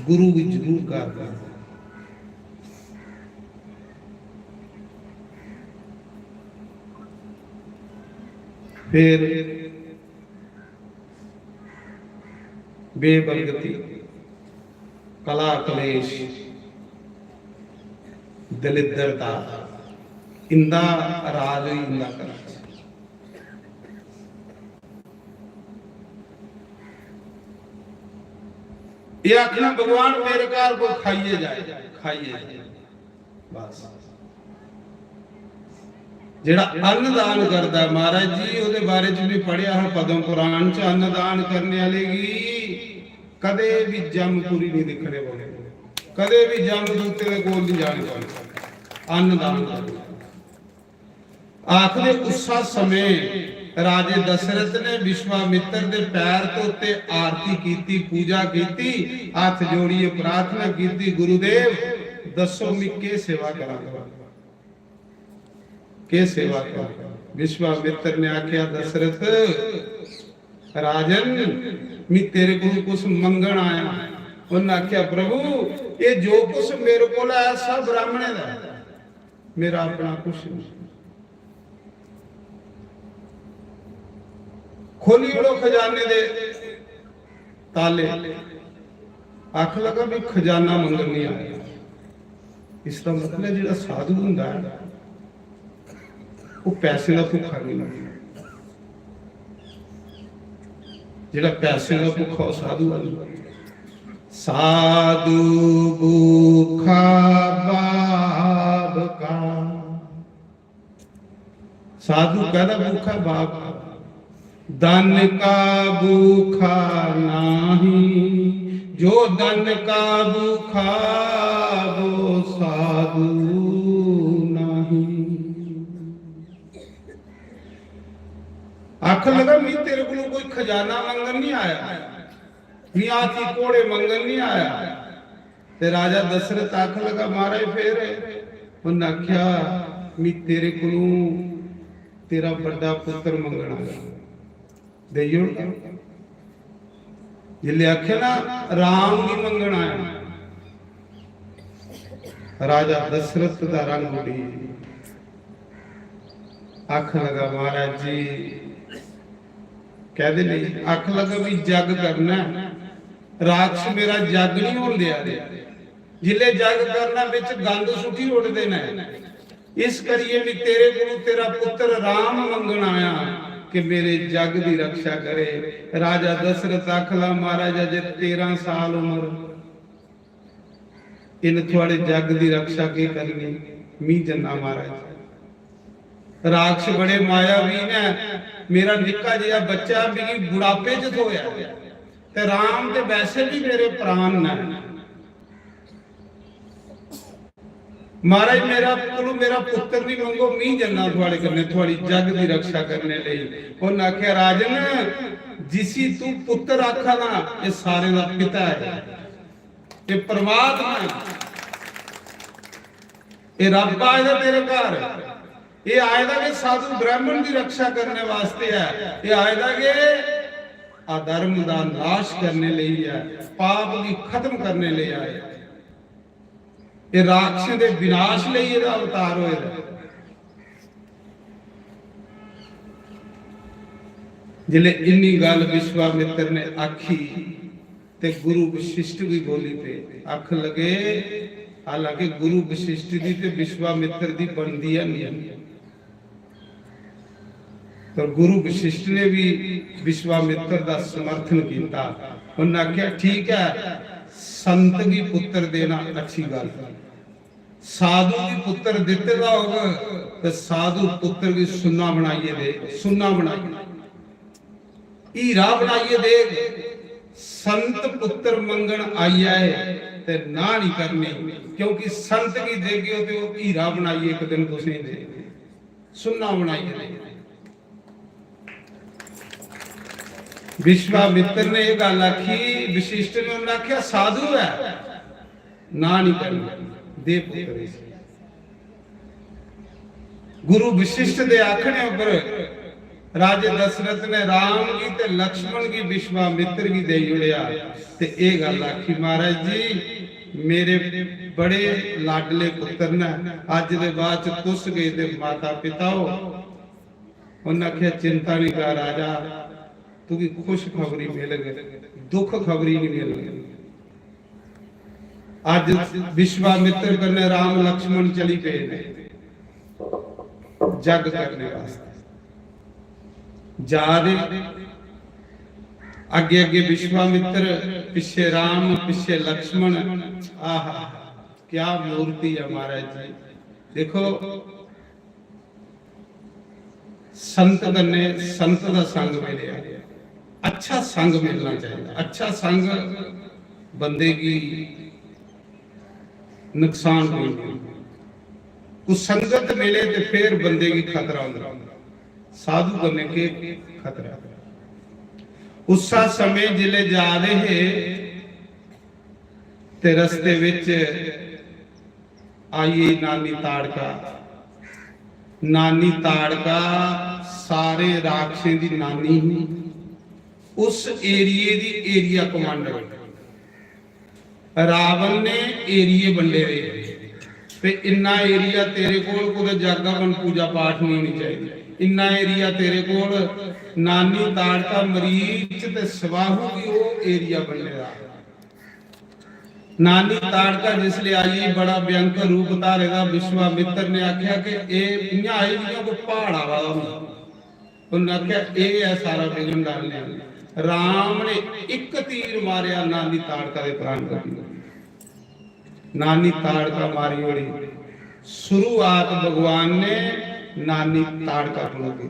गुरु गी जरूर घर बुलाना। फिर बेबरकती, कला कलेश, दलिद्रता, इंदा राज होई जंदा घरा च। एह् आखना, "भगवान, मेरे घर कोई खाइयै जाए, खाइयै जाए।" बस। जेह्ड़ा अन्न दान करदा ऐ, महाराज जी, ओह्दे बारे च में पढ़ेआ हा पद्म पुराण च, अन्न दान करने आह्ले गी कदें बी जमपुरी नहीं दिक्खने पौने, कदें बी जमदूतें दे कोल नहीं जाने पौने। अन्न दान करने। आखदे, उस्सा समें राजे दशरथ ने विश्वामित्र दे पैर धोते, आरती कीती, पूजा कीती, हत्थ जोड़ियै प्रार्थना कीती, "गुरुदेव, दस्सो, मी केह् सेवा करां?" केह् सेवा करां? विश्वामित्र ने आखेआ, "दशरथ राजन, मी तेरे कोल कुछ मंगण आया।" उन्नै आखेआ, "प्रभु, एह् जो कुछ मेरे कोल ऐ, सब ब्राह्मणें दा ऐ, मेरा अपना कुछ नहीं। खोली ओड़ो खजाने दे ताले।" आखन लगा, "भी खजाना मंगन नहीं आया।" इसदा मतलब जेह्ड़ा साधु होंदा ऐ, ओह् पैसे दा भुक्खा नहीं होंदा। जेह्ड़ा पैसे दा भुक्खा, ओह् साधु है नहीं। साधु भूखा बाप का। साधु कहदा भूखा बाप का। धन का भूखा नाही, जो धन का भूखा वो साधु नाही। आखन लगा, "मी तेरे कोलों कोई खजाना मंगन नहीं आया, मी हाथी घोड़े मंगन नहीं आया।" ते राजा दशरथ आखन लगा, "महाराज, फिर?" उन्नै आखेआ, "मी तेरे कोलों तेरा बड्डा पुत्र मंगना, देई ओड़गा।" जिसलै आखेआ ना, "राम गी मंगना ऐ," राजा दशरथ दा रंग उड़ी। आखन लगा, "महाराज जी, कैह्दे लेई?" आखन लगा, "भी जग करना ऐ, राक्षस मेरा जग नहीं होन देआ दे।" जिले जग करना बिच गंद सुट्टी उड़दे ने। इस करिए मैं तेरे कोल तेरा पुत्र राम मंगन आया कि मेरे जग दी रक्षा करे। राजा दशरथ आखला, महाराज, अजे तेरह साल उम्र, इन थुआड़े जग दी रक्षा के करनी? मी जन्ना महाराज। राक्षस बड़े मायावी ने। मेरा निक्का जिहा बच्चा मिगी बुढ़ापे च थ्होया ते राम ते वैसे भी मेरे प्राण न। महाराज, मेरा कोलू मेरा पुत्र नहीं मंगो, मी जन्ना थुआड़े कन्नै, थुआड़ी जग दी रक्षा करने लेई। उन्हें आख्या, राजन, जिसी तू पुत्र आखा ना, ये सारे दा पिता है, ये परमात्मा है, ये रब आए दा तेरे घर, ये आए दा के साधु ब्राह्मण की रक्षा करने वास्ते है, ये आए दा के अधर्म का नाश करने लेई है, पाप की खत्म करने लेई आए। ये राक्षसें दे विनाश लेई एह्दा अवतार होए दा। जिसले इन्नी गल्ल विश्वामित्र ने आखी ते गुरु वशिष्ठ भी बोली पे, आख लगे, हालांकि गुरु वशिष्ठ दी ते विश्वामित्र दी बनदी है नहीं, पर गुरु वशिष्ठ ने भी विश्वामित्र का समर्थन किया। उन्हें आख्या, ठीक है, संत की पुत्र देना अच्छी गल, साधु की पुत्र दिते दा होग तो साधु पुत्र की सुन्ना बनाइए दे, सुन्ना बनाइए, हीरा बनाइए दे। संत पुत्र मंगन आई आए ते ना नहीं करनी, क्योंकि संत की देगे हो तो हीरा बनाइए एक दिन तुसें दे, सुन्ना बनाइए दे। विश्वामित्र ने यह गल आखी, वशिष्ठ ने उन्हें आख्या, साधु है, ना नहीं करना, दे पुत्र इस। गुरु वशिष्ठ दे आखने पर राजे दशरथ ने राम की ते लक्ष्मण की विश्वामित्र की दे जुड़िया। ते यह गल आखी, महाराज जी, मेरे बड़े लाडले पुत्र ने, अज दे बाद च तुस गए ते माता पिता हो। उन्हें आख्या, चिंता नहीं कर राजा, तुगी खुशखबरी मिलग, दुखखबरी नहीं मिलग। अज विश्वामित्र कन्ने राम लक्ष्मण चली पे ने जग करने वास्ते। जा दे अगे अगे विश्वामित्र, पिछे राम, पिछे लक्ष्मण। आहा, क्या मूर्ति है महाराज जी। देखो, संत कन्नै संत दा संग मिलेआ। अच्छा संग मिलना चाहिए। अच्छा संग बंदे गी नुकसान कोई नहीं। कुसंगत मिले ते फिर बंदे गी खतरा होंदा। साधु कन्नै केह् खतरा? उस्सा समें जिसलै जा दे हे ते रस्ते विच आई गेई नानी ताड़का। नानी ताड़का सारे राक्षसें दी नानी ही। उस एरिये दी एरिया कमांडर। रावण ने एरिये बंडे दे, ते इन्ना एरिया तेरे कोल कुतै जागरण पूजा पाठ नहीं होनी चाहिए, इन्ना एरिया तेरे कोल। नानी ताड़का मरीच ते स्वाहू गी ओह् एरिया बंडे दा। नानी ताड़का जिसले आई, बड़ा भयंकर रूप धारे दा। विश्वामित्र ने आख्या कि एह् इ'यां आई जि'यां कोई प्हाड़ आवा दा होंदा। उन्हें आख्या, "एह् ऐ सारा विघ्न डालने आह्ला।" राम ने इक तीर मारेआ, नानी ताड़का दे प्राण कड्ढी ओड़े। नानी ताड़का मारी ओड़ी। शुरुआत भगवान ने नानी ताड़का कोलों की।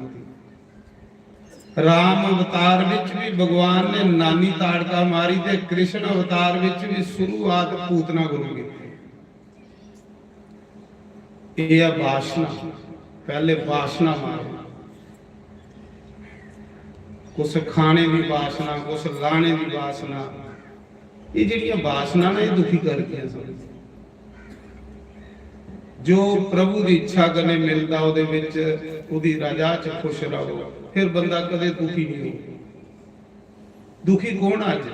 राम अवतार विच भी भगवान ने नानी ताड़का मारी ते कृष्ण अवतार विच भी शुरुआत पूतना कोलों की। एह् ऐ वासना। पैह्ले वासना मारो, कुछ खाने दी वासना, कुछ लाने दी वासना। एह् जेह्ड़ियां वासना ना, एह् दुखी करदियां सन। जो प्रभु दी इच्छा कन्नै मिलदा, ओह्दे विच, ओह्दी रजा च खुश रहो, फिर बंदा कदें दुखी नहीं हो। दुखी कौन अज?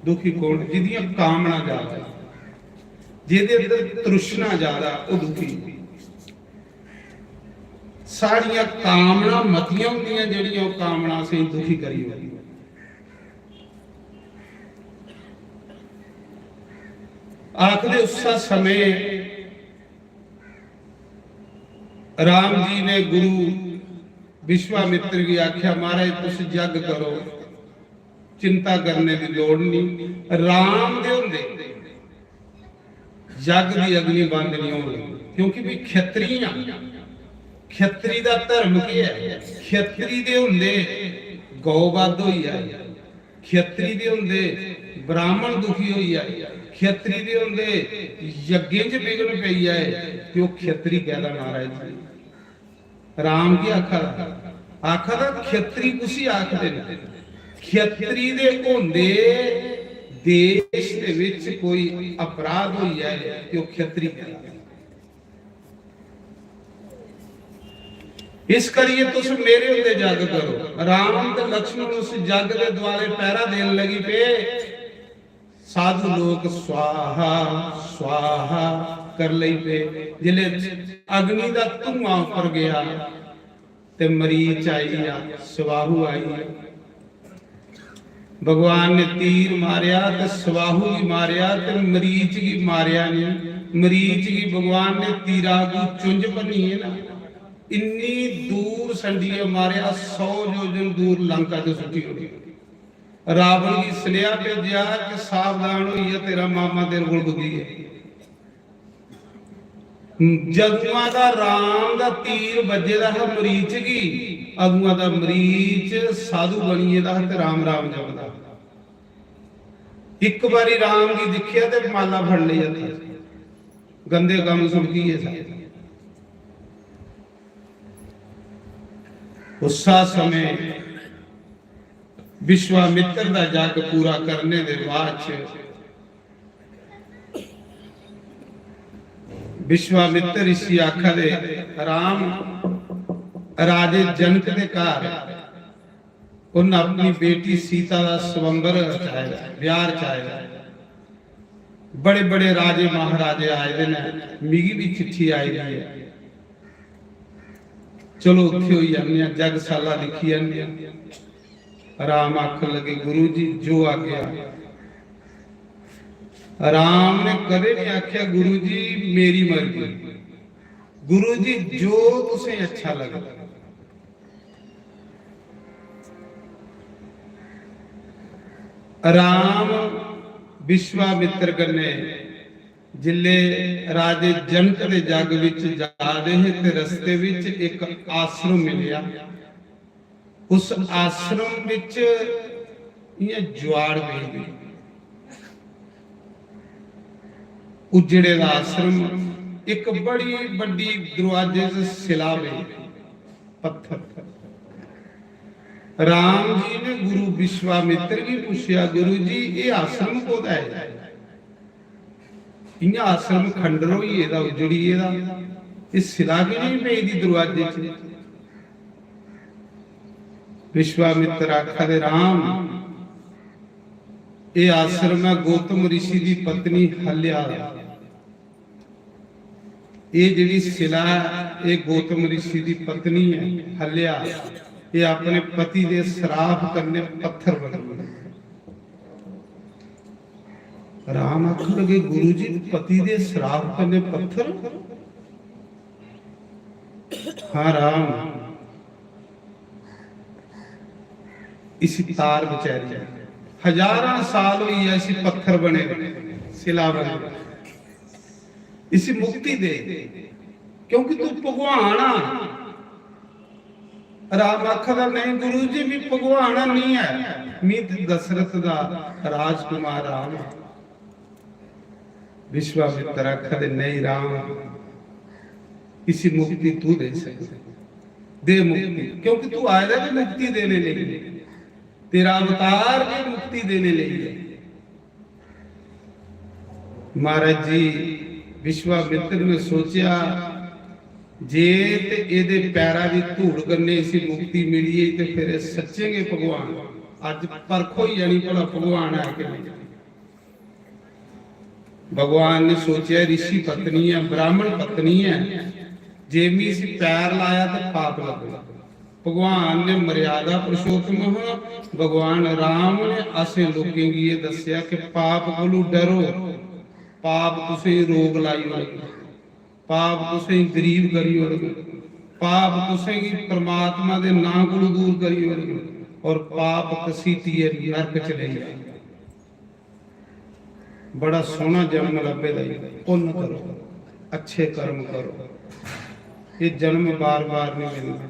दुखी कौन? जिदियां कामना ज्यादा, जिदे अंदर तृष्णा ज्यादा, ओह् दुखी। साढ़ियां कामना मतियां होंदियां, जेह्ड़ियां ओह् कामना असेंगी दुखी करी ओड़दियां। आखदे उस्सै समें राम जी ने गुरु विश्वामित्र गी आखेआ, "महाराज, तुस जग करो, चिंता करने दी लोड़ नहीं।" राम दे होंदे जग दी अग्नि बंद नहीं होनी, क्योंकि भी खेतरी आं, खेतरी दा धर्म केह् ऐ? खेतरी दे होंदे गौ बद्ध होई जाए, खेतरी दे होंदे ब्राह्मण दुखी होई जाए, खेतरी दे होंदे यज्ञें च विघ्न पेई जाए, ते ओह् खेतरी कैह्दा, महाराज जी? राम केह् आखा दा? आखा दा खेतरी कुसी आखदे न? खेतरी दे होंदे देश दे विच कोई अपराध होई जाए ते ओह् खेतरी कहलांदे। इस करिए तुस मेरे होंदे जग करो। राम ते लक्ष्मण उस जग दे दुआले पैरा देन लगी पे। साधु लोक स्वाहा स्वाहा कर लई पे। जिसले अग्नि दा धुआं उप्पर गया ते मरीच आई आ, स्वाहु आई आ। भगवान ने तीर मारया ते स्वाहु गी मारया ते मरीच गी मारया नहीं। मरीच गी भगवान ने तीरा अगू चुंझ भन्नी है ना, इन्नी दूर संडिये मारया, सौ योजन दूर लंका च सुट्टी ओड़ी। रावण गी सनेहा भेजेआ कि सावधान होइयै, तेरा मामा तेरे कोल बुद्धि है। जदुआं दा राम दा तीर बज्जे दा हा मरीच गी, अदुआं दा मरीच साधु बनी गेदा हा ते राम राम जपदा। इक बारी राम गी दिक्खेआ ते माला फड़ लेई हत्था च, गंदे कम्म सुटकी गे सारे। उस्सा समें विश्वामित्र दा जग पूरा करने दे बाद च विश्वामित्र ऋषि आखा दे, "राम, राजे जनक दे घर उन्न अपनी बेटी सीता दा स्वयंवर रचाए दा, ब्याह रचाए दा। बड़े बड़े राजे महाराजे आए दे न, मिगी भी चिट्ठी आई दी है। चलो उत्थे होई आने आं, जगसाला दिक्खी आने आं।" राम आखन लगे, "गुरु जी, जो आज्ञा।" राम ने कदे नहीं आख्या, "गुरु जी, मेरी मर्जी।" "गुरु जी, जो तुसें अच्छा लगदा।" राम विश्वामित्र कन्नै जिल्ले राजे जनक दे जग विच जा दे हे ते रस्ते विच इक आश्रम मिलेआ। उस आश्रम विच इयां जुआड़ पेई दी, उज्जड़े दा आश्रम, इक बड़ी बड्डी दरवाजे च सिला पेई, पत्थर। राम जी ने गुरु विश्वामित्र गी पुच्छेआ, "गुरु जी, एह् आश्रम कोह्दा ऐ? इ'यां आश्रम खंडर होई गेदा, उजड़ी गेदा, एह् सिला की नेईं पेई दी दरवाजे च?" विश्वामित्र आखा दे, "राम, एह् आश्रम ऐ गौतम ऋषि दी पत्नी हल्या दा। एह् जेह्ड़ी सिला ऐ, एह् गौतम ऋषि दी पत्नी ऐ हल्या, एह् अपने पति दे श्राप कन्नै पत्थर बनी गेई।" राम आखन लगे, "गुरु जी, पति दे श्राप कन्नै पत्थर?" "हाँ राम, इसी तार बेचारी, हजारां साल होई गेआ इसी पत्थर बने, सिला बने, इसी मुक्ति दे, क्योंकि तू भगवान आ।" राम आखदा, "नहीं गुरु जी, मी भगवान नहीं है, मी ते दशरथ दा राजकुमार राम।" विश्वामित्र आखदे, "नहीं राम, इसी मुक्ति तू दे सकदा, दे मुक्ति, क्योंकि तू आए दा भी मुक्ति देने लेई, तेरा अवतार भी मुक्ति देने लेई है।" महाराज जी, विश्वामित्र ने सोचेआ, "जे ते एदे पैरा दी धूड़ कन्नै इसी मुक्ति मिली है, ते फिर एह् सच्चें गै भगवान।" अज्ज परख होई जानी, भला भगवान है कि नहीं। भगवान ने सोचेआ, "ऋषि पत्नी ऐ, ब्राह्मण पत्नी ऐ, जे मी इसी पैर लाया ते पाप लगना।" भगवान ने मर्यादा पुरुषोत्तम हा, भगवान राम ने असें लोकें गी एह् दस्सेआ कि पाप कोलू डरो, पाप तुसेंगी रोग लाई ओड़ग, पाप तुसेंगी गरीब करी ओड़ग, पाप तुसेंगी परमात्मा दे नां कोलू दूर करी ओड़ग, और पाप घसीटियै नरक च लेई जाग। बड़ा सोहना जन्म लब्भे दा ई। पुन्न करो, अच्छे कर्म करो। ये जन्म बार बार नहीं मिलना,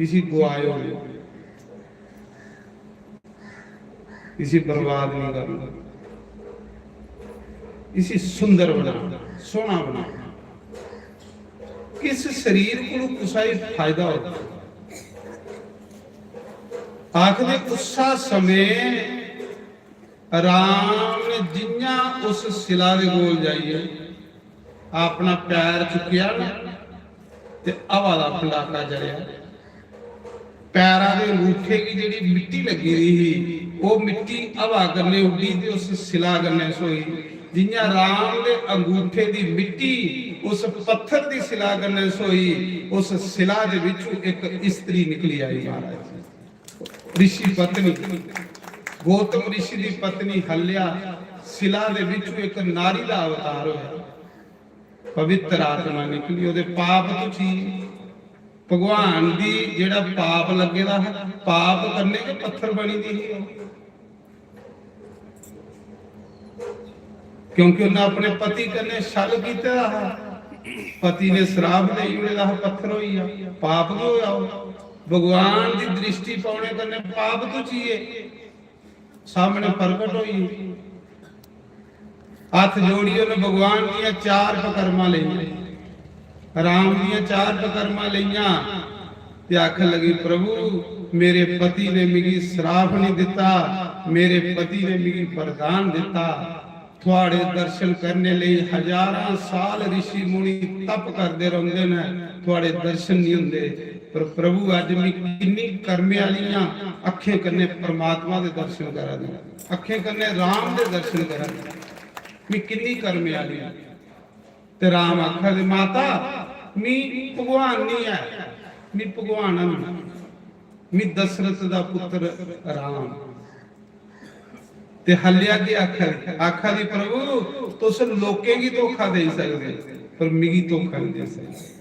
इसी गुआयो नहीं, इसी बर्बाद नहीं करना, इसी सुंदर बनाना, सोहना बनाना। किस शरीर को कुसा ही फायदा होता? आखदे उस्सा समय राम ने जियां उस सिला दे कोल जाइयै अपना पैर चुक्केआ ना, ते हवा दा फंडाका चलेआ। पैरा दे अंगूठे गी जेह्ड़ी मिट्टी लग्गी दी ही, ओह् मिट्टी हवा कन्नै उड्डी ते उस सिला कन्नै सोई। जियां राम दे अंगूठे दी मिट्टी उस पत्थर दी सिला कन्नै सोई, उस सिला दे विचों इक इस्त्री निकली आई महाराज। ऋषि पत्नी, गौतम ऋषि दी पत्नी हल्या, सिला दे विचों इक नारी दा अवतार होया। पवित्र आत्मा निकली, ओदे पाप तो चीज, भगवान दी जेड़ा पाप लगे दा हा, पाप करने के पत्थर बनी दी ही ओह। क्योंकि उन्हें अपने पति कन्नै छल कीते दा हा, पति ने श्राप देई ओड़े दा हा, पत्थर होई गेआ, पाप गै होया ओह। भगवान दी दृष्टि पौने कन्नै पाप तो चीए सामने प्रकट होई। हत्थ जोड़ियै उन्हें भगवान दियां चार पकरमा लेइयां, राम दियां चार पकरमा लेइयां ते आखन लगी, "प्रभु, मेरे पति ने मिगी श्राप नहीं दिता, मेरे पति ने मिगी वरदान दिता। थुआड़े दर्शन करने लेई हजारां साल ऋषि मुनि तप करदे रौंदे न, थुआड़े दर्शन नहीं हुंदे, पर प्रभु, अज्ज मैं किन्नी कर्मे आलियां अखें कन्नै परमात्मा दे दर्शन करा दी, अखें कन्नै राम दे दर्शन करा दी, मैं किन्नी कर्मे आलियां।" ते राम आखा दे, "माता, मी भगवान नहीं है, मी भगवान है, मी दशरथ दा पुत्र राम।" ते हल्या के आखा दी? आखा दी, "प्रभु, तुस लोकें गी धोखा देई सकदे, पर मिगी धोखा नहीं देई सकदे।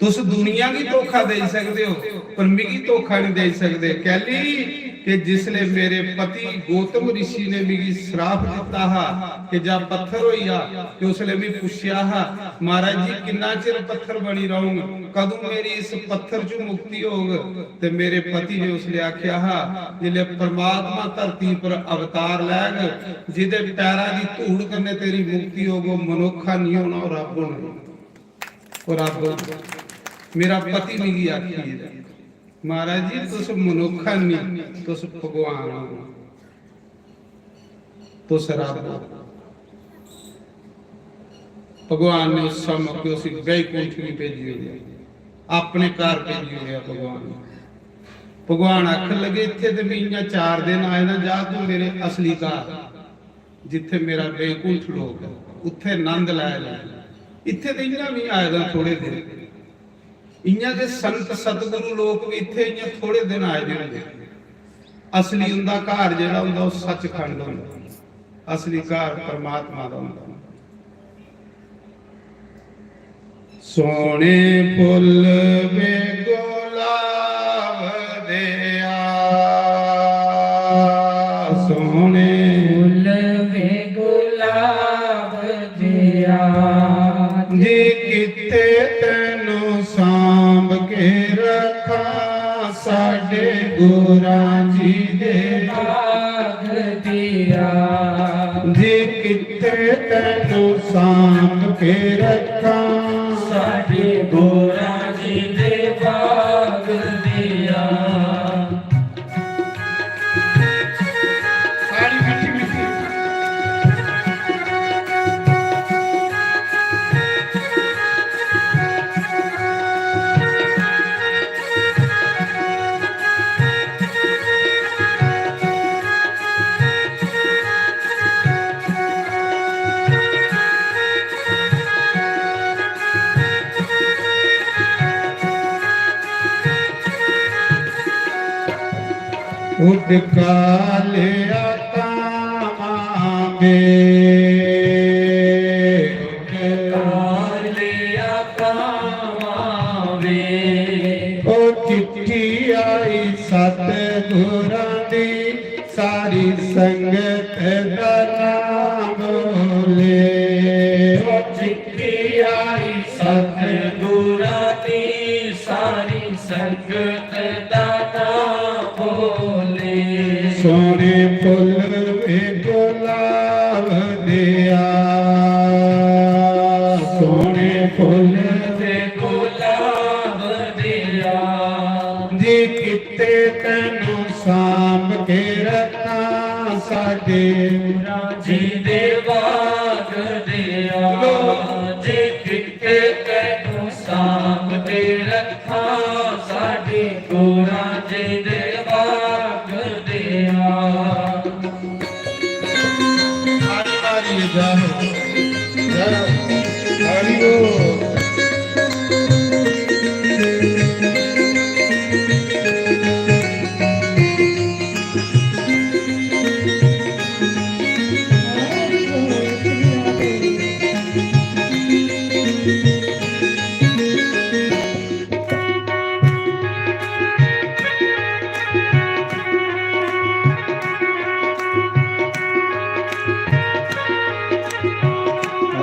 तुस दुनिया गी धोखा देई सकदे हो, पर मिगी धोखा नहीं देई सकदे।" कैली? कि जिसले मेरे पति गौतम ऋषि ने मिगी श्राप दिता हा कि जा पत्थर होई जा, ते उसले मैं पुच्छेआ हा, "महाराज जी, किन्ना चिर पत्थर बनी रहूंग? कदूं मेरी इस पत्थर चों मुक्ति होग?" ते मेरे पति ने उसले आख्या हा, "जिसले परमात्मा धरती पर अवतार लैग, जिदे पैरा दी धूड़ कन्नै तेरी मुक्ति होग, ओह मनुक्ख नहीं होना, ओह रब होना, ओह रब होना।" मेरा पति मिगी आखी गेदा, "महाराज जी, तुस मनुक्ख नहीं, तुस भगवान हो, तुस रब हो।" भगवान ने उस मौके उसी बैकुंठ गी भेजी ओड़ेआ, अपने घर भेजी ओड़ेआ भगवान ने। भगवान आखन लगे, "इत्थे ते मैं इ'यां चार दिन आए ना, जा तू मेरे असली घर, जित्थे मेरा बैकुंठ लोक है, उत्थे आनंद लै जा। इत्थे ते इ'यां भी आए दा थोड़े दिन।" इ'यां गै संत सतगुरु लोक भी इत्थे इ'यां थोड़े दिन आए दे होंदे। असली उं'दा घर जेह्ड़ा होंदा, ओह् सचखंड होंदा, असली घर परमात्मा दा होंदा। सोहने फुल्ल वे गुलाब देआ, सोहने फुल्ल वे गुलाब देआ, जी कित्थे तैनू सांभ के रखां, साडे गोरा जी दे बाग दिया। जी कित्थे तैनू सांभ के रखां, साडे गोरा जी दे बाग दिया। सारी मिट्ठी मिट्ठी। उठ काले आतामां बे। चिट्ठी आई सतगुरां दी, सारी संगत दा नाम बोले। ओ चिट्ठी आई सतगुरां दी, सारी संगत दा नाम बोले। सोहने फुल वे गुलाब दिया, सोहने फुल वे गुलाब दिया। जी किते तैनू सांभ के रखा, साडे राजी दे बाग दिया। जी किते तैनू सांभ के रखा, साडे गुरां जी दे बाग दिया। हरी हरी जय हो, जय हो, हरि बोल।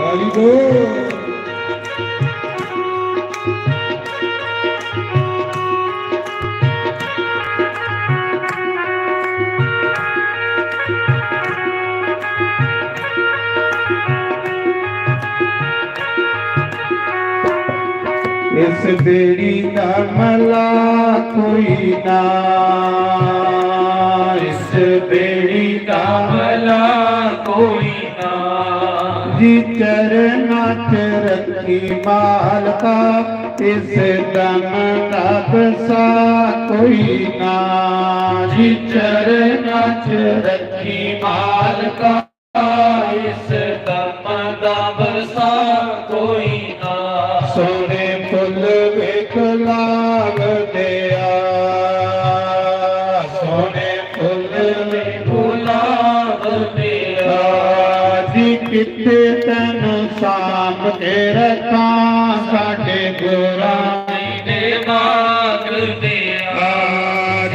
हरि बोल। इस बेड़ी दा मला कोई ना, इस बेड़ी दा मला कोई ना। जी चरना च रखी मालका, इस दम दा बसा कोई ना। जी चरना च रखी मालका, इस दम दा बसा कोई ना। सोहने फुल वे गुलाब दिया, सोहने फुल वे गुलाब दिया। जी किते तैनू सांभ के रखा, साडे गुरां जी दे बाग दिया।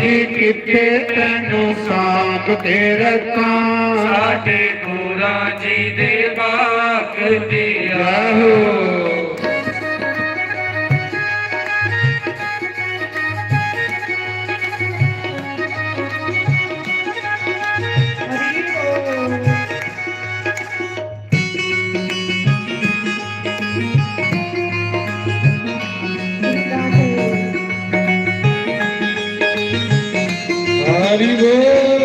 जी किते तैनू सांभ के रखा, साडे गुरां जी दे बाग दिया। हरि बोल।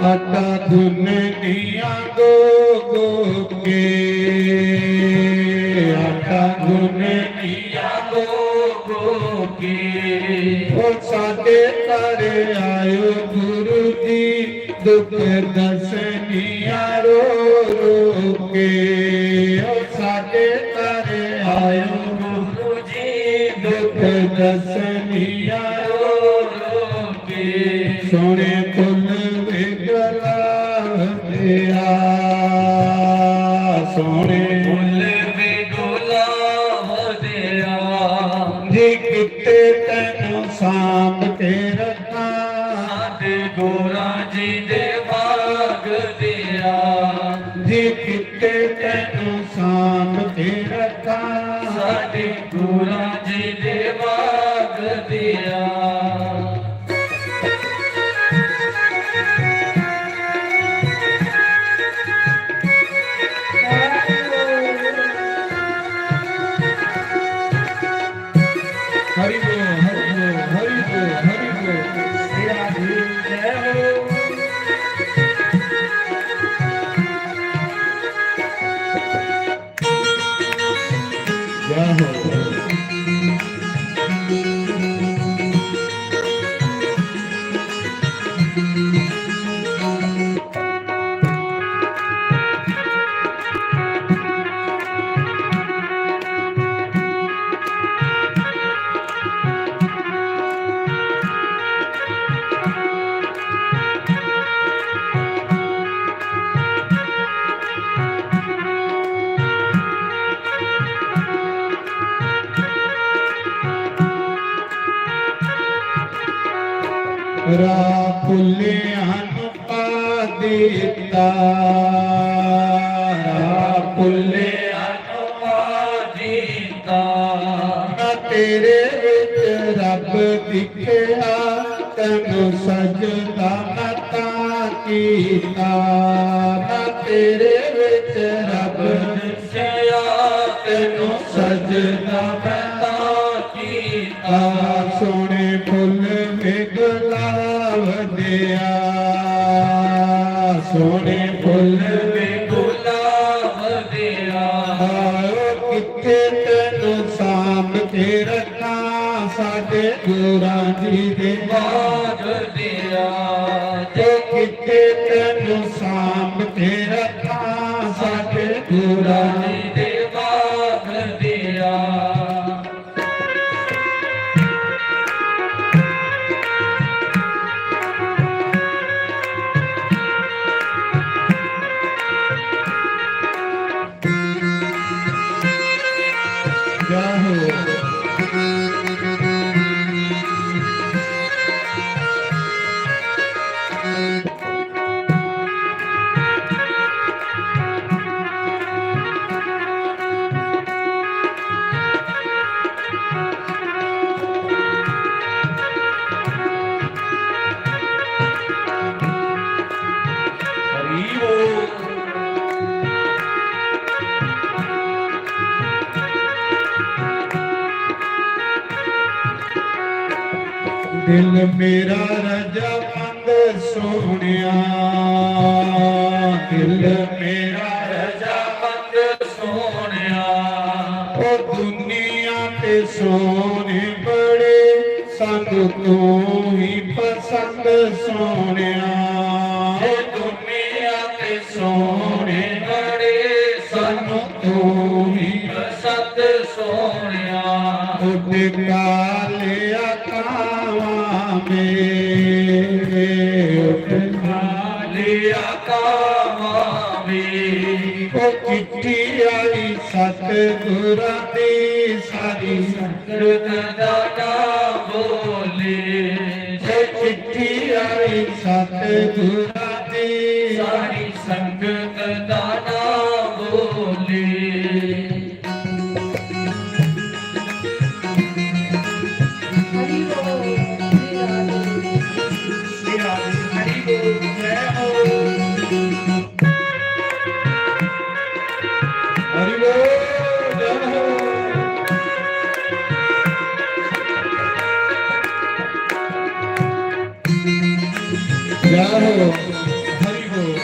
आटा गुन्ननिया गो गो के, आटा गुन्ननिया गो गो के। ओ साडे घर आयो गुरु जी, दुख दसनिया रो रो के। ओ साडे घर आयो गुरु जी, दुख दसनिया रो रो सोहने फुल वे गुलाब दिया, सोहने फुल वे गुलाब दिया। जी किते तैनू सांभ के रखा, साडे गुरां जी दे बाग दिया। जी किते तैनू सांभ के रखा, साडे गुरां जी दे बाग दिया। हरि बोल, हरि बोल, हरि बोल, हरि बोल। राह भुल्लेआं नूं पा दित्ता, राह भुल्लेआं नूं पा दित्ता। ना तेरे विच रब दिखेआ, तैनू सजदा मैं तां कीता। ना तेरे विच रब दिखेआ, तैनू सजदा मैं तां कीता। सोहणे फुल्ल वे गुलाब देआ, सोहणे फुल्ल वे गुलाब देआ। आओ कित्थे तैनू सांभ के रखां, साडे गुरां जी दे बाग देआ। ते कित्थे तैनू सांभ के रखां, साडे गुरां जी दे बाग देआ। जय हो। हरि बोल। दिल मेरा रजामंद सोहणिया, दिल मेरा रजामंद सोहणिया। ओ दुनिया ते सोहणे बड़े, सानू तू ही पसंद सोहणिया। ओ दुनिया ते सोहणे बड़े, सानू तू ही पसंद सोहणिया। उठ कालिया कावां वे, उठ कालिया कावां वे। ओ चिट्ठी आई सतगुरां दी, सारी संगत दा नां बोले। ओ चिट्ठी आई सतगुरां दी, सारी संगत दा नां बोले। हरि बोल, हरि बोल, जय हो। हरि बोल, जय हो। जय हो। हरि बोल।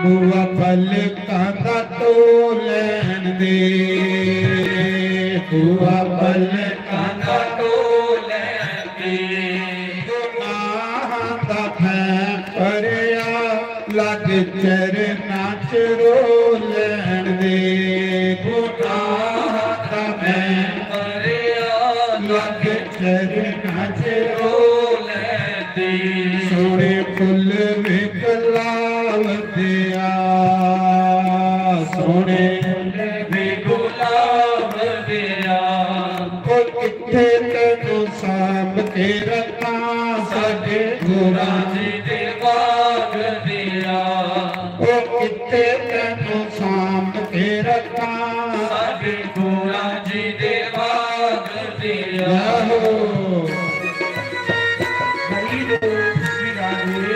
बुआ पलकां दा टो लैन दे, बुआ पलकां दा टो लैन दे। गुनाहां दा भैं भरेआ, लग चरनां च रो लैन दे। गुनाहां दा भैं भरेआ, लग चरनां च रो लैन दे। सोहणे फुल्ल वे गुलाब देआ, सोहणे फुल्ल वे गुलाब देआ। ओ कित्थे तैनू सांभ के रखां, साडे गुरां जी दे बाग देआ। ओ कित्थे तैनू सांभ के रखां, साडे गुरां जी दे बाग देआ। जय हो। हरि बोल श्री राधे।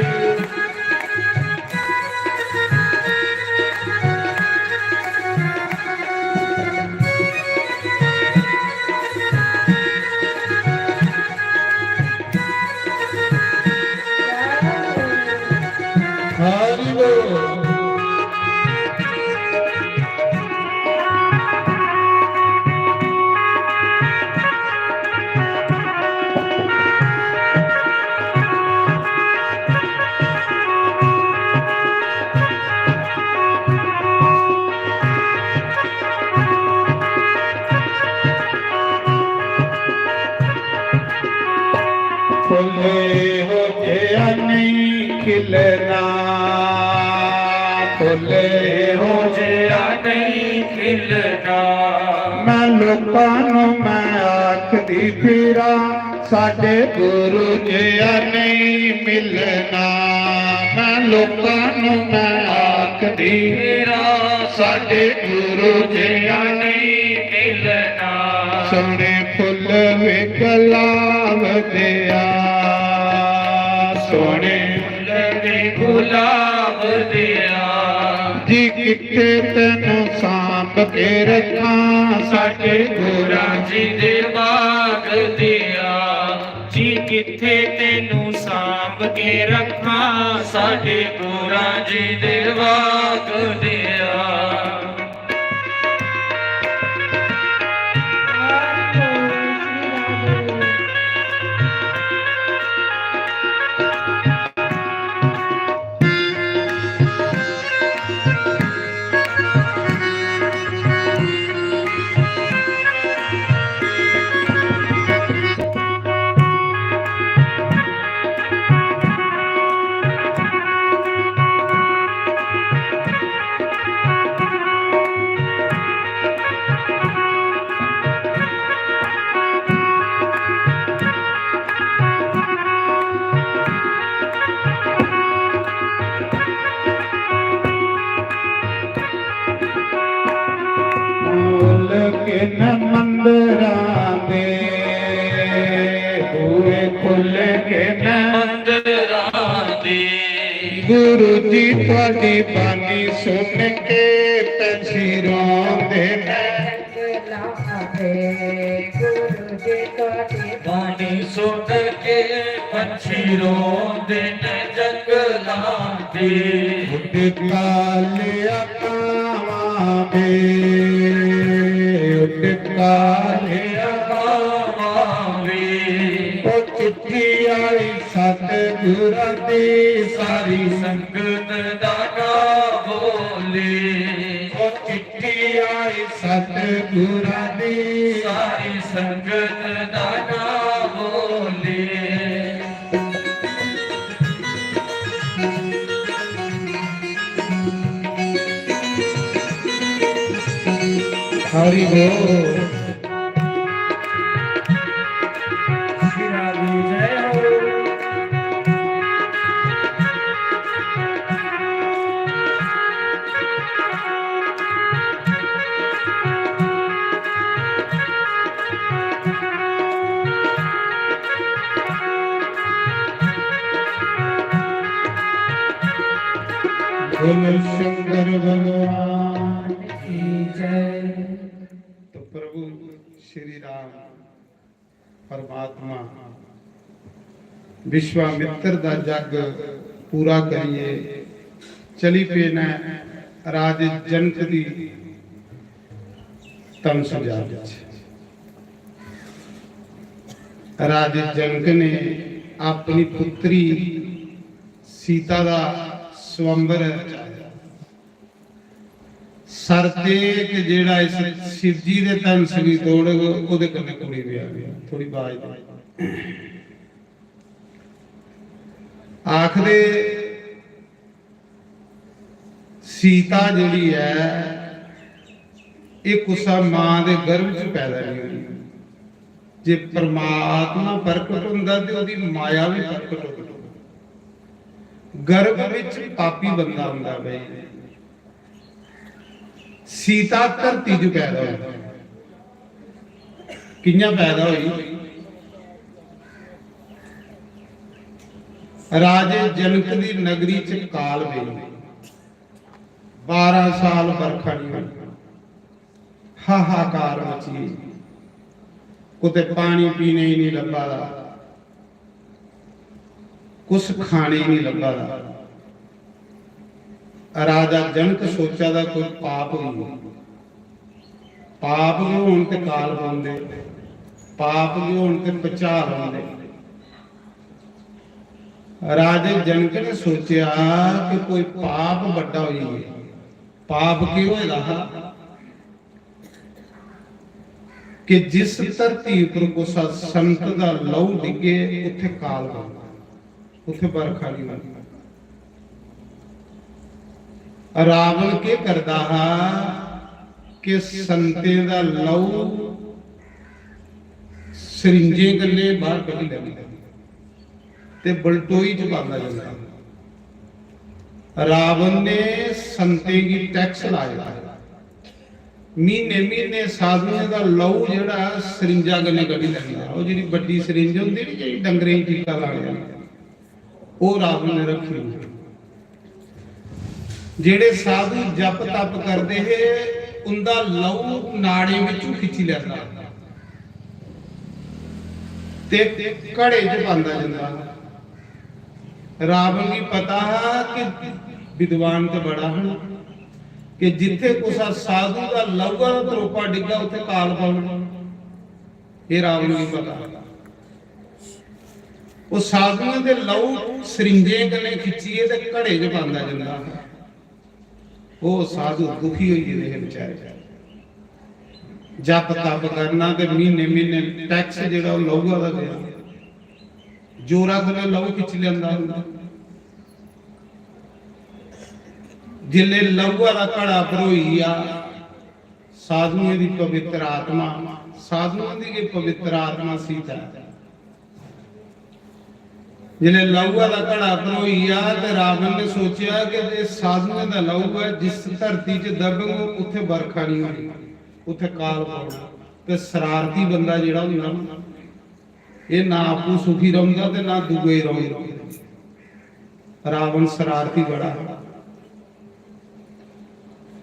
फुल्ल हो जेहा नेईं खिलना, फुल्ल हो जेहा नेईं खिलना। मैं लोकां नूं मैं आखदी फिरां, साढ़े गुरु जेहा नेईं मिलना। मैं लोकां नूं मैं आखदी फिरां, साढ़े गुरु जेहा नेईं मिलना। सोहने फुल्ल वे गुलाब देआ, सोहने फुल्ल वे गुलाब देआ। जी कित्थे तैनू सांभ के रखां, साढ़े गुरां जी दे बाग देआ। जी कित्थे तैनू सांभ के रखां, साढ़े गुरां जी दे बाग देआ। फुल्ल के न मंदरां दे, बूहे खुल्ल के न मंदरां दे। गुरु जी थुआड़ी बाणी सुन के पंछी रोंदे न। गुरु जी थुआड़ी बाणी सुन के पंछी रोंदे न जंगलां दे। उड कालिया कावां वे, उड कालिया कावां वे। ओ चिट्ठी आई सतगुरां दी, सारी संगत दा ना बोले। ओ चिट्ठी आई सतगुरां दी, सारी संगत दा ना बोले। हरि बोल। श्री राधे जय हो। बोलो शंकर भगवान की जय। तो प्रभु श्री राम परमात्मा विश्वामित्र दा जग पूरा करियै चली पे न राजे जनक दी तमस जा विच। राजे जनक ने अपनी पुत्री सीता दा स्वयंवर रचाया। सर ते कि जेह्ड़ा इस शिव जी दे धनस गी तोड़ग, ओह्दे कन्नै कुड़ी ब्याह् गई। थोड़ी बाज दे। आखदे सीता जेह्ड़ी ऐ, एह् कुसै मां दे गर्भ च पैदा नहीं होई। जे परमात्मा प्रकट होंदा ते ओह्दी माया भी प्रकट होंदी। गर्भ विच पापी बंदा होंदा भाई। सीता धरती च पैदा होई। कि'यां पैदा होई? राजे जनक दी नगरी च काल पेई। बारां साल बरखा नहीं होई। हाहाकार मची। कुतै पानी पीने ही नहीं लब्भा दा। कुछ खाने ही नहीं लब्भा दा। राजा जनक सोचा दा कोई पाप होई। पाप गै होन ते काल पौंदे, पाप गै होन ते भुचाल औंदे। राजे जनक ने सोचेआ कि कोई पाप बड्डा होई गेआ। पाप केह् होए दा हा? कि जिस धरती उप्पर कुसा संत दा लहू डिग्गे, उत्थे काल बनदा, उत्थे बरखा नहीं बनदी। रावण केह् करदा हा कि संतें दा लहू सरिंजें कन्नै बाहर कड्ढी लैंदा ते बलटोई च पांदा जंदा। रावण ने संतें गी टैक्स लाए दा। म्हीने म्हीने साधुएं दा लहू जेह्ड़ा सरिंजा कन्नै कड्ढी लैंदा। ओह् जेह्ड़ी बड्डी सरिंज होंदी नी, जेह्ड़ी डंगरें गी टीका लाने आह्ली, ओह् रावण ने रक्खी दी। जेह्ड़े साधु जप तप करदे हे, उंदा लहू नाड़ें बिच्चों खिच्ची लैंदा ते घड़े च पांदा जंदा। रावण गी पता हा कि विद्वान ते बड़ा हा कि जित्थे कुसा साधु दा लहूआ दा त्रोपा डिग्गा, उत्थे काल पौना। एह् रावण गी पता। ओह् साधुएं दे लहू सरिंजें कन्नै खिच्चियै ते घड़े च पांदा जंदा हा। ओह् साधु दुखी होई गेदे हे बेचारे। जप तप करना ते म्हीने म्हीने टैक्स जेह्ड़ा ओह् लहूआ दा देना, जोरा कन्नै लहू खिच्ची लैंदा हा। जिसलै लहूआ दा घड़ा भरोई गेआ, साधुएं दी पवित्र आत्मा, साधुएं दी गै पवित्र आत्मा सीता ऐ। जिसलै लहूआ दा घड़ा भरोई गेआ ते रावण ने सोचेआ कि जे साधुएं दा लहू ऐ, जिस धरती च दब्बग, उत्थे बरखा नहीं होनी, उत्थे काल पौना। ते शरारती बंदा जेह्ड़ा होंदा ना, एह् ना आपूं सुखी रौंह्दा ते ना दूए गी रौह्न दिंदा। रावण शरारती बड़ा हा।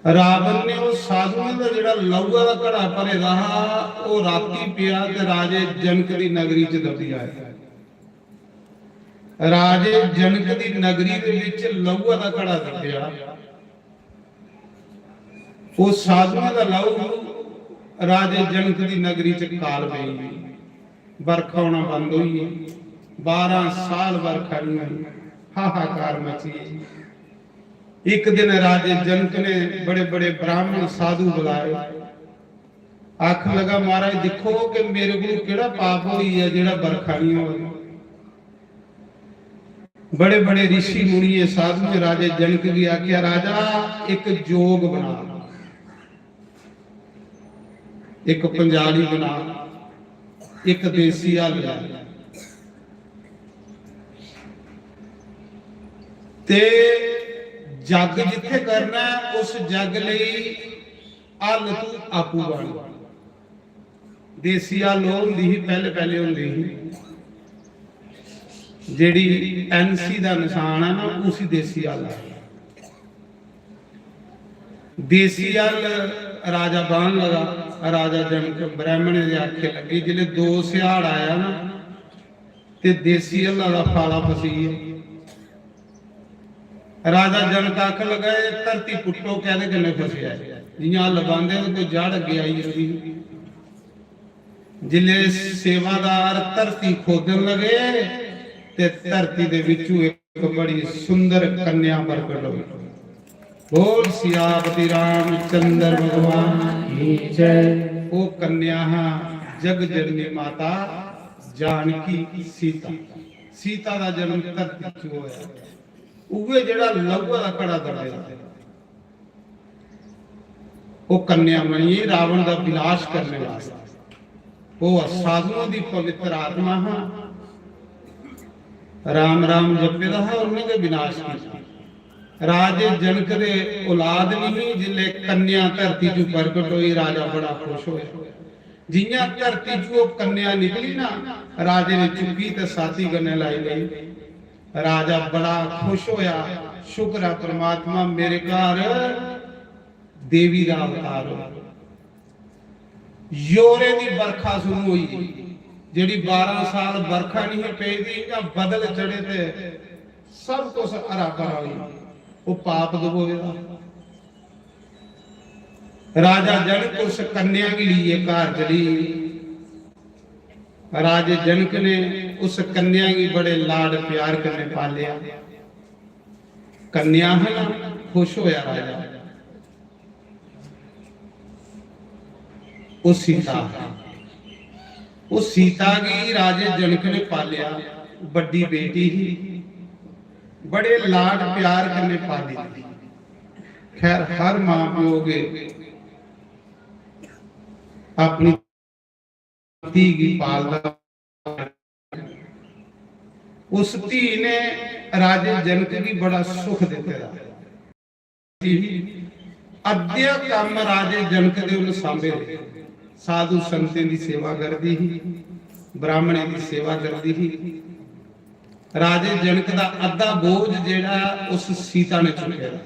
रावण ने ओह् साधुएं दा जेह्ड़ा लहूआ दा घड़ा भरे दा हा, ओह् राती पेआ ते राजे जनक दी नगरी च दब्बी आया। राजे जनक दी नगरी दे विच लहूआ दा घड़ा दब्बेआ। ओह् साधुएं दा लहू राजे जनक दी नगरी च काल पेई गेई। बरखा होना बंद होई गेई। बारां साल बरखा नहीं होई। हाहाकार मची गेई। एक दिन राजे जनक ने बड़े बड़े ब्राह्मण साधु बुलाए। आखन लगा, "महाराज, दिक्खो कि मेरे कोल केह्ड़ा पाप होई गेआ जेह्ड़ा बरखा नहीं होआ।" बड़े बड़े ऋषि मुनिये साधुएं राजे जनक गी आखेआ, "राजा, एक जोग बना, एक पंजाली बना, एक देसी हल लै, ते जग जित्थे करना ऐ, उस जग लेई हल तू आपूं बन।" देसी हल ओह् होंदी ही, पैह्ले पैह्ले होंदी ही, जेह्ड़ी एनसी दा निशान ऐ ना, उसी देसी हल आखदे। देसी हल राजा बाह्न लगा। राजा जनक ब्राह्मणें दे आखे लगे, जिसलै दो सिहाड़ आया ना, ते देसी हल्ला दा फाला फसी गेआ। राजा जनक आखन लगा, "एह् धरती पुट्टो, कैह्दे कन्नै फसेआ ऐ?" जि'यां हल्ल बांह्दे ते कोई जड़ अग्गें आई जंदी ही। जिसलै सेवादार धरती खोदन लगे ते धरती दे बिच्चों एक बड़ी सुंदर कन्या प्रकट होई। बोल सियापति रामचंद्र भगवान की जय। ओह् कन्या हा जग जननी माता जानकी सीता। सीता दा जन्म धरती च होया। उ'ऐ जेह्ड़ा लहूआ दा घड़ा दब्बे दा, ओह् कन्या बनी गेई रावण दा विनाश करने वास्तै। ओह् साधुओं दी पवित्र आत्मा हा, राम राम जपे दा हा, उन्हें गै विनाश कीता। राजे जनक दे औलाद नहीं ही, जिसले कन्या धरती च प्रगट होई, राजा बड़ा खुश होया। जियां धरती च ओह् कन्या निकली ना, राजे ने चुक्की ते साथी कन्नै लाई लेई। राजा बड़ा खुश होया, "शुक्र ऐ परमात्मा, मेरे घर देवी दा अवतार होया।" जोरें दी बरखा शुरू होई, जेह्ड़ी बारां साल बरखा नहीं पेई दी, इ'यां बदल चढ़े ते सब कुछ हरा भरा होई, ओह् पाप दबोए दा। राजा जनक उस कन्या गी लेइयै घर चली। राजे जनक ने उस कन्या गी बड़े लाड प्यार कन्नै पालेआ। कन्या हा ना, खुश होया राजा। ओह् सीता हा। उस सीता गी राजे जनक ने पालेआ, बड्डी बेटी ही, बड़े लाड प्यार कन्नै पाली दी। खैर, हर मां प्यो गै अपनी धी गी पालदा। उस धी ने राजे जनक गी बड़ा सुख दित्ते दा। अद्या कम्म राजे जनक दे उन्न सांभे दे। साधु संतें दी सेवा करदी ही, ब्राह्मणें दी सेवा करदी ही। राजे जनक दा अद्धा बोझ जेह्ड़ा उस सीता ने चुक्के दा।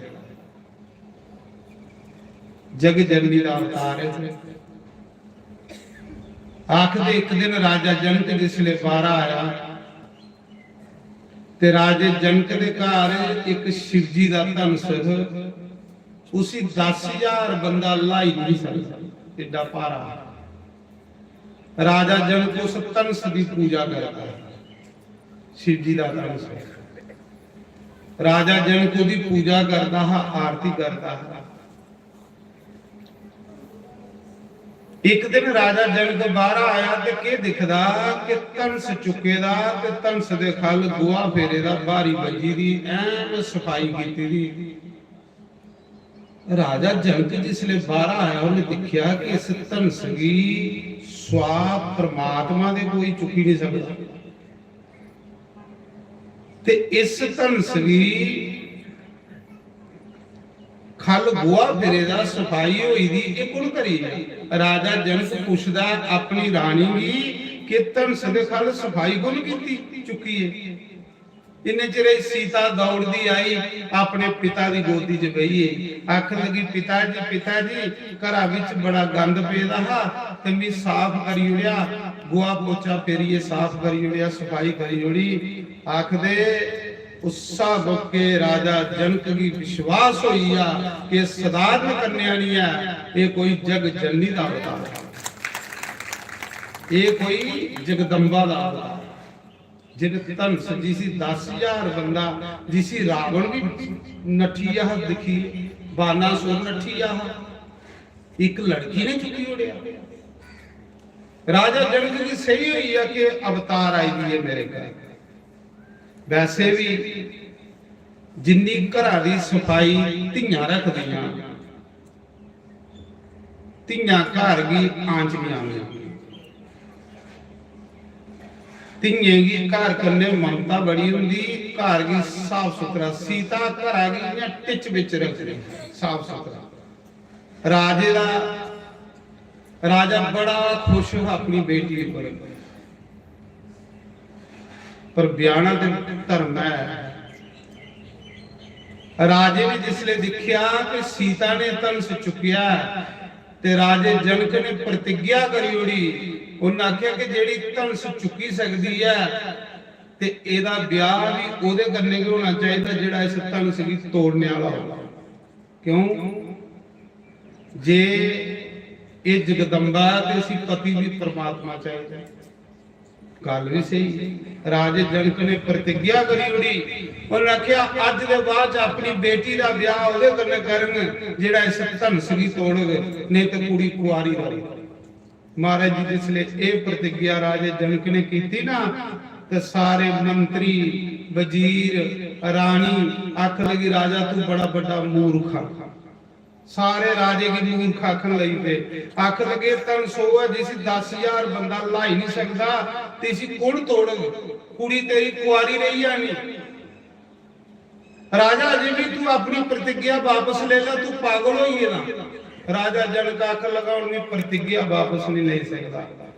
जग जननी दा अवतार है। आखदे इक दिन राजा जनक जिसले बाहरा आया ते राजे जनक दे घर इक शिवजी दा धनस, उसी दस हजार बंदा ल्हाई नहीं सकदा, एड्डा भारा। राजा जनक उस धनस दी पूजा करदा, शिवजी दा धनस। राजा जनक ओदी पूजा करदा हा, आरती करदा हा। इक दिन राजा जनक बाहरा आया ते केह् दिखदा कि धनस चुके दा ते धनस दे खल गोहा फेरे दा, बारी बज्जी दी, ऐन सफाई कीती दी। राजा जनक जिसले बाहरा आया, उन्हें दिखेआ कि इस धनस गी स्वाप परमात्मा दे कोई चुकी नहीं सकदा। ते इस धनस गी खल गोहा फिरे दा, सफाई होई दी, एह् कु'न करी गेआ? राजा जनक पुछदा अपनी रानी गी कि धनस दे खल सफाई कु'न कीती, चुक्कियै? इन्ने चिरे सीता दौड़दी आई, अपने पिता दी गोदी च बेही गेई। आखन लगी, "पिता जी, पिता जी, घरा बिच बड़ा गंद पेदा हा ते मी साफ करी ओड़ेआ, गोहा पोचा फेरियै साफ करी ओड़ेआ, सफाई करी ओड़ी।" आखदे, उस्सा मौके राजा जनक गी विश्वास होई गेआ कि साधारण कन्या नहीं है, ये कोई जग जननी दा अवतार है, ये कोई जगदम्बा दा अवतार। जिन धनस जिसी दस हजार बंदा, जिसी रावण भी नट्ठी गेआ हा, दिक्खी बानासुर नट्ठी गेआ हा, इक लड़की ने चुक्की ओड़ेआ। राजा जनक गी सही होई गेआ कि अवतार आई दी है मेरे घर। वैसे भी जिन्नी घरा दी सफाई धियां रखदियां, धियां घर गी आंच निं आंदियां। धियें गी घर कन्नै ममता बड़ी होंदी, घर गी साफ सुथरा। सीता घरा गी इ'यां टिच बिच रखदी, साफ सुथरा। राजे दा, राजा बड़ा खुश हा अपनी बेटी उप्पर, पर ब्याहना ते धर्म ऐ। राजे ने जिसले दिक्खेआ कि सीता ने धनस चुक्केआ ऐ, ते राजे जनक ने प्रतिज्ञा करी ओड़ी। उन्हें आखेआ कि जेह्ड़ी धनस चुक्की सकदी ऐ, ते एह्दा ब्याह बी ओह्दे कन्नै गै होना चाहिदा जेह्ड़ा इस धनस गी तोड़ने आह्ला होग। क्यों? जे एह् जगदम्बा ऐ ते इसी पति बी परमात्मा चाहिदा। गल्ल बी स्हेई। राजे जनक ने प्रतिज्ञा करी ओड़ी। उन्हें आखेआ, "अज्ज दे बाद च अपनी बेटी दा ब्याह ओह्दे कन्नै करङ जेह्ड़ा इस धनस गी तोड़ग, नेईं ते कुड़ी कुआरी रौह्ग।" महाराज जी, जिसले एह् प्रतिज्ञा राजे जनक ने कीती ना, ते सारे मंत्री, वजीर, रानी आखन लगी, "राजा, तू बड़ा बड्डा मूर्ख आ।" सारे राजे गी मूर्ख आखन लगी पे। आखन लगे, "धनस ओह् ऐ जिसी दस हजार बंदा ल्हाई नहीं सकदा, ते इसी कु'न तोड़ग? कुड़ी तेरी कुआरी रेही जानी।" राजा, अजें बी तू अपनी प्रतिज्ञा वापस ले लै, तू पागल होई गेदा। राजा जनक आखन लगा, "हुन में प्रतिज्ञा वापस नहीं लेई सकदा।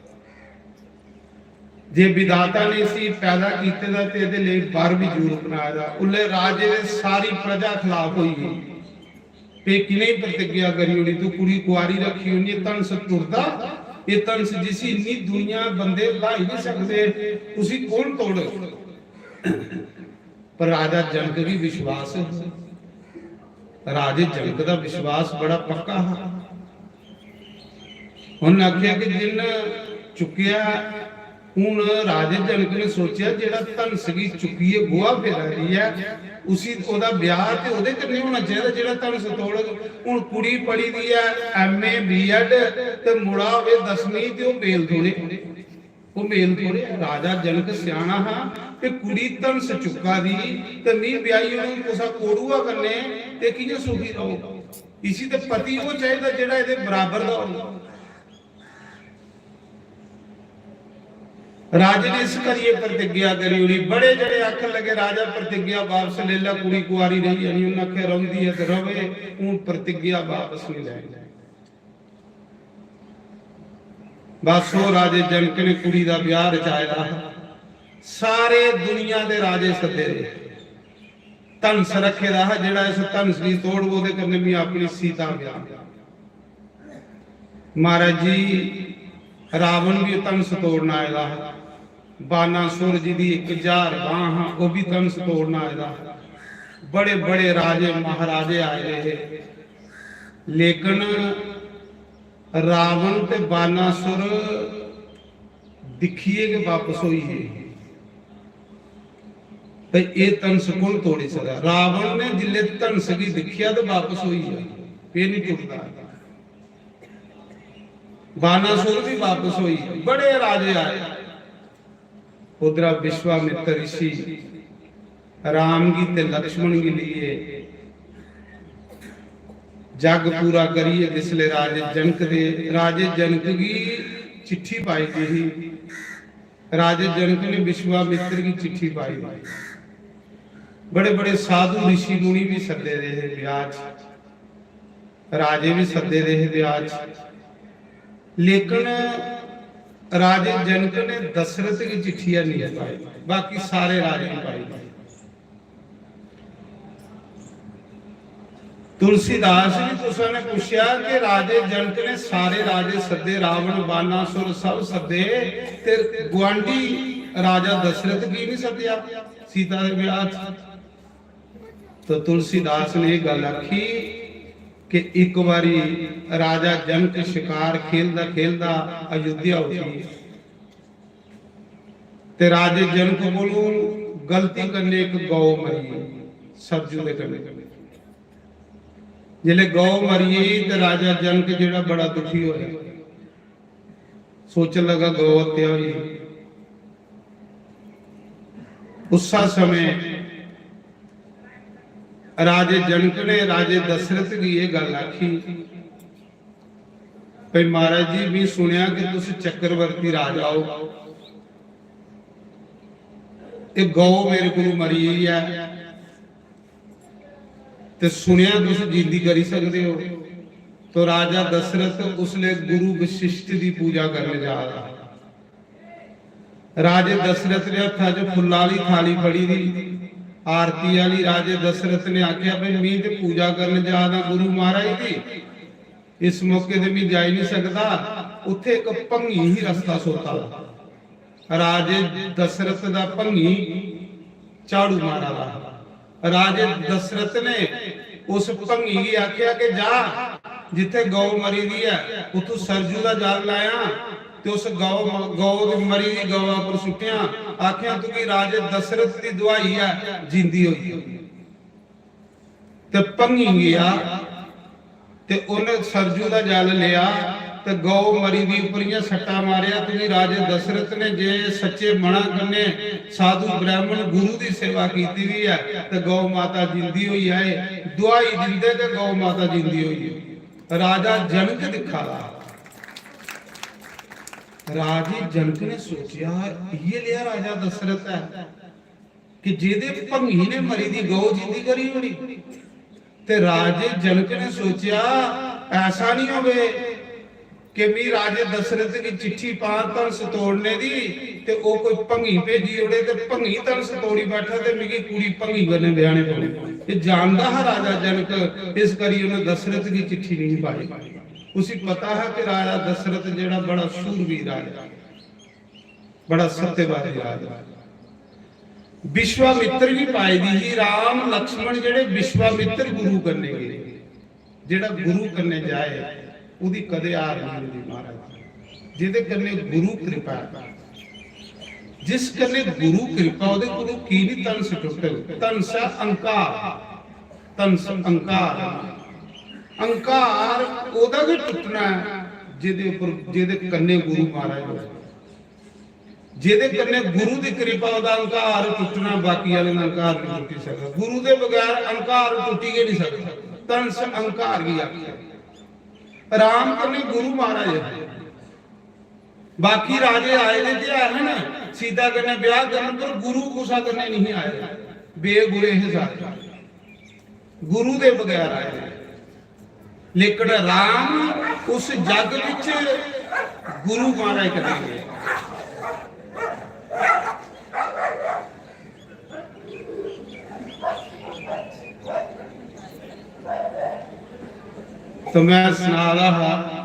जे विधाता ने इसी पैदा कीते दा ते एह्दे लेई वर भी जरूर बनाए दा।" उल्ले राजे दे सारी प्रजा खिलाफ होई गेई। पे किने प्रतिज्ञा करी ओड़ी, तू कुड़ी कुआरी रखी ओड़ी, एह् धनस टुरदा, एह् धनस जिसी इन्नी दुनिया बंदे ल्हाई नहीं सकदे, उसी कौन तोड़ग? पर राजा जनक गी विश्वास, राजे जनक दा विश्वास बड़ा पक्का हा। उन्हें आखेआ कि जिन चुक्केआ, हुन राजे जनक ने सोचेआ जेह्ड़ा धनस गी चुक्कियै गोहा फेरा दी ऐ, उसी, ओह्दा ब्याह ते ओह्दे कन्नै होना चाहिदा जेह्ड़ा धनस तोड़ग। हुन कुड़ी पढ़ी दी ऐ, एम ए, बी एड, ते मुड़ा होवे दसमीं ते ओह् बेल थोड़े। ओह् मेल थोड़े ऐ। राजा जनक स्याना हा कि कुड़ी धनस चुक्का दी ते मी ब्याही होनी कुसा कोड़ुआ कन्नै, ते कि'यां सुखी रहो? इसी ते पति ओह् चाहिदा जेह्ड़ा एह्दे बराबर दा होग। राजे ने इस करियै प्रतिज्ञा करी ओड़ी। बड़े जने आखन लगे, "राजा, प्रतिज्ञा वापस लेई लै, कुड़ी कुआरी रेही जानी।" उन्नै आखेआ, "रौंह्दी ऐ ते र'वै, हून प्रतिज्ञा वापस निं लैनी।" बस, ओह् राजे जनक ने कुड़ी दा ब्याह रचाए दा हा। सारे दुनिया दे राजे सद्दे दे। धनस रक्खे दा हा, जेह्ड़ा इस धनस गी तोड़ग, ओह्दे कन्नै मी अपनी सीता ब्याह। महाराज जी, रावण बी धनस तोड़न आए दा हा। बानासुर जी दी इक ज्हार बांह हा, ओह् बी धनस तोड़न आए दा हा। बड़े बड़े राजे महाराजे आए दे हे, लेकिन रावण ते बानासुर दिक्खियै गै बापस होई गे। ते एह् धनस कु'न तोड़ी सकदा? रावण ने जिसलै धनस गी दिक्खेआ ते बापस होई गेआ, एह् निं टुटदा। बानासुर भी वापस होई, बड़े राजे आए। उधरा विश्वामित्र ऋषि राम गी ते लक्ष्मण गी लेइयै जग पूरा करियै जिसले राजे जनक दे, राजे जनक गी चिट्ठी पाई दी ही। राजे जनक ने विश्वामित्र गी चिट्ठी पाई दी। बड़े बड़े साधु ऋषि मुनि भी सद्दे दे हे ब्याह च। राजे भी सद्दे दे हे ब्याह च, लेकिन राजे जनक ने दशरथ गी चिट्ठी हैनी पाई, बाकी सारे राजे गी पाई। तुलसीदास जी, तुसा ने पुच्छेआ कि राजे जनक ने सारे राजे सद्दे, रावण, बानासुर सब सद्दे, ते गुआंढी राजा दशरथ गी नहीं सद्देआ सीता दे ब्याह च? तो तुलसीदास ने यह गल आखी कि एक बारी राजा जनक शिकार खेलदा खेलदा अयोध्या उठी, ते राजे जनक कोलों गलती कन्नै एक गौ मरी गई सरजू दे कन्नै। जिसले गौ मरी गई ते राजा जनक जेड़ा बड़ा दुखी होया, सोचन लगा, "गौ हत्या हुई।" उस्सा समय राजे जनक ने राजे दशरथ गी यह गल आखी, "भाई महाराज जी, मैं सुनया कि तुस चक्रवर्ती राजा हो, ये गौ मेरे को मरी गई है, ते सुनया तुस जींदी करी सकदे हो।" तो राजा दशरथ उसले गुरु वशिष्ठ दी पूजा करने जा रहा। राजे दशरथ ने हत्था च फुल्ला आली थाली फड़ी दी, आरती आली। राजे दशरथ ने आख्या, "भाई, मी ते पूजा करने जा दा गुरु महाराज दी, इस मौके ते मी जाई नहीं सकदा।" उत्थे एक भंगी ही रस्ता सोता दा। राजे दशरथ दा भंगी झाड़ू मारा दा हा। राजे दशरथ ने उस भंगी गी आख्या कि जा, जिथे गौ मरी दी ऐ, उत्थू सरजू दा जल लाया, ते उस गौ, गौ दी मरी दी गवा पर सुट्टिया। आख्या, "तुगी राजे दशरथ दी दुआई ऐ, जींदी होई।" ते भंगी गया, ते उन्हें सरजू दा जल लिया, ते गौ मरी दी उप्पर इयां सट्टा मारेया। तुगी राजे दशरथ ने जे सच्चे मना कन्ने साधु ब्राह्मण गुरु दी सेवा कीती दी ऐ, ते गौ माता जिंदी होई आए, दुआई दिंदे ते गौ माता जिंदी होई। राजा जनक दिखा दा। राजे जनक ने सोचेया, "इये लिया राजा दशरथ है।" कि जेदे भंगी ने मरी दी गौ जींदी करी ओड़ी। ते राजे जनक ने सोचेया, ऐसा नहीं होवे कि मी राजे दशरथ की चिट्ठी पां धनस तोड़ने दी, ते ओ कोई भंगी भेजी ओड़े ते भंगी धनस तोड़ी बैठा ते मिगी कुड़ी भंगी कन्नै ब्याहने पवे। ये जानदा हा राजा जनक, इस करी उन्हें दशरथ की चिट्ठी नहीं पाई। उसी पता हा कि राजा दशरथ जेड़ा बड़ा शूरवीर राजा, बड़ा सत्यवादी राजा। विश्वामित्र भी पाई दी ही, राम लक्ष्मण जेड़े विश्वामित्र गुरु कन्ने गए, जेड़ा गुरु कन्ने जाए, ओदी कदे हार नहीं होंदी महाराज। जेदे कन्ने गुरु कृपा, जिस कन्ने गुरु कृपा, ओदे कोलों की नहीं धनस टुटग? धनस है अहंकार, धनस अहंकार, अहंकार ओदा गै टुटना है जेदे उपर, जेदे कन्ने गुरु महाराज होए। जेह्दे कन्नै गुरु दी किरपा, ओह्दा अहंकार टुट्टना, बाकी आह्लें दा अहंकार नेईं टुट्टी सकदा। गुरु दे बगैर अहंकार टुट्टी गै नेईं सकदा। तन से अहंकार गी आखेआ। राम कन्नै गुरु महाराज हे। बाकी राजे आए दे ते है ना, सीता कन्नै ब्याह करन, पर गुरु कुसा कन्नै नहीं आए। बेगुरे हे सारे, गुरु दे बगैर आए। लेकिन राम उस जग विच गुरु महाराज कन्नै गए। तो मैं सना रहा हा,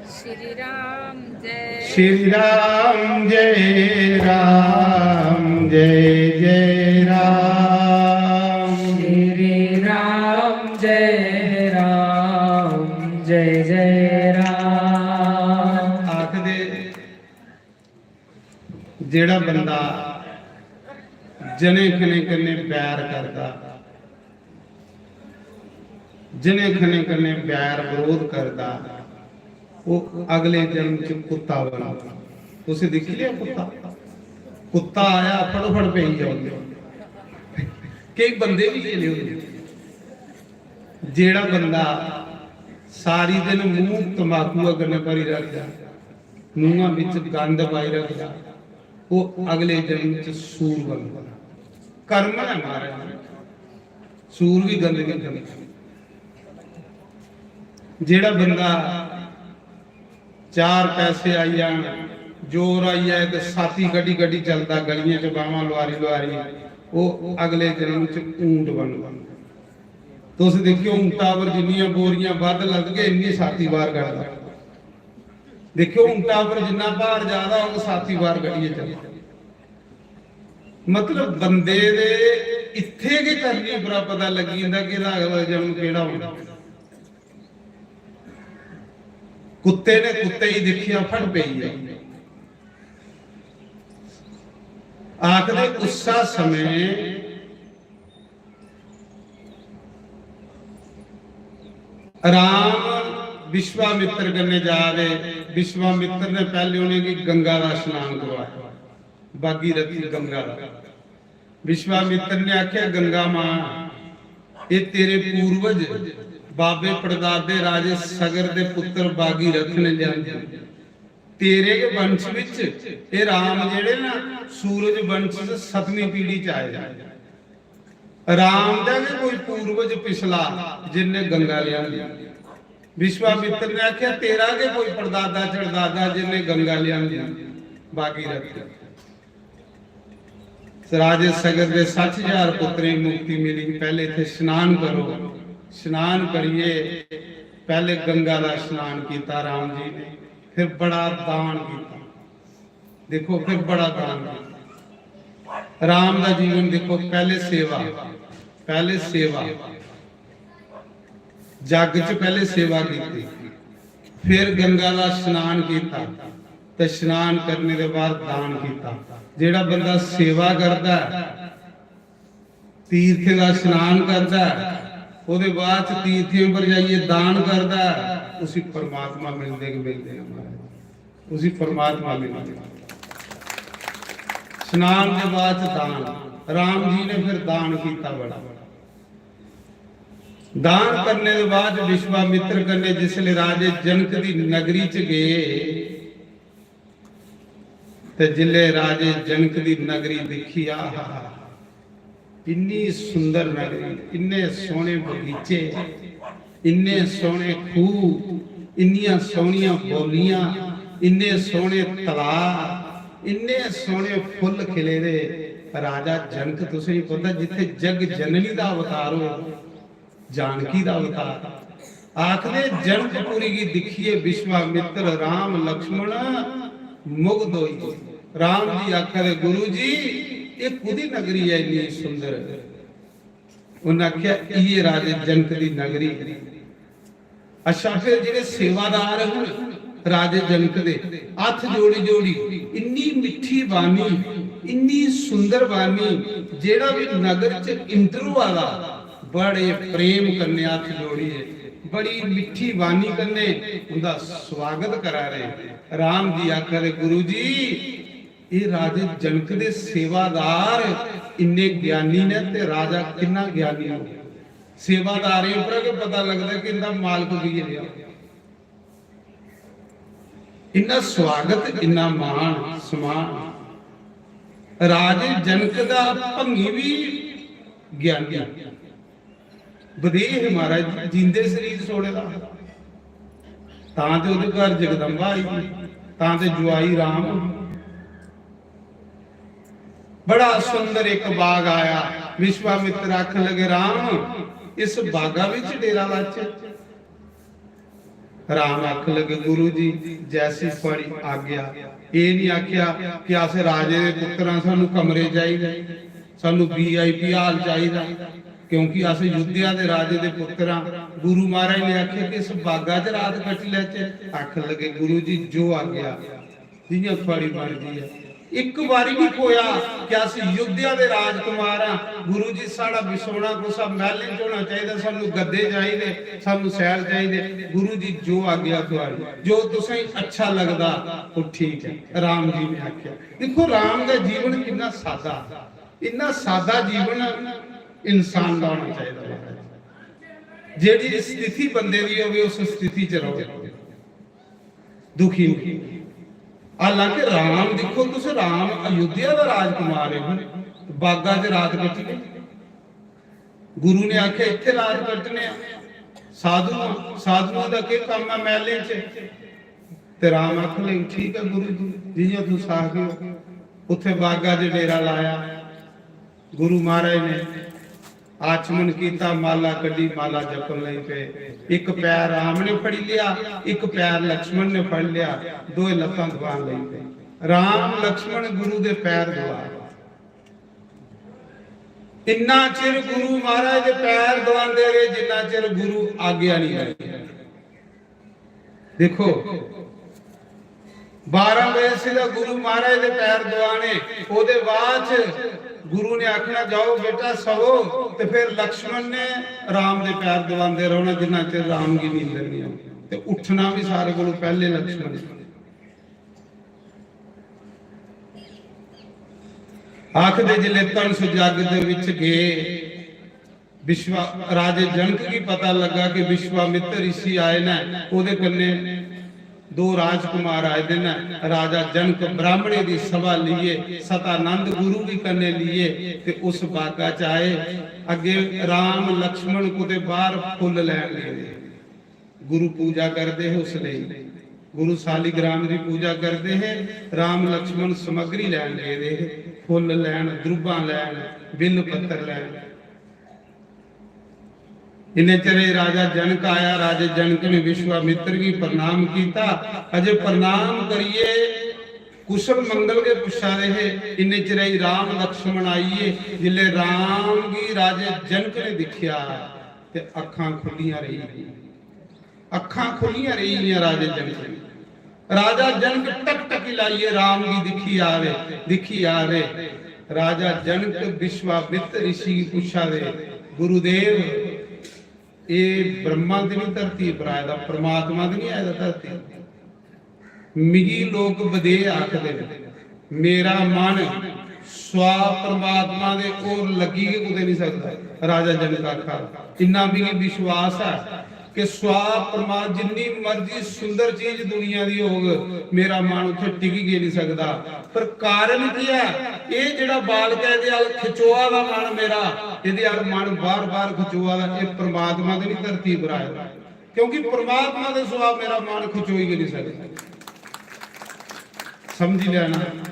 श्री राम जय। श्री राम जय राम, जय जय राम। श्री राम जय राम, जय जय राम। आखदे, जेड़ा बंदा जने खने कन्नै बैर करदा, जने खने कन्नै बैर बरोध करदा, ओह् अगले जन्म च कुत्ता बनदा। तुसें दिक्खी लिया कुत्ता? कुत्ता आया, फटोफट पेई जाओ। केई बंदे भी इ'यै होंदे। जेड़ा बंदा सारी दिन मूंह तमाकुआ कन्नै भरी रखदा, मूंहा बिच गंद पाई रखदा, ओह् अगले जन्म च सूर बनदा। कर्म है महाराज, सूर भी गंदगी करनी। जेड़ा बंदा चार पैसे आई जान, जोर आई जाए ते साथी कड्ढी कड्ढी चलदा गलियें च बावां लुआरी लुआरी, ओह् अगले जन्म च ऊंट बनदा। तुस दिक्खेओ, ऊंटा पर जिन्नियां बोरियां बद्ध लदगे, इन्नी साथी बाहर कढदा। दिक्खेओ, ऊंटा पर जिन्ना भार ज्यादा होग, साथी बाहर कढियै चलदा। मतलब, बंदे दे इत्थे गै करनी उप्परा पता लग्गी जंदा कि एह्दा अगला जन्म केह्ड़ा होना। कुत्ते ने कुत्ते गी दिक्खेआ, फट पेई गेआ। आखदे, उस्सा समें राम विश्वामित्र कन्नै जा दे। विश्वामित्र ने पैह्ले उ'नेंगी गंगा दा स्नान करवाया, भागीरथी गंगा दा। विश्वामित्र ने आखेआ, "गंगा मां, एह् तेरे पूर्वज बाबे पड़दादे राजे सगर दे पुत्र भागीरथ ने लेआंदी। तेरे गै वंश विच एह् राम जेह्ड़े ना, सूरज वंश च सतमीं पीढ़ी च आए दे। राम दा गै कोई पूर्वज पिछला जिन्ने गंगा लेआंदी।" विश्वामित्र ने आखेआ, "तेरा गै कोई पड़दादा चड़दादा जिन्ने गंगा लेआंदी, भागीरथ।" राजे सगर दे सट्ठ हजार पुत्रें गी मुक्ति मिली। पैह्ले इत्थै स्नान करो, स्नान करियै पैह्ले गंगा दा स्नान कीता राम जी ने, फिर बड़ा दान कीता। देखो, फिर बड़ा दान कीता। राम दा जीवन देखो, पैह्ले सेवा, पैह्ले सेवा, जग च पैह्ले सेवा कीती, फिर गंगा दा स्नान कीता, ते स्नान करने दे बाद दान कीता। जेह्ड़ा बंदा सेवा करदा ऐ, तीर्थें दा स्नान करदा ऐ, ओह्दे बाद च तीर्थें पर जाइयै दान करदा ऐ, उसी परमात्मा मिलदे गै मिलदे न महाराज, उसी परमात्मा मिलदे। स्नान दे बाद च दान, राम जी ने फिर दान कीता बड़ा। दान करने दे बाद विश्वामित्र कन्नै जिसले राजे जनक दी नगरी च गए, ते जिसले राजे जनक दी नगरी दिक्खी, आहा, इन्नी सुंदर नगरी, इन्ने सोहने बगीचे, इन्ने सोहने खूह, इन्नियां सोहनियां बौलियां, इन्ने सोहने तलाऽ, इन्ने सोहने फुल्ल खिले दे। राजा जनक, तुसेंगी पता, जित्थे जग जननी दा अवतार होए, जानकी दा अवतार। आखदे, जनकपुरी गी दिक्खियै विश्वामित्र, राम, लक्ष्मण मुग्ध होई गे। राम जी आखा दे, "गुरु जी, एह् कुदी नगरी ऐ इन्नी सुंदर?" उन्नै आखेआ, "इ'यै राजे जनक दी नगरी।" अच्छा, फिर जेह्ड़े सेवादार हन राजे जनक दे, हत्थ जोड़ी जोड़ी, इन्नी मिट्ठी बानी, इन्नी सुंदर बानी, जेह्ड़ा बी नगर च इंटर होआ दा, बड़े प्रेम कन्नै हत्थ जोड़ियै, बड़ी मिट्ठी वाणी कन्नै उंदा स्वागत करा रहे। राम जी आखा दे, "गुरु जी, एह् राजे जनक दे सेवादार इन्ने ज्ञानी ने ते राजा किन्ना ज्ञानी हो।" सेवादारें उप्पर गै पता लगदा कि इंदा मालक की है। इन्ना स्वागत, इन्ना मान सम्मान। राजे जनक दा भंगी भी ज्ञानी। बदेह महाराज जी, जींदे शरीर छोड़े दा। तां ते ओह्दे घर जगदम्बा आई गई, तां ते जुआई राम। बड़ा सुंदर एक बाग आया। विश्वामित्र आखन लगे, "राम, इस बागा विच डेरा लाचे।" राम आखन लगे, "गुरु जी, जैसी थुआड़ी आज्ञा।" एह् नहीं आख्या कि अस राजे दे पुत्तर आं, सानू कमरे चाहिदे, सानू वीआईपी हाल चाहिदा, क्योंकि अस युद्धया दे राजे दे पुत्तर आं। गुरु महाराज ने आख्या कि इस बागा च रात कट्टी लैचे। आखन लगे, "गुरु जी, जो आज्ञा।" जियां थुआड़ी मर्जी ऐ। इक बारी भी खोया कि अस युद्धया दे राजकुमार आं, गुरु जी, साढ़ा बिछौना कुसा मैह्‌लें च होना चाहिदा, सानू गद्दे चाहिदे, सानू सैल चाहिदे। गुरु जी, जो आज्ञा थुआड़ी, जो तुसें अच्छा लगदा, ओह् ठीक ऐ, राम जी ने आखेआ। दिक्खो, राम दा जीवन किन्ना सादा, इन्ना सादा जीवन इंसान दा होना चाहिदा महाराज। जेह्ड़ी स्थिति बंदे दी होवे, उस स्थिति च रवै। दुखी नहीं। हालांकि राम, दिक्खो तुस, राम अयोध्या दा राजकुमार है, बागा च रात कट्टी। गुरु ने आखेआ, "इत्थे रात कट्टने आ, साधु आं, साधुआं दा केह् कम्म ऐ मैह्‌लें च?" ते राम आखन लगे, "ठीक ऐ गुरु जी, जियां तुस आखगे ओ।" उत्थे बागा च डेरा लाया। गुरु महाराज ने आचमन कीता, माला कड्ढी, माला जपन लगी पे। इक पैर राम ने फड़ी लिया, इक पैर लक्ष्मण ने फड़ लिया, दोए लत्तां दबान लगी पे। राम लक्ष्मण गुरु दे पैर दबा। इन्ना चिर गुरु महाराज दे पैर दबांदे रेह्, जिन्ना चिर गुरु आज्ञा नहीं आई। देखो, बारां बजे सिद्धा गुरु महाराज दे पैर दबाने, ओदे बाद च गुरु ने आखना, "जाओ बेटा, सवो।" ते फिर लक्ष्मण ने राम दे पैर दबांदे रौहना, जिन्ना चिर राम गी नींदर नहीं आउंदी। ते उठना भी सारे कोलों पहले लक्ष्मण ने। आखदे, जिसले धनुष जग दे विच गए, विश्वा-, राजे जनक गी पता लगा कि विश्वामित्र ऋषि आए न, ओदे कन्ने दो राजकुमार आए दे न। राजा जनक ब्राह्मणे दी सभा लिए, सतानंद गुरु गी कन्ने लिए ते उस बागा च आए। अगे राम लक्ष्मण कुते बाहर फुल्ल लैन गेदे, गुरु पूजा करदे हे उस लेई, गुरु शालिग्राम दी पूजा करदे हे। राम लक्ष्मण समग्री लैन गेदे हे, फुल्ल लैन, द्रुब्बां लैन, बिल्ल पत्तर लैन। इन्ने चिरे राजा जनक आया। राजे जनक ने विश्वामित्र गी प्रणाम कीता। अजे प्रणाम करिए कुशल मंगल गै पुच्छा दे हे, इन्ने चिरे ही राम लक्ष्मण आइए। जिसले राम गी राजे जनक ने दिक्खेआ ते अक्खां खुल्लियां रेही गेइयां, अक्खां खुल्लियां रेही गेइयां राजे जनक दी। राजा जनक टकटकी लाइए राम गी दिक्खी आवे, दिक्खी आवे। राजा जनक विश्वामित्र ऋषि गी पुच्छा दे, "गुरुदेव, एह् ब्रह्मा ते नहीं धरती पर आए दा, परमात्मा ते नहीं आए दा धरती पर? मिगी लोक बदेह आखदे न, मेरा मन स्वा परमात्मा दे होर लग्गी गै कुतै नहीं सकदा।" राजा जनक आखा दा, "इन्ना मिगी विश्वास ऐ कि स्वा परमा-, जिन्नी मर्जी सुंदर चीज दुनिया दी होग, मेरा मन उत्थे टिकी गै नहीं सकदा।" पर कारण केह् ऐ? एह् जेह्ड़ा बालक ऐ, एह्दे अल खचोआ दा मन मेरा, एह्दे अल मन बार-बार खचोआ दा, एह् परमात्मा ते नहीं धरती पर आए दा, क्योंकि परमात्मा दे सिवा मेरा मन खचोई गै नहीं सकदा। समझी लैना,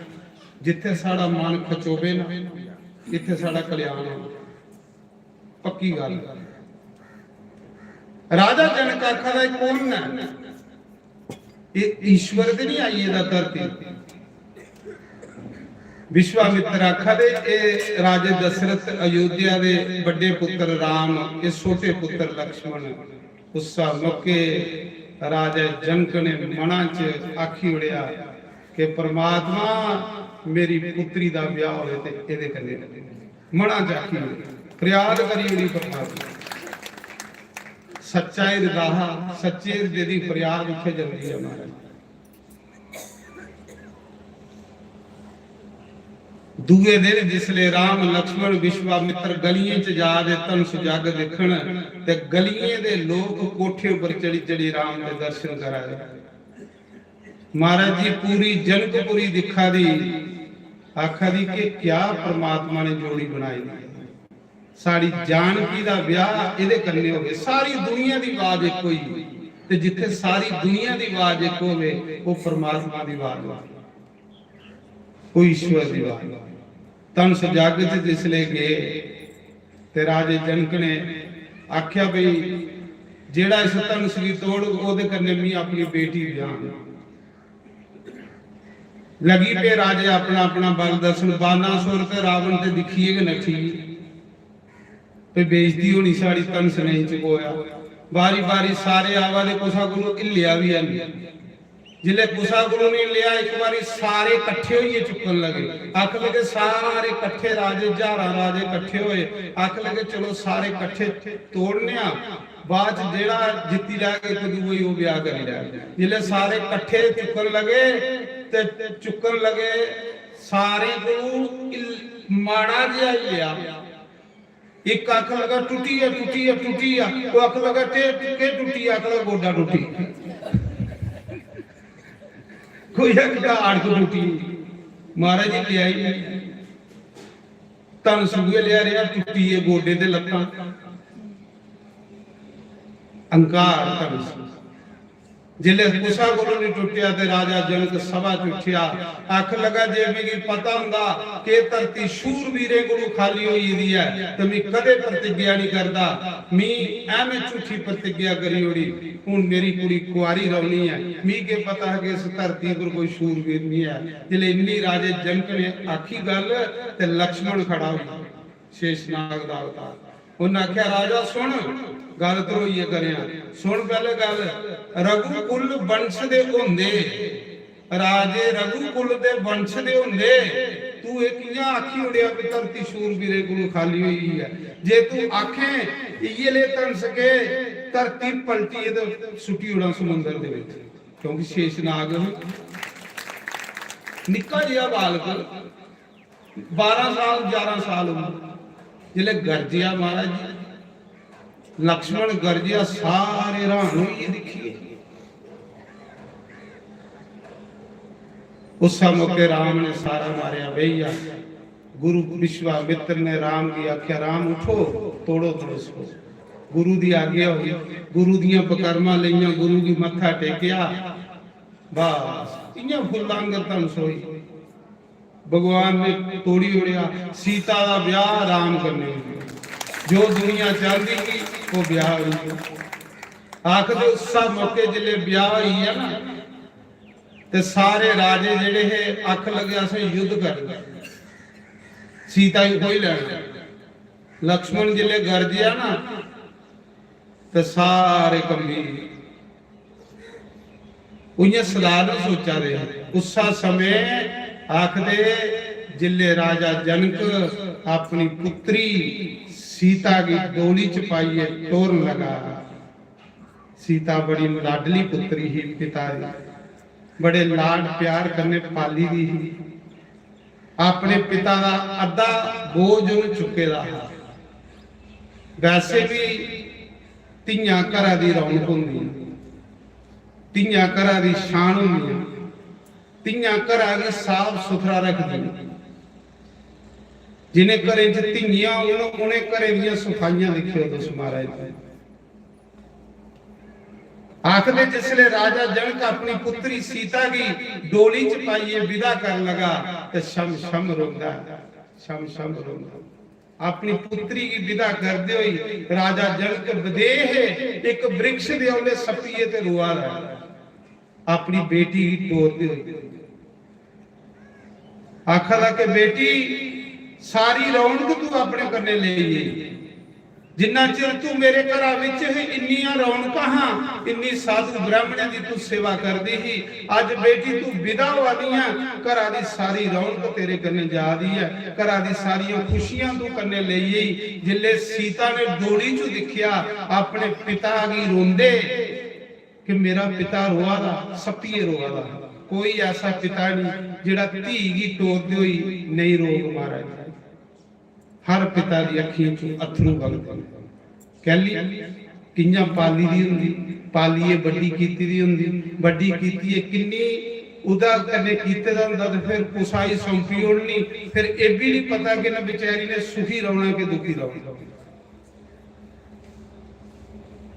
जित्थे साढ़ा मन खचोवे ना, इत्थे साढ़ा कल्याण होना। पक्की गल्ल। राजा जनक आखा दा, "एह् कौन ऐ? एह् ईश्वर ते नहीं आई गेदा धरती?" विश्वामित्र आखा दे, "एह् राजे दशरथ अयोध्या दे बड्डे पुत्र राम, एह् छोटे पुत्र लक्ष्मण।" उस्सा मौके राजा जनक ने मना च आखी ओड़ेआ कि परमात्मा, मेरी पुत्री दा ब्याह होए ते एह्दे कन्नै। मना च आखी ओड़ेआ, फरियाद करी ओड़ी परमात्मा। सच्चा हिरदा हा, सच्चे हिरदे दी फरियाद उत्थै जंदी ऐ महाराज। दूए दिन जिसले राम, लक्ष्मण, विश्वामित्र गलियें च जा दे धनुष जग दिक्खन, ते गलियें दे लोक कोठे उप्पर चढ़ी चढ़ी राम दे दर्शन करा दे। महाराज जी, पूरी जनकपुरी दिक्खा दी, आखा दी कि क्या परमात्मा ने जोड़ी बनाई दी। साढ़ी जानकी दा ब्याह एह्दे कन्नै होवे, सारी दुनिया दी आवाज इक होई। ते जित्थे सारी दुनिया दी आवाज इक होवे, ओह् परमात्मा दी आवाज होवे, ओह् ईश्वर दी आवाज। धनुष जग च जिसले गे ते राजे जनक ने आख्या, "भई, जेड़ा इस धनुष गी तोड़ग, ओह्दे कन्नै मी अपनी बेटी ब्याह।" लगी पे राजे अपना अपना बल दस्सन। बानासुर ते रावण ते दिक्खियै गै नट्ठी गे। ते बेइज्जती होनी साढ़ी, धनुष नेईं चकोआ। बारी बारी सारे आवा दे, कुसा कोलों हिल्लेआ बी हैनी। जिसलै कुसा कोलों नेईं हिल्लेआ, इक बारी सारे कट्ठे होइयै चुक्कन लगे। आखन लगे, सारे कट्ठे राजे, ज्हारां राजे कट्ठे होए। आखन लगे, चलो सारे कट्ठे तोड़ने आं, बाद च जेह्ड़ा जित्ती लैग इक दूए गी, ओह् ब्याह करी लैग। जिसलै सारे कट्ठे चुक्कन लगे ते चुक्कन लगे, सारें कोलू हिल-, माड़ा जेहा हिल्लेआ। इक आखन लगा, "टुट्टी ऐ, टुट्टी ऐ, टुट्टी ऐ।" ओह् आखन लगा, "केह्, केह् टुट्टी ऐ?" आखन लगा, "गोडा टुट्टी।" कोई आखदा, "अड़क टुट्टी।" महाराज जी, लेआई धनुष उ'ऐ लेआ रेहा, टुट्टी गे गोडे ते लत्तां। अहंकार धनुष। जिसलै कुसा कोलों नहीं टुट्टेआ ते राजा जनक सभा च उठेआ, आखन लगा, "जे मिगी पता होंदा कि एह् धरती शूरवीरें कोलों खाली होई गेदी ऐ, ते मी कदें प्रतिज्ञा नहीं करदा। मी ऐवें झूठी प्रतिज्ञा करी ओड़ी। हुन मेरी कुड़ी कुआरी रौह्नी ऐ। मी केह् पता हा कि इस धरती पर कोई शूरवीर नहीं ऐ।" जिसलै इन्नी राजे जनक ने आखी गल्ल, ते लक्ष्मण खड़ा होई, शेषनाग दा अवतार। उन्नै आखेआ, "राजा सुन, गल्ल धरोइयै करेआं। सुन पैह्ले गल्ल, रघुकुल वंश दे होंदे, राजे रघुकुल दे वंश दे होंदे, तू एह् कि'यां आखी ओड़ेआ कि धरती शूरवीरें कोलों खाली होई गेई ऐ? जे तू आखें इ'यै ले धनसके, धरती पलटियै ते सुट्टी ओड़ां समुंदर दे बिच।" क्योंकि शेषनाग निक्का जेहा बालक, बारां साल, ग्यारह साल उम्र, जिसलै गरजेआ महाराज जी, लक्ष्मण गरजेआ, सारे हैरान होइयै दिक्खियै। उस्सै मौके राम ने सारा मारेआ बेही गेआ। गुरु विश्वामित्र ने राम गी आखेआ, "राम उठो, तोड़ो धनुष को।" गुरु दी आज्ञा होई, गुरु दियां पकरमां लेइयां, गुरु गी मत्था टेकेआ, बस इ'यां फुल्ला आंगर धनुष होई। भगवान ने तोड़ी ओड़ेआ। सीता दा ब्याह राम कन्नै होई गेआ। जो दुनिया चांहदी ही, ओह् ब्याह होई गेआ। आखदे उस्सै मौके जिसलै ब्याह होई गेआ ना, ते सारे राजे जेह्ड़े हे, आखन लगे, "असें युद्ध करना, सीता गी खोई लैना।" लक्ष्मण जिसलै गरजेआ ना, ते सारे कंबी गे। उ'यां सधारण सोचा दे हे। उस्सा समें आखदे, जिसलै राजा जनक अपनी पुत्री सीता गी डोली च पाइयै टोरन लगा। सीता बड़ी लाडली पुत्री ही पिता दी, बड़े लाड प्यार कन्नै पाली दी ही। अपने पिता दा अद्धा बोझ उ'न्न चुक्के दा हा। वैसे बी धियां घरा दी रौनक होंदियां, धियां घरा दी शान होंदियां, धियां घरा गी साफ सुथरा रखदियां। जिनें घरें च धियां होन, उनें घरें दियां सफाइयां दिक्खेओ तुस महाराज। आखदे जिसले राजा जनक अपनी पुत्री सीता गी डोली च पाइयै विदा करन लगा ते छम छम रोंदा, छम छम रोंदा। अपनी पुत्री गी विदा करदे होई राजा जनक बदेह इक वृक्ष दे औले सप्पियै ते रोआ दा ऐ। अपनी बेटी गी टोरदे होई आखा दा कि बेटी, सारी रौनक तू अपने कन्नै लेई गेई, जिन्ना चिर तू मेरे घरा विच ही, इन्नियां रौनकां हां, इन्नी साधु ब्राह्मणें दी तू सेवा करदी ही। अज्ज बेटी तू विदा होआ दी ऐ, घरा दी सारी रौनक तेरे कन्नै जा दी ऐ, घरा दी सारियां खुशियां तू कन्नै लेई गेई। जिल्ले सीता ने डोली चों दिक्खेआ अपने पिता गी रोंदे कि मेरा पिता रोआ दा, सप्पियै रोआ दा। कोई ऐसा पिता नहीं जेड़ा धी गी टोरदे होई नहीं रोग महाराज। हर पिता दी अक्खियें चों अत्थरू वगदे न। कैली? कि'यां पाली दी होंदी, पालियै बड्डी कीती दी होंदी, बड्डी कीतियै किन्नी उदा कन्नै कीते दा होंदा ते फिर कुसा गी सौंपी ओड़नी, फिर एह् बी नहीं पता कि इन्नै बेचारी ने सुखी रौना कि दुखी रौना।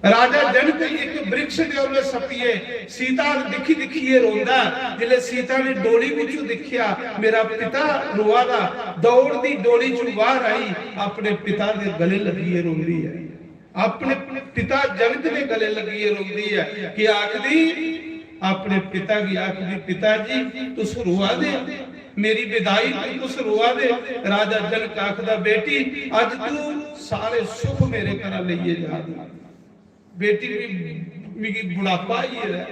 राजा जनक इक वृक्ष दे उप्पर सप्पियै सीता दिक्खी दिक्खियै रोंदा। जिसलै सीता ने डोली बिचों दिक्खेआ मेरा पिता रोआ दा, दौड़दी डोली चों बाहर आई, अपने पिता दे गले लग्गियै रोंदी ऐ, अपने पिता जनक दे गले लग्गियै रोंदी ऐ। कि आखदी? अपने पिता गी आखदी, "पिता जी, तुस रोआ दे, मेरी विदाई पर तुस रोआ दे।" राजा जनक आखदा, "बेटी, अज तू सारे सुख मेरे घरा लेइयै जा दी।" बेटी, मी-, मिगी बुढ़ापा आई गेदा ऐ।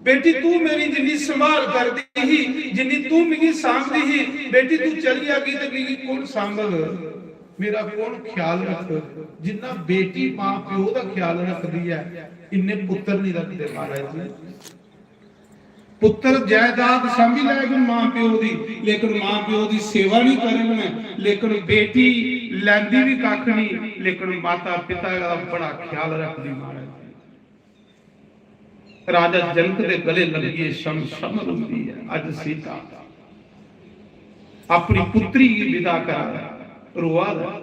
बेटी, तू मेरी जिन्नी संभाल करदी ही, जिन्नी तू मिगी सांभदी ही, बेटी, तू चली जागी ते मिगी कौन सांभग? मेरा कौन ख्याल रखग? जिन्ना बेटी मां प्यो दा ख्याल रखदी ऐ, इन्ने पुत्तर नहीं रखदे महाराज जी। पुत्तर जायदाद सांभी लैग मां प्यो दी, लेकिन मां प्यो दी सेवा नहीं करग न। लेकिन बेटी लैंदी भी कख नहीं, लेकिन माता पिता दा बड़ा ख्याल रखदी महाराज। राजा जनक दे गले लग्गियै शम शम रोंदी ऐ। अज सीता अपनी पुत्री गी विदा करा दा, रोआ दा।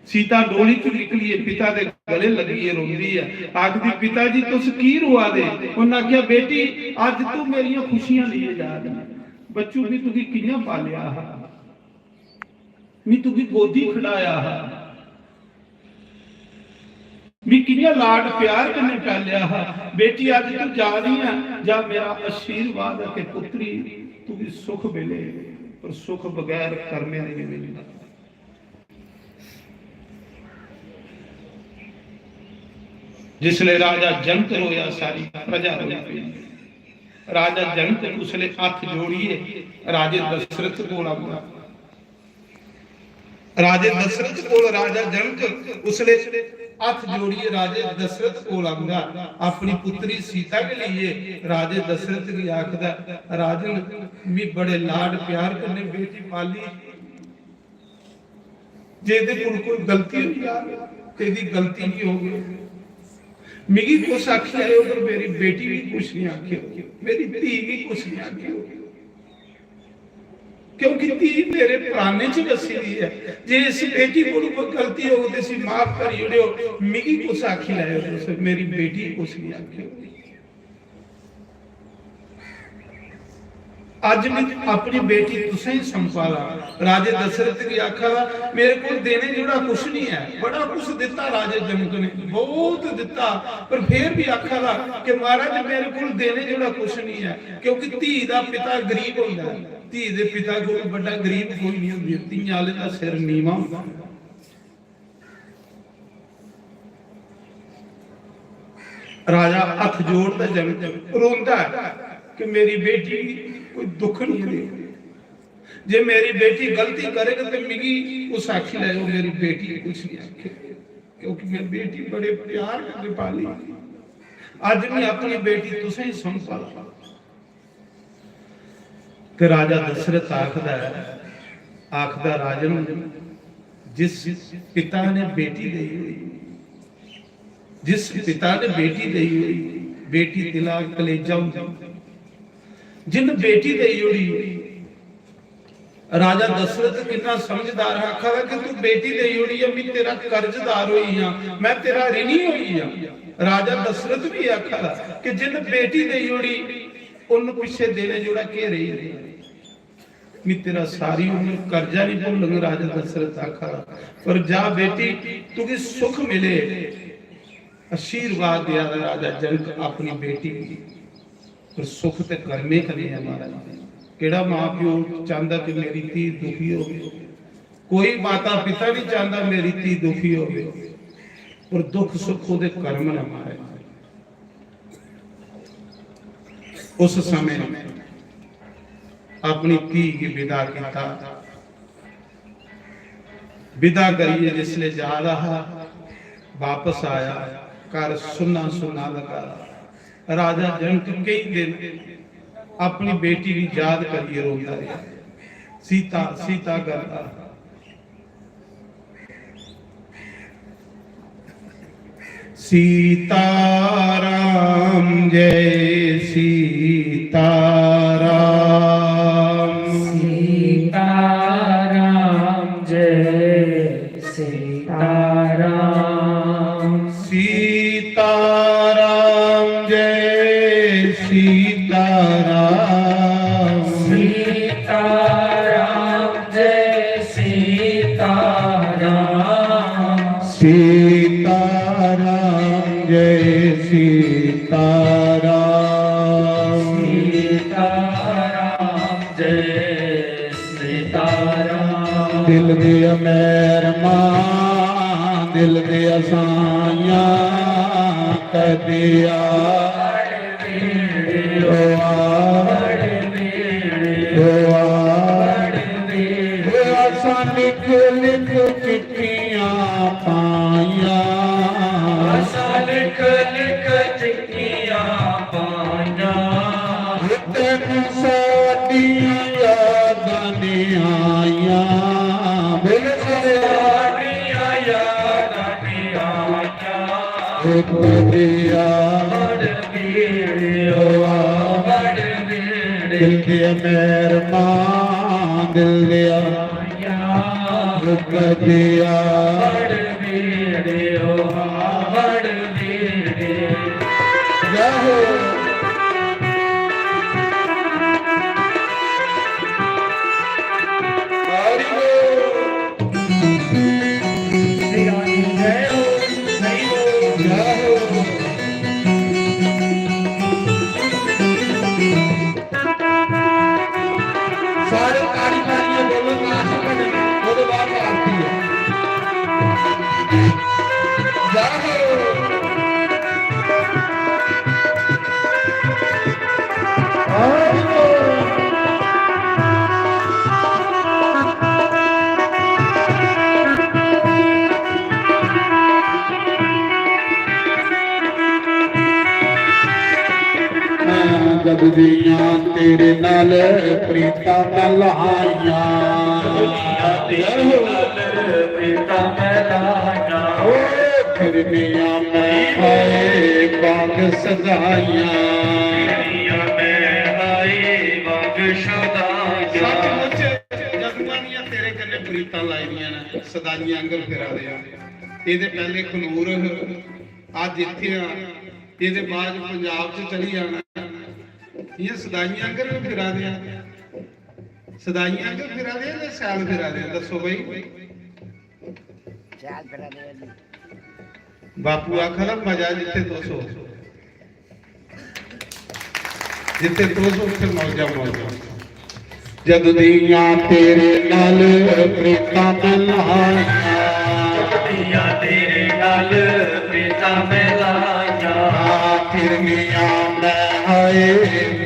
सीता डोली चों निकलियै पिता दे गले लग्गियै रोंदी ऐ, आखदी, "पिता जी, तुस की रोआ दे?" उन्नै आखेआ, "बेटी, अज तू मेरियां खुशियां लेइयै जा दी ऐ। बच्चू, मी तुगी कि'यां पालेआ हा, मी तुगी गोदी खड़ाया हा, मी कि'यां लाड प्यार कन्नै पालेआ हा। बेटी, अज तू जा दी ऐ, जा, मेरा आशीर्वाद ऐ कि पुत्री, तुगी सुख मिले, पर सुख बगैर कर्में दे नहीं मिलदा।" जिसले राजा जनक रोया, सारी प्रजा रोई पई। राजा जनक उसले हत्थ जोड़ियै राजे दशरथ कोल आंदा। राजे दशरथ कोल राजा जनक उसले हत्थ जोड़ियै राजे दशरथ कोल आंदा, अपनी पुत्री सीता गी लेइयै राजे दशरथ गी आखदा, "राजन, मी बड़े लाड प्यार कन्नै बेटी पाली, जे एह्दे कोल कोई गलती होई जा ते एह्दी गलती नहीं होगी। मिगी कुछ आखी आए, उधर मेरी बेटी गी कुछ नहीं आखियो, मेरी धी गी कुछ नहीं आखियो, क्योंकि धी मेरे प्राणें च बसी दी है। जे इस बेटी कोल कोई गलती होग ते इसी माफ करी ओड़ेओ, मिगी कुछ आखी लैओ तुस, मेरी बेटी गी कुछ नहीं आखियो।" अज मैं अपनी बेटी तुसें ही सौंपा दा। राजे दशरथ गी आखा दा, "मेरे कोल देने जोड़ा कुछ नहीं है।" बड़ा कुछ दिता राजे जनक ने, बहुत दिता, पर फिर भी आखा दा कि महाराज, मेरे कोल देने जोड़ा कुछ नहीं है, क्योंकि धी दा पिता गरीब होंदा है, धी दे पिता कोल बड़ा गरीब कोई नहीं होंदी, धियां आह्ले दा सिर नीवा होंदा। राजा हत्थ जोड़दा, जन रोंदा है कि मेरी बेटी गी कोई दुख नहीं दे। जे मेरी बेटी गलती करेगी तो मिगी उस आखी लैओ, मेरी बेटी कुछ नहीं आखे, क्योंकि मैं बेटी बड़े प्यार कन्नै पाली। अज मैं अपनी बेटी तुसें ही सौंपा दा। ते राजा दशरथ आखदा है, आखदा, "राजन, जिस पिता ने बेटी देई होई, जिस पिता ने बेटी देई होई, बेटी दिला कलेजा होंदी, जिन बेटी देई ओड़ी।" राजा दशरथ किन्ना समझदार हा, आखा दा कि तू बेटी देई ओड़ी ऐ, मैं तेरा कर्जदार होई हां, मैं तेरा ऋणी होई हां। राजा दशरथ भी आखा दा कि जिन बेटी देई ओड़ी, उन पिछे देने जोड़ा केह् रेही गेआ? मैं तेरा सारी उम्र कर्जा नहीं भुल्लंग, राजा दशरथ आखा दा। पर जा बेटी, तुगी सुख मिले, आशीर्वाद देआ दा राजा जनक अपनी बेटी गी। पर सुख ते कर्में कन्नै ऐ महाराज। केह्ड़ा मां प्यो चांह्दा कि मेरी धी दुखी होवे? कोई माता पिता नहीं चाहता मेरी धी दुखी होवे, पर दुख सुख ओदे कर्म न महाराज। उस समय अपनी धी गी विदा किता। विदा करियै जिसले जा रहा हा, वापस आया, घर सुन्ना सुन्ना लगा। राजा जनक कई दिन अपनी बेटी की याद करियै रोंदा रहा। सीता, सीता करदा। सीताराम जय सीताराम। सीताराम जय सीताराम। सीताराम जय सीताराम। सीताराम जय सीताराम। सीताराम जय सीताराम। सीताराम जय सीताराम। दिल दिया मेहरबान, दिल दिया साइयां, कदिया ओ आ, ओ आ। असां लिख लिख चिट्ठियां पाइयां। असां लिख लिख चिट्ठियां पाइयां। तेनू साडियां यादां नहीं आइयां। बोलो सारे। साडियां यादां नहीं आइयां। ओ कदिया। दिल दिया मेहरबान, दिल दिया कदिया। जय हो। हरि बोल। श्री राम की जय हो, जय हो, जय हो। सारे ताड़ी मारिए बोलो, लास्ट भजन, ओदे बाद आरती है। जय हो। जद दियां तेरे नाल प्रीतां मैं लाइयां। प्रीतां मैं लाइयां। ओ फिर मियां मैं हाय बाग सजाइयां। सचमुच जदुआं दियां तेरे कन्नै प्रीतां लाई दियां न, सदाइयां आंगर फिरा दे आ। एह्दे पैह्ले खनूर, अज्ज इत्थै आ, एह्दे बाद पंजाब च चली जाना। इ'यां सदाइयां आंगर फिरा दे आ, सदाइयां आंगर फिरा दे आ जां सैल फिरा दे आ? दस्सो भाई। शैल फिरा दे आ जी। बापू आखा दा, "मजा जित्थे तुस हो, जित्थे तुस हो, उत्थे मौजा, मौजा।" जद दियां तेरे नाल प्रीतां मैं लाइयां। जद दियां तेरे नाल प्रीतां मैं लाइयां। फिर मियां मैं हाय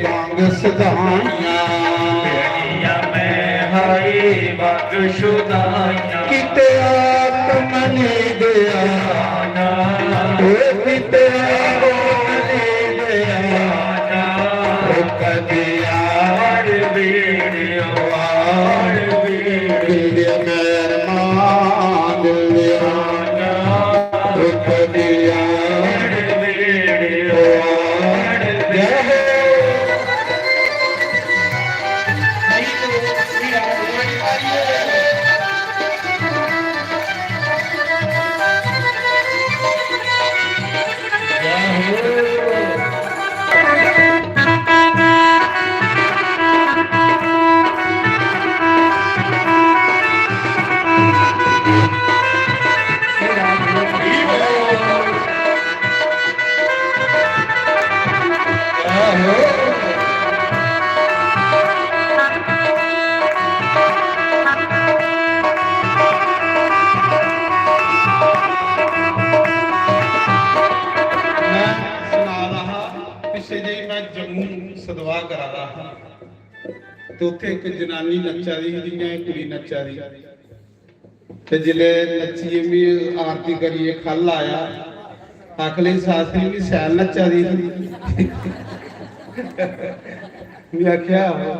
बांग सदाइयां। फिर मियां मैं हाय बांग सदाइयां। किते आत्मनी दे आना, ओ किते आत्मनी दे आना। ओ कदिया, दिल दे मेहरबान, दिल दे आना। ओ कदिया, ओ आ, जय हो। जम्मू सदवाह करा दा हा ते उत्थै इक जनानी नच्चा दी ही, जि'यां एह् कुड़ी नच्चा दी। ते जिसलै नच्चियै मी आरती करियै ख'ल्ल आया, आखन लगी, "सासरी, मी सैल नच्चा दी ही।" में आखेआ, "आहो।"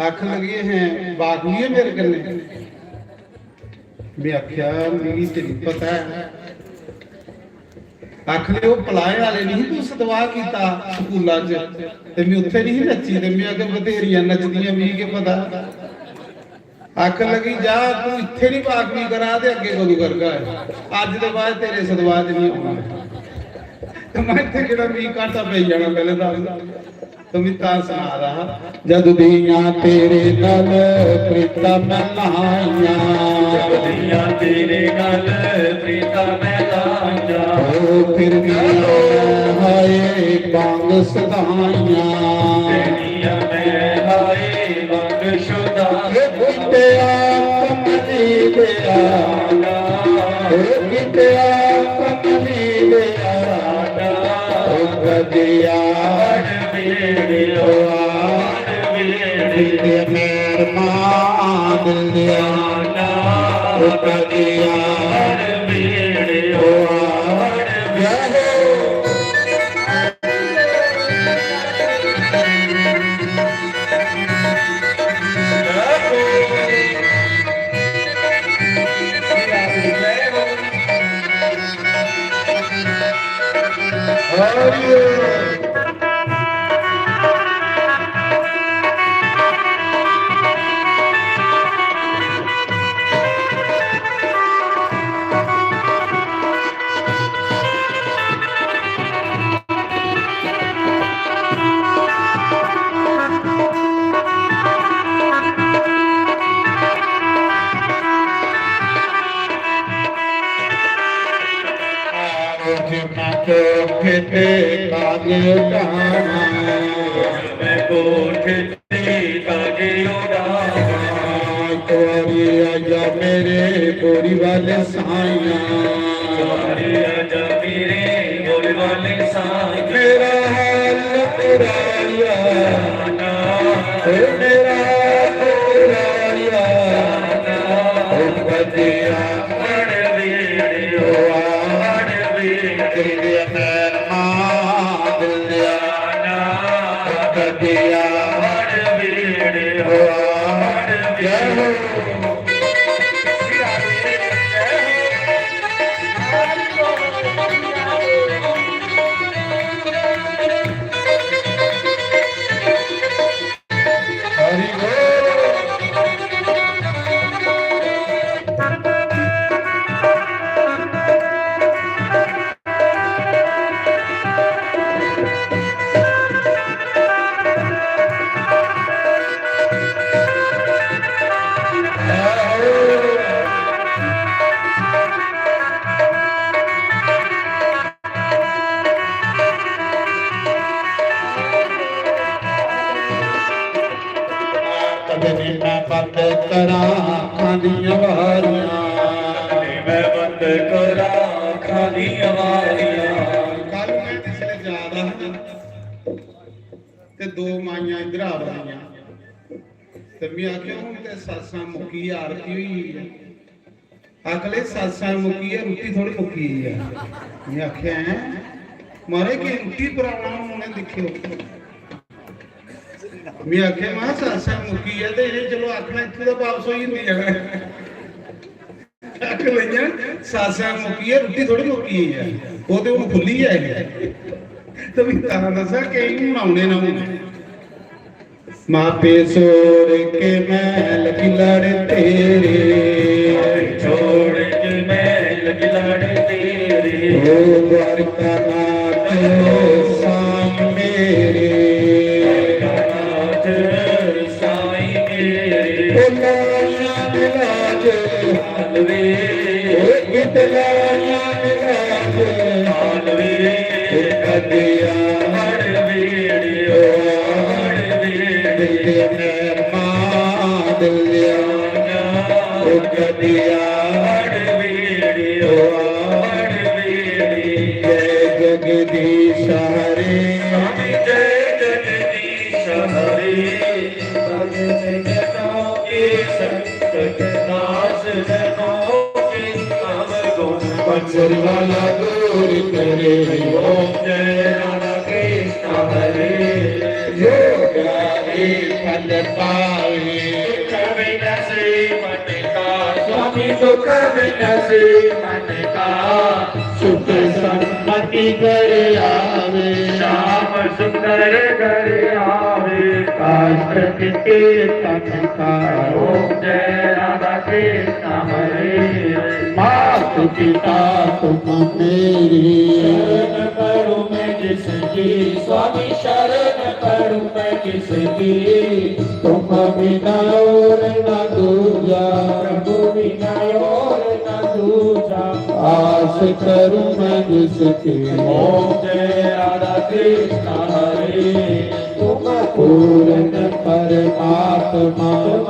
आखन लगी, "हैं, बाकवी ऐ मेरे कन्नै?" में आखेआ, "मिगी ते निं पता ऐ।" आखन लगी, "ओह् पलाए आह्ले निं तूं सतवाह् कीता स्कूला च, ते में उत्थै निं नच्ची?" ते में आखेआ, "बथेरियां नचदियां, मिगी केह् पता।" आखन लगी, "जा, तूं इत्थै निं बाकवी करा ते अग्गें कदूं करगा? अज्ज दे बाद तेरे सतवाह् च निं औना।" ते में इत्थै केह्ड़ा, मिगी घाटा पेई जाना पैह्लें दस्स। ते में तां सना दा हा, जद दियां तेरे नाल प्रीतां में लाइयां। जद दियां तेरे नाल प्रीतां में लाइयां। ओ फिर भी हाय बांग सदाइयां। तेरियां में हाय बांग शुदा। ए कित्या कमली दिया। ए कित्या कमली दिया। ओ कदिया। मेरे ओ आन मेरे। मेहरबान लिया। ओ कदिया। मेरे ओ आन मेरे। कोठे ते कागे उड़ाना। मैं कोठे ते कागे उड़ाना। कुंवारी आजा मेरे बोरी वाले साइयां। कुंवारी आजा मेरे बोरी वाले साइयां। मेरा हाल पुराया। ओ मेरा हाल पुराया। ओ बदिया। कदे नी मैं बंद करां अखां दियां वारियां। कदे मैं बंद करां अखां दियां वारियां। कल मैं जिसलै जा दा हा ते दो माइयां इद्धर आ रहियां ते मैं आखेआ, "हुन ते सत्संग मुक्की, आरती होई गेई ऐ।" आखले, "सत्संग मुक्की ऐ, रुट्टी थोड़ी मुक्की ऐ।" में आखेआ, "हैं?" "मारे, के रुट्टी पर आना, उ'नें दिक्खेओ।" में आखेआ, "मां, सत्संग मुक्की ऐ ते इ'नें चलो आखना इत्थूं दा वापस होई जंदी ऐ।" आखन लगियां, "सत्संग मुक्की ऐ, रुट्टी थोड़ी मुक्की ऐ, ओह् ते हुन खु'ल्ली ऐ।" ते में तां दस्सां, केईं हुन औने न हुन। मापे छोड़ के मैल की लड़ तेरे। छोड़ के मैल की लड़ तेरे। ओ द्वारका नाथ साईं मेरे। द्वारका नाथ साईं मेरे। ओ लाइयां ने लाज। हालवे। ओ कित लाइयां ने लाज। हालवे। ओ कदिया। हर वीडियो। हर वीडियो। मैं मां दिया। ओ कदिया। हर वीडियो। हर वीडियो। जय जगदीश हरे। स्वामी जय जगदीश। हरे। भगत जनों के संकट नाश जनों के, अवगुण पंचर वाला दूर करे। ओम जय राधा कृष्ण हरे। जो गावे फल पावे, कभी नसीब का, स्वामी दुख विनाशी मन का। सुख संपत्ति घर आवे, श्याम सुंदर घर आवे। काष्ठ के तन का। ओम जय राधा कृष्ण हरे। मात पिता तुम मेरी, शरण पड़ूं मैं जिसकी, स्वामी शरण पड़ूं मैं जिसकी। तुम बिना और न दूजा, प्रभु बिना और न दूजा। आस करूं मैं जिसकी। ओम जय राधा कृष्ण हरे। तुम पूर्ण परमात्मा, तुम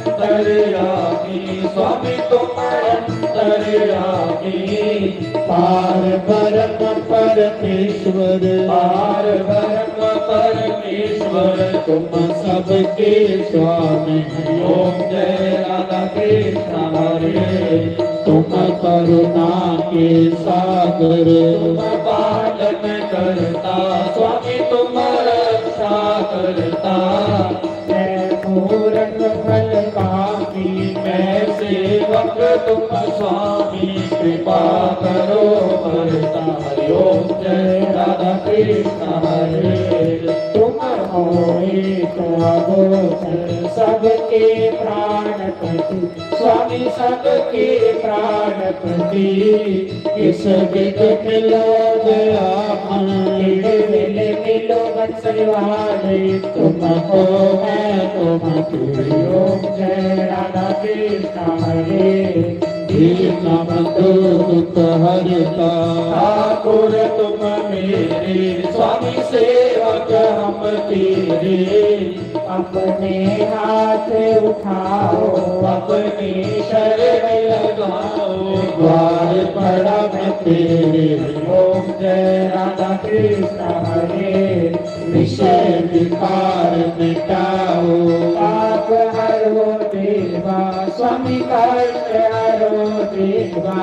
अंतर्यामी, स्वामी तुम अंतर्यामी। पार ब्रह्म परमेश्वर, पार ब्रह्म परमेश्वर। तुम सबके स्वामी। ओम जय राधा कृष्ण हरे। तुम करुणा के सागर, तुम पालन करता, स्वामी तुम रक्षा करता। मैं पूर्ण फल कामी, मैं सेवक तुम स्वामी, कृपा करो करता। हरि ओम जय राधा कृष्ण हरे। तुम हो एक अगोचर, सबके प्राणपति, स्वामी सबके प्राणपति। इस विध मिलो दयामय, मिले मिलो वत्सल वाले, तुमको मैं तुमकी। ओम जय राधा कृष्ण हरे। दीन बंधु दुख हरता, ठाकुर तुम मेरे, स्वामी सेवक हम तेरे। अपने हाथ उठाओ, अपने शरण लगाओ, द्वार पड़ा मैं तेरे। ओम जय राधा कृष्ण हरे। विषय विकार मिटाओ, पाप हरो देवा, स्वामी कष्ट हरो देवा।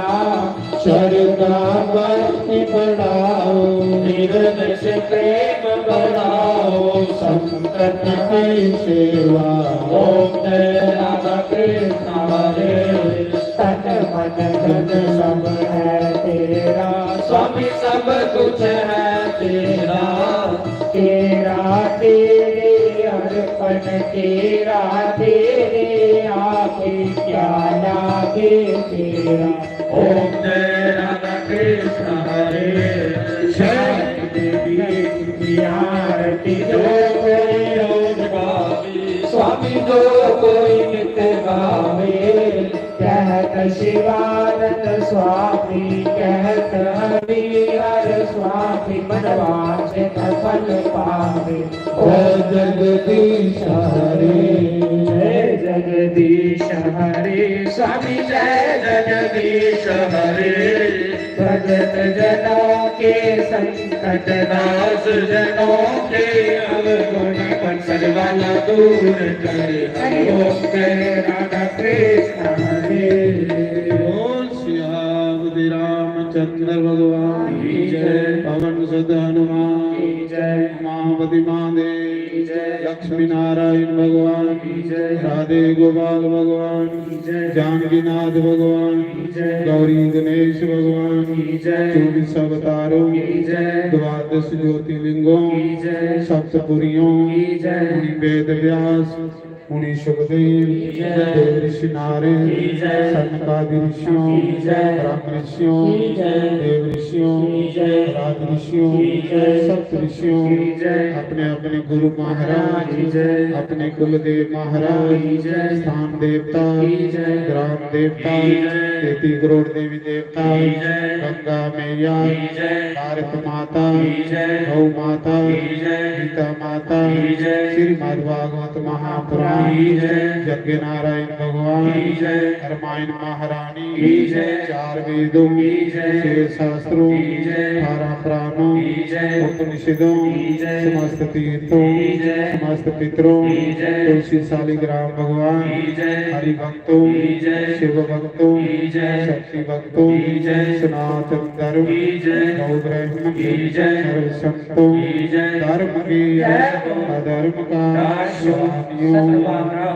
श्रद्धा भक्ति बढ़ाओ, हृदय से प्रेम बढ़ाओ, संकट हरी सेवा। ओम जय राधा कृष्ण हरे। तन मन धन सब है तेरा, स्वामी सब कुछ है तेरा। तेरा तेरे अर्पण, तेरा तेरे आगे, क्या लागे तेरा। ओम जय राधा कृष्ण हरे। जय देवी की आरती जो कोई रोज गावे, स्वामी जो कोई नित्य गावे। कहत शिवानंद स्वामी, कहत हरि हर स्वामी, मनवांछित फल पावे। जय जगदीश हरे। जय जगदीश हरे, स्वामी जय जगदीश हरे। भजत जनों के संकट, नाश जनों के अवगुण, पंचर वाला दूर करे। हरि ओम जय राधा कृष्ण हरे। बोल सियावर रामचंद्र भगवान की जय। पवन सुत हनुमान की जय। उमापति महादेव की जय। लक्ष्मी नारायण भगवान की जय। राधे गोपाल भगवान की जय। जानकीनाथ भगवान की जय। गौरी गणेश भगवान की जय। चौबीस अवतारों की जय। द्वादश ज्योतिर्लिंगों की जय। सप्तपुरियों की जय। मुनि वेद व्यास, मुनि सुखदेव, जय। देव ऋषि नारद, जय। सनकादि ऋषियों, जय। ब्रह्म ऋषियों, जय। देव ऋषियों, जय। राज ऋषियों, जय। सप्त ऋषियों, जय। अपने अपने गुरु महाराज, जय। अपने कुलदेव महाराज, जय। स्थान देवता, जय। ग्राम देवता, जय। तेती करोड़ देवी देवता, गंगा मैया, भारत माता, गौ माता, गीता माता, श्रीमद् भागवत महापुराण, यज्ञ नारायण भगवान, रामायण महारानी, चार वेदों, छह शास्त्रों, अठारह पुराणों, उपनिषदों, समस्त तीर्थों, समस्त पितरों, तुलसी शालिग्राम भगवान, हरि भक्तों, शिव भक्तों, शक्ति भक्तों, सनातन धर्म, गौ ब्राह्मण, सर्व संतों, धर्म के अधर्म का स्वामियों,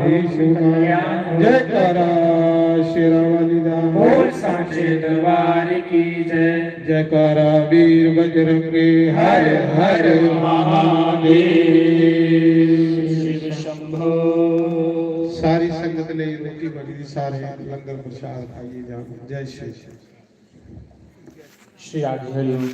विश्व का जयकारा शेरावाली दा। बोल सांचे दरबार की जय। जयकारा वीर बजरंगे, हर हर महादेव। शिव शंभो। सारी संगत ने रोटी बनी दी, सारे लंगर प्रसाद खाइए जाओ। जय श्री श्री आदि हरिओम।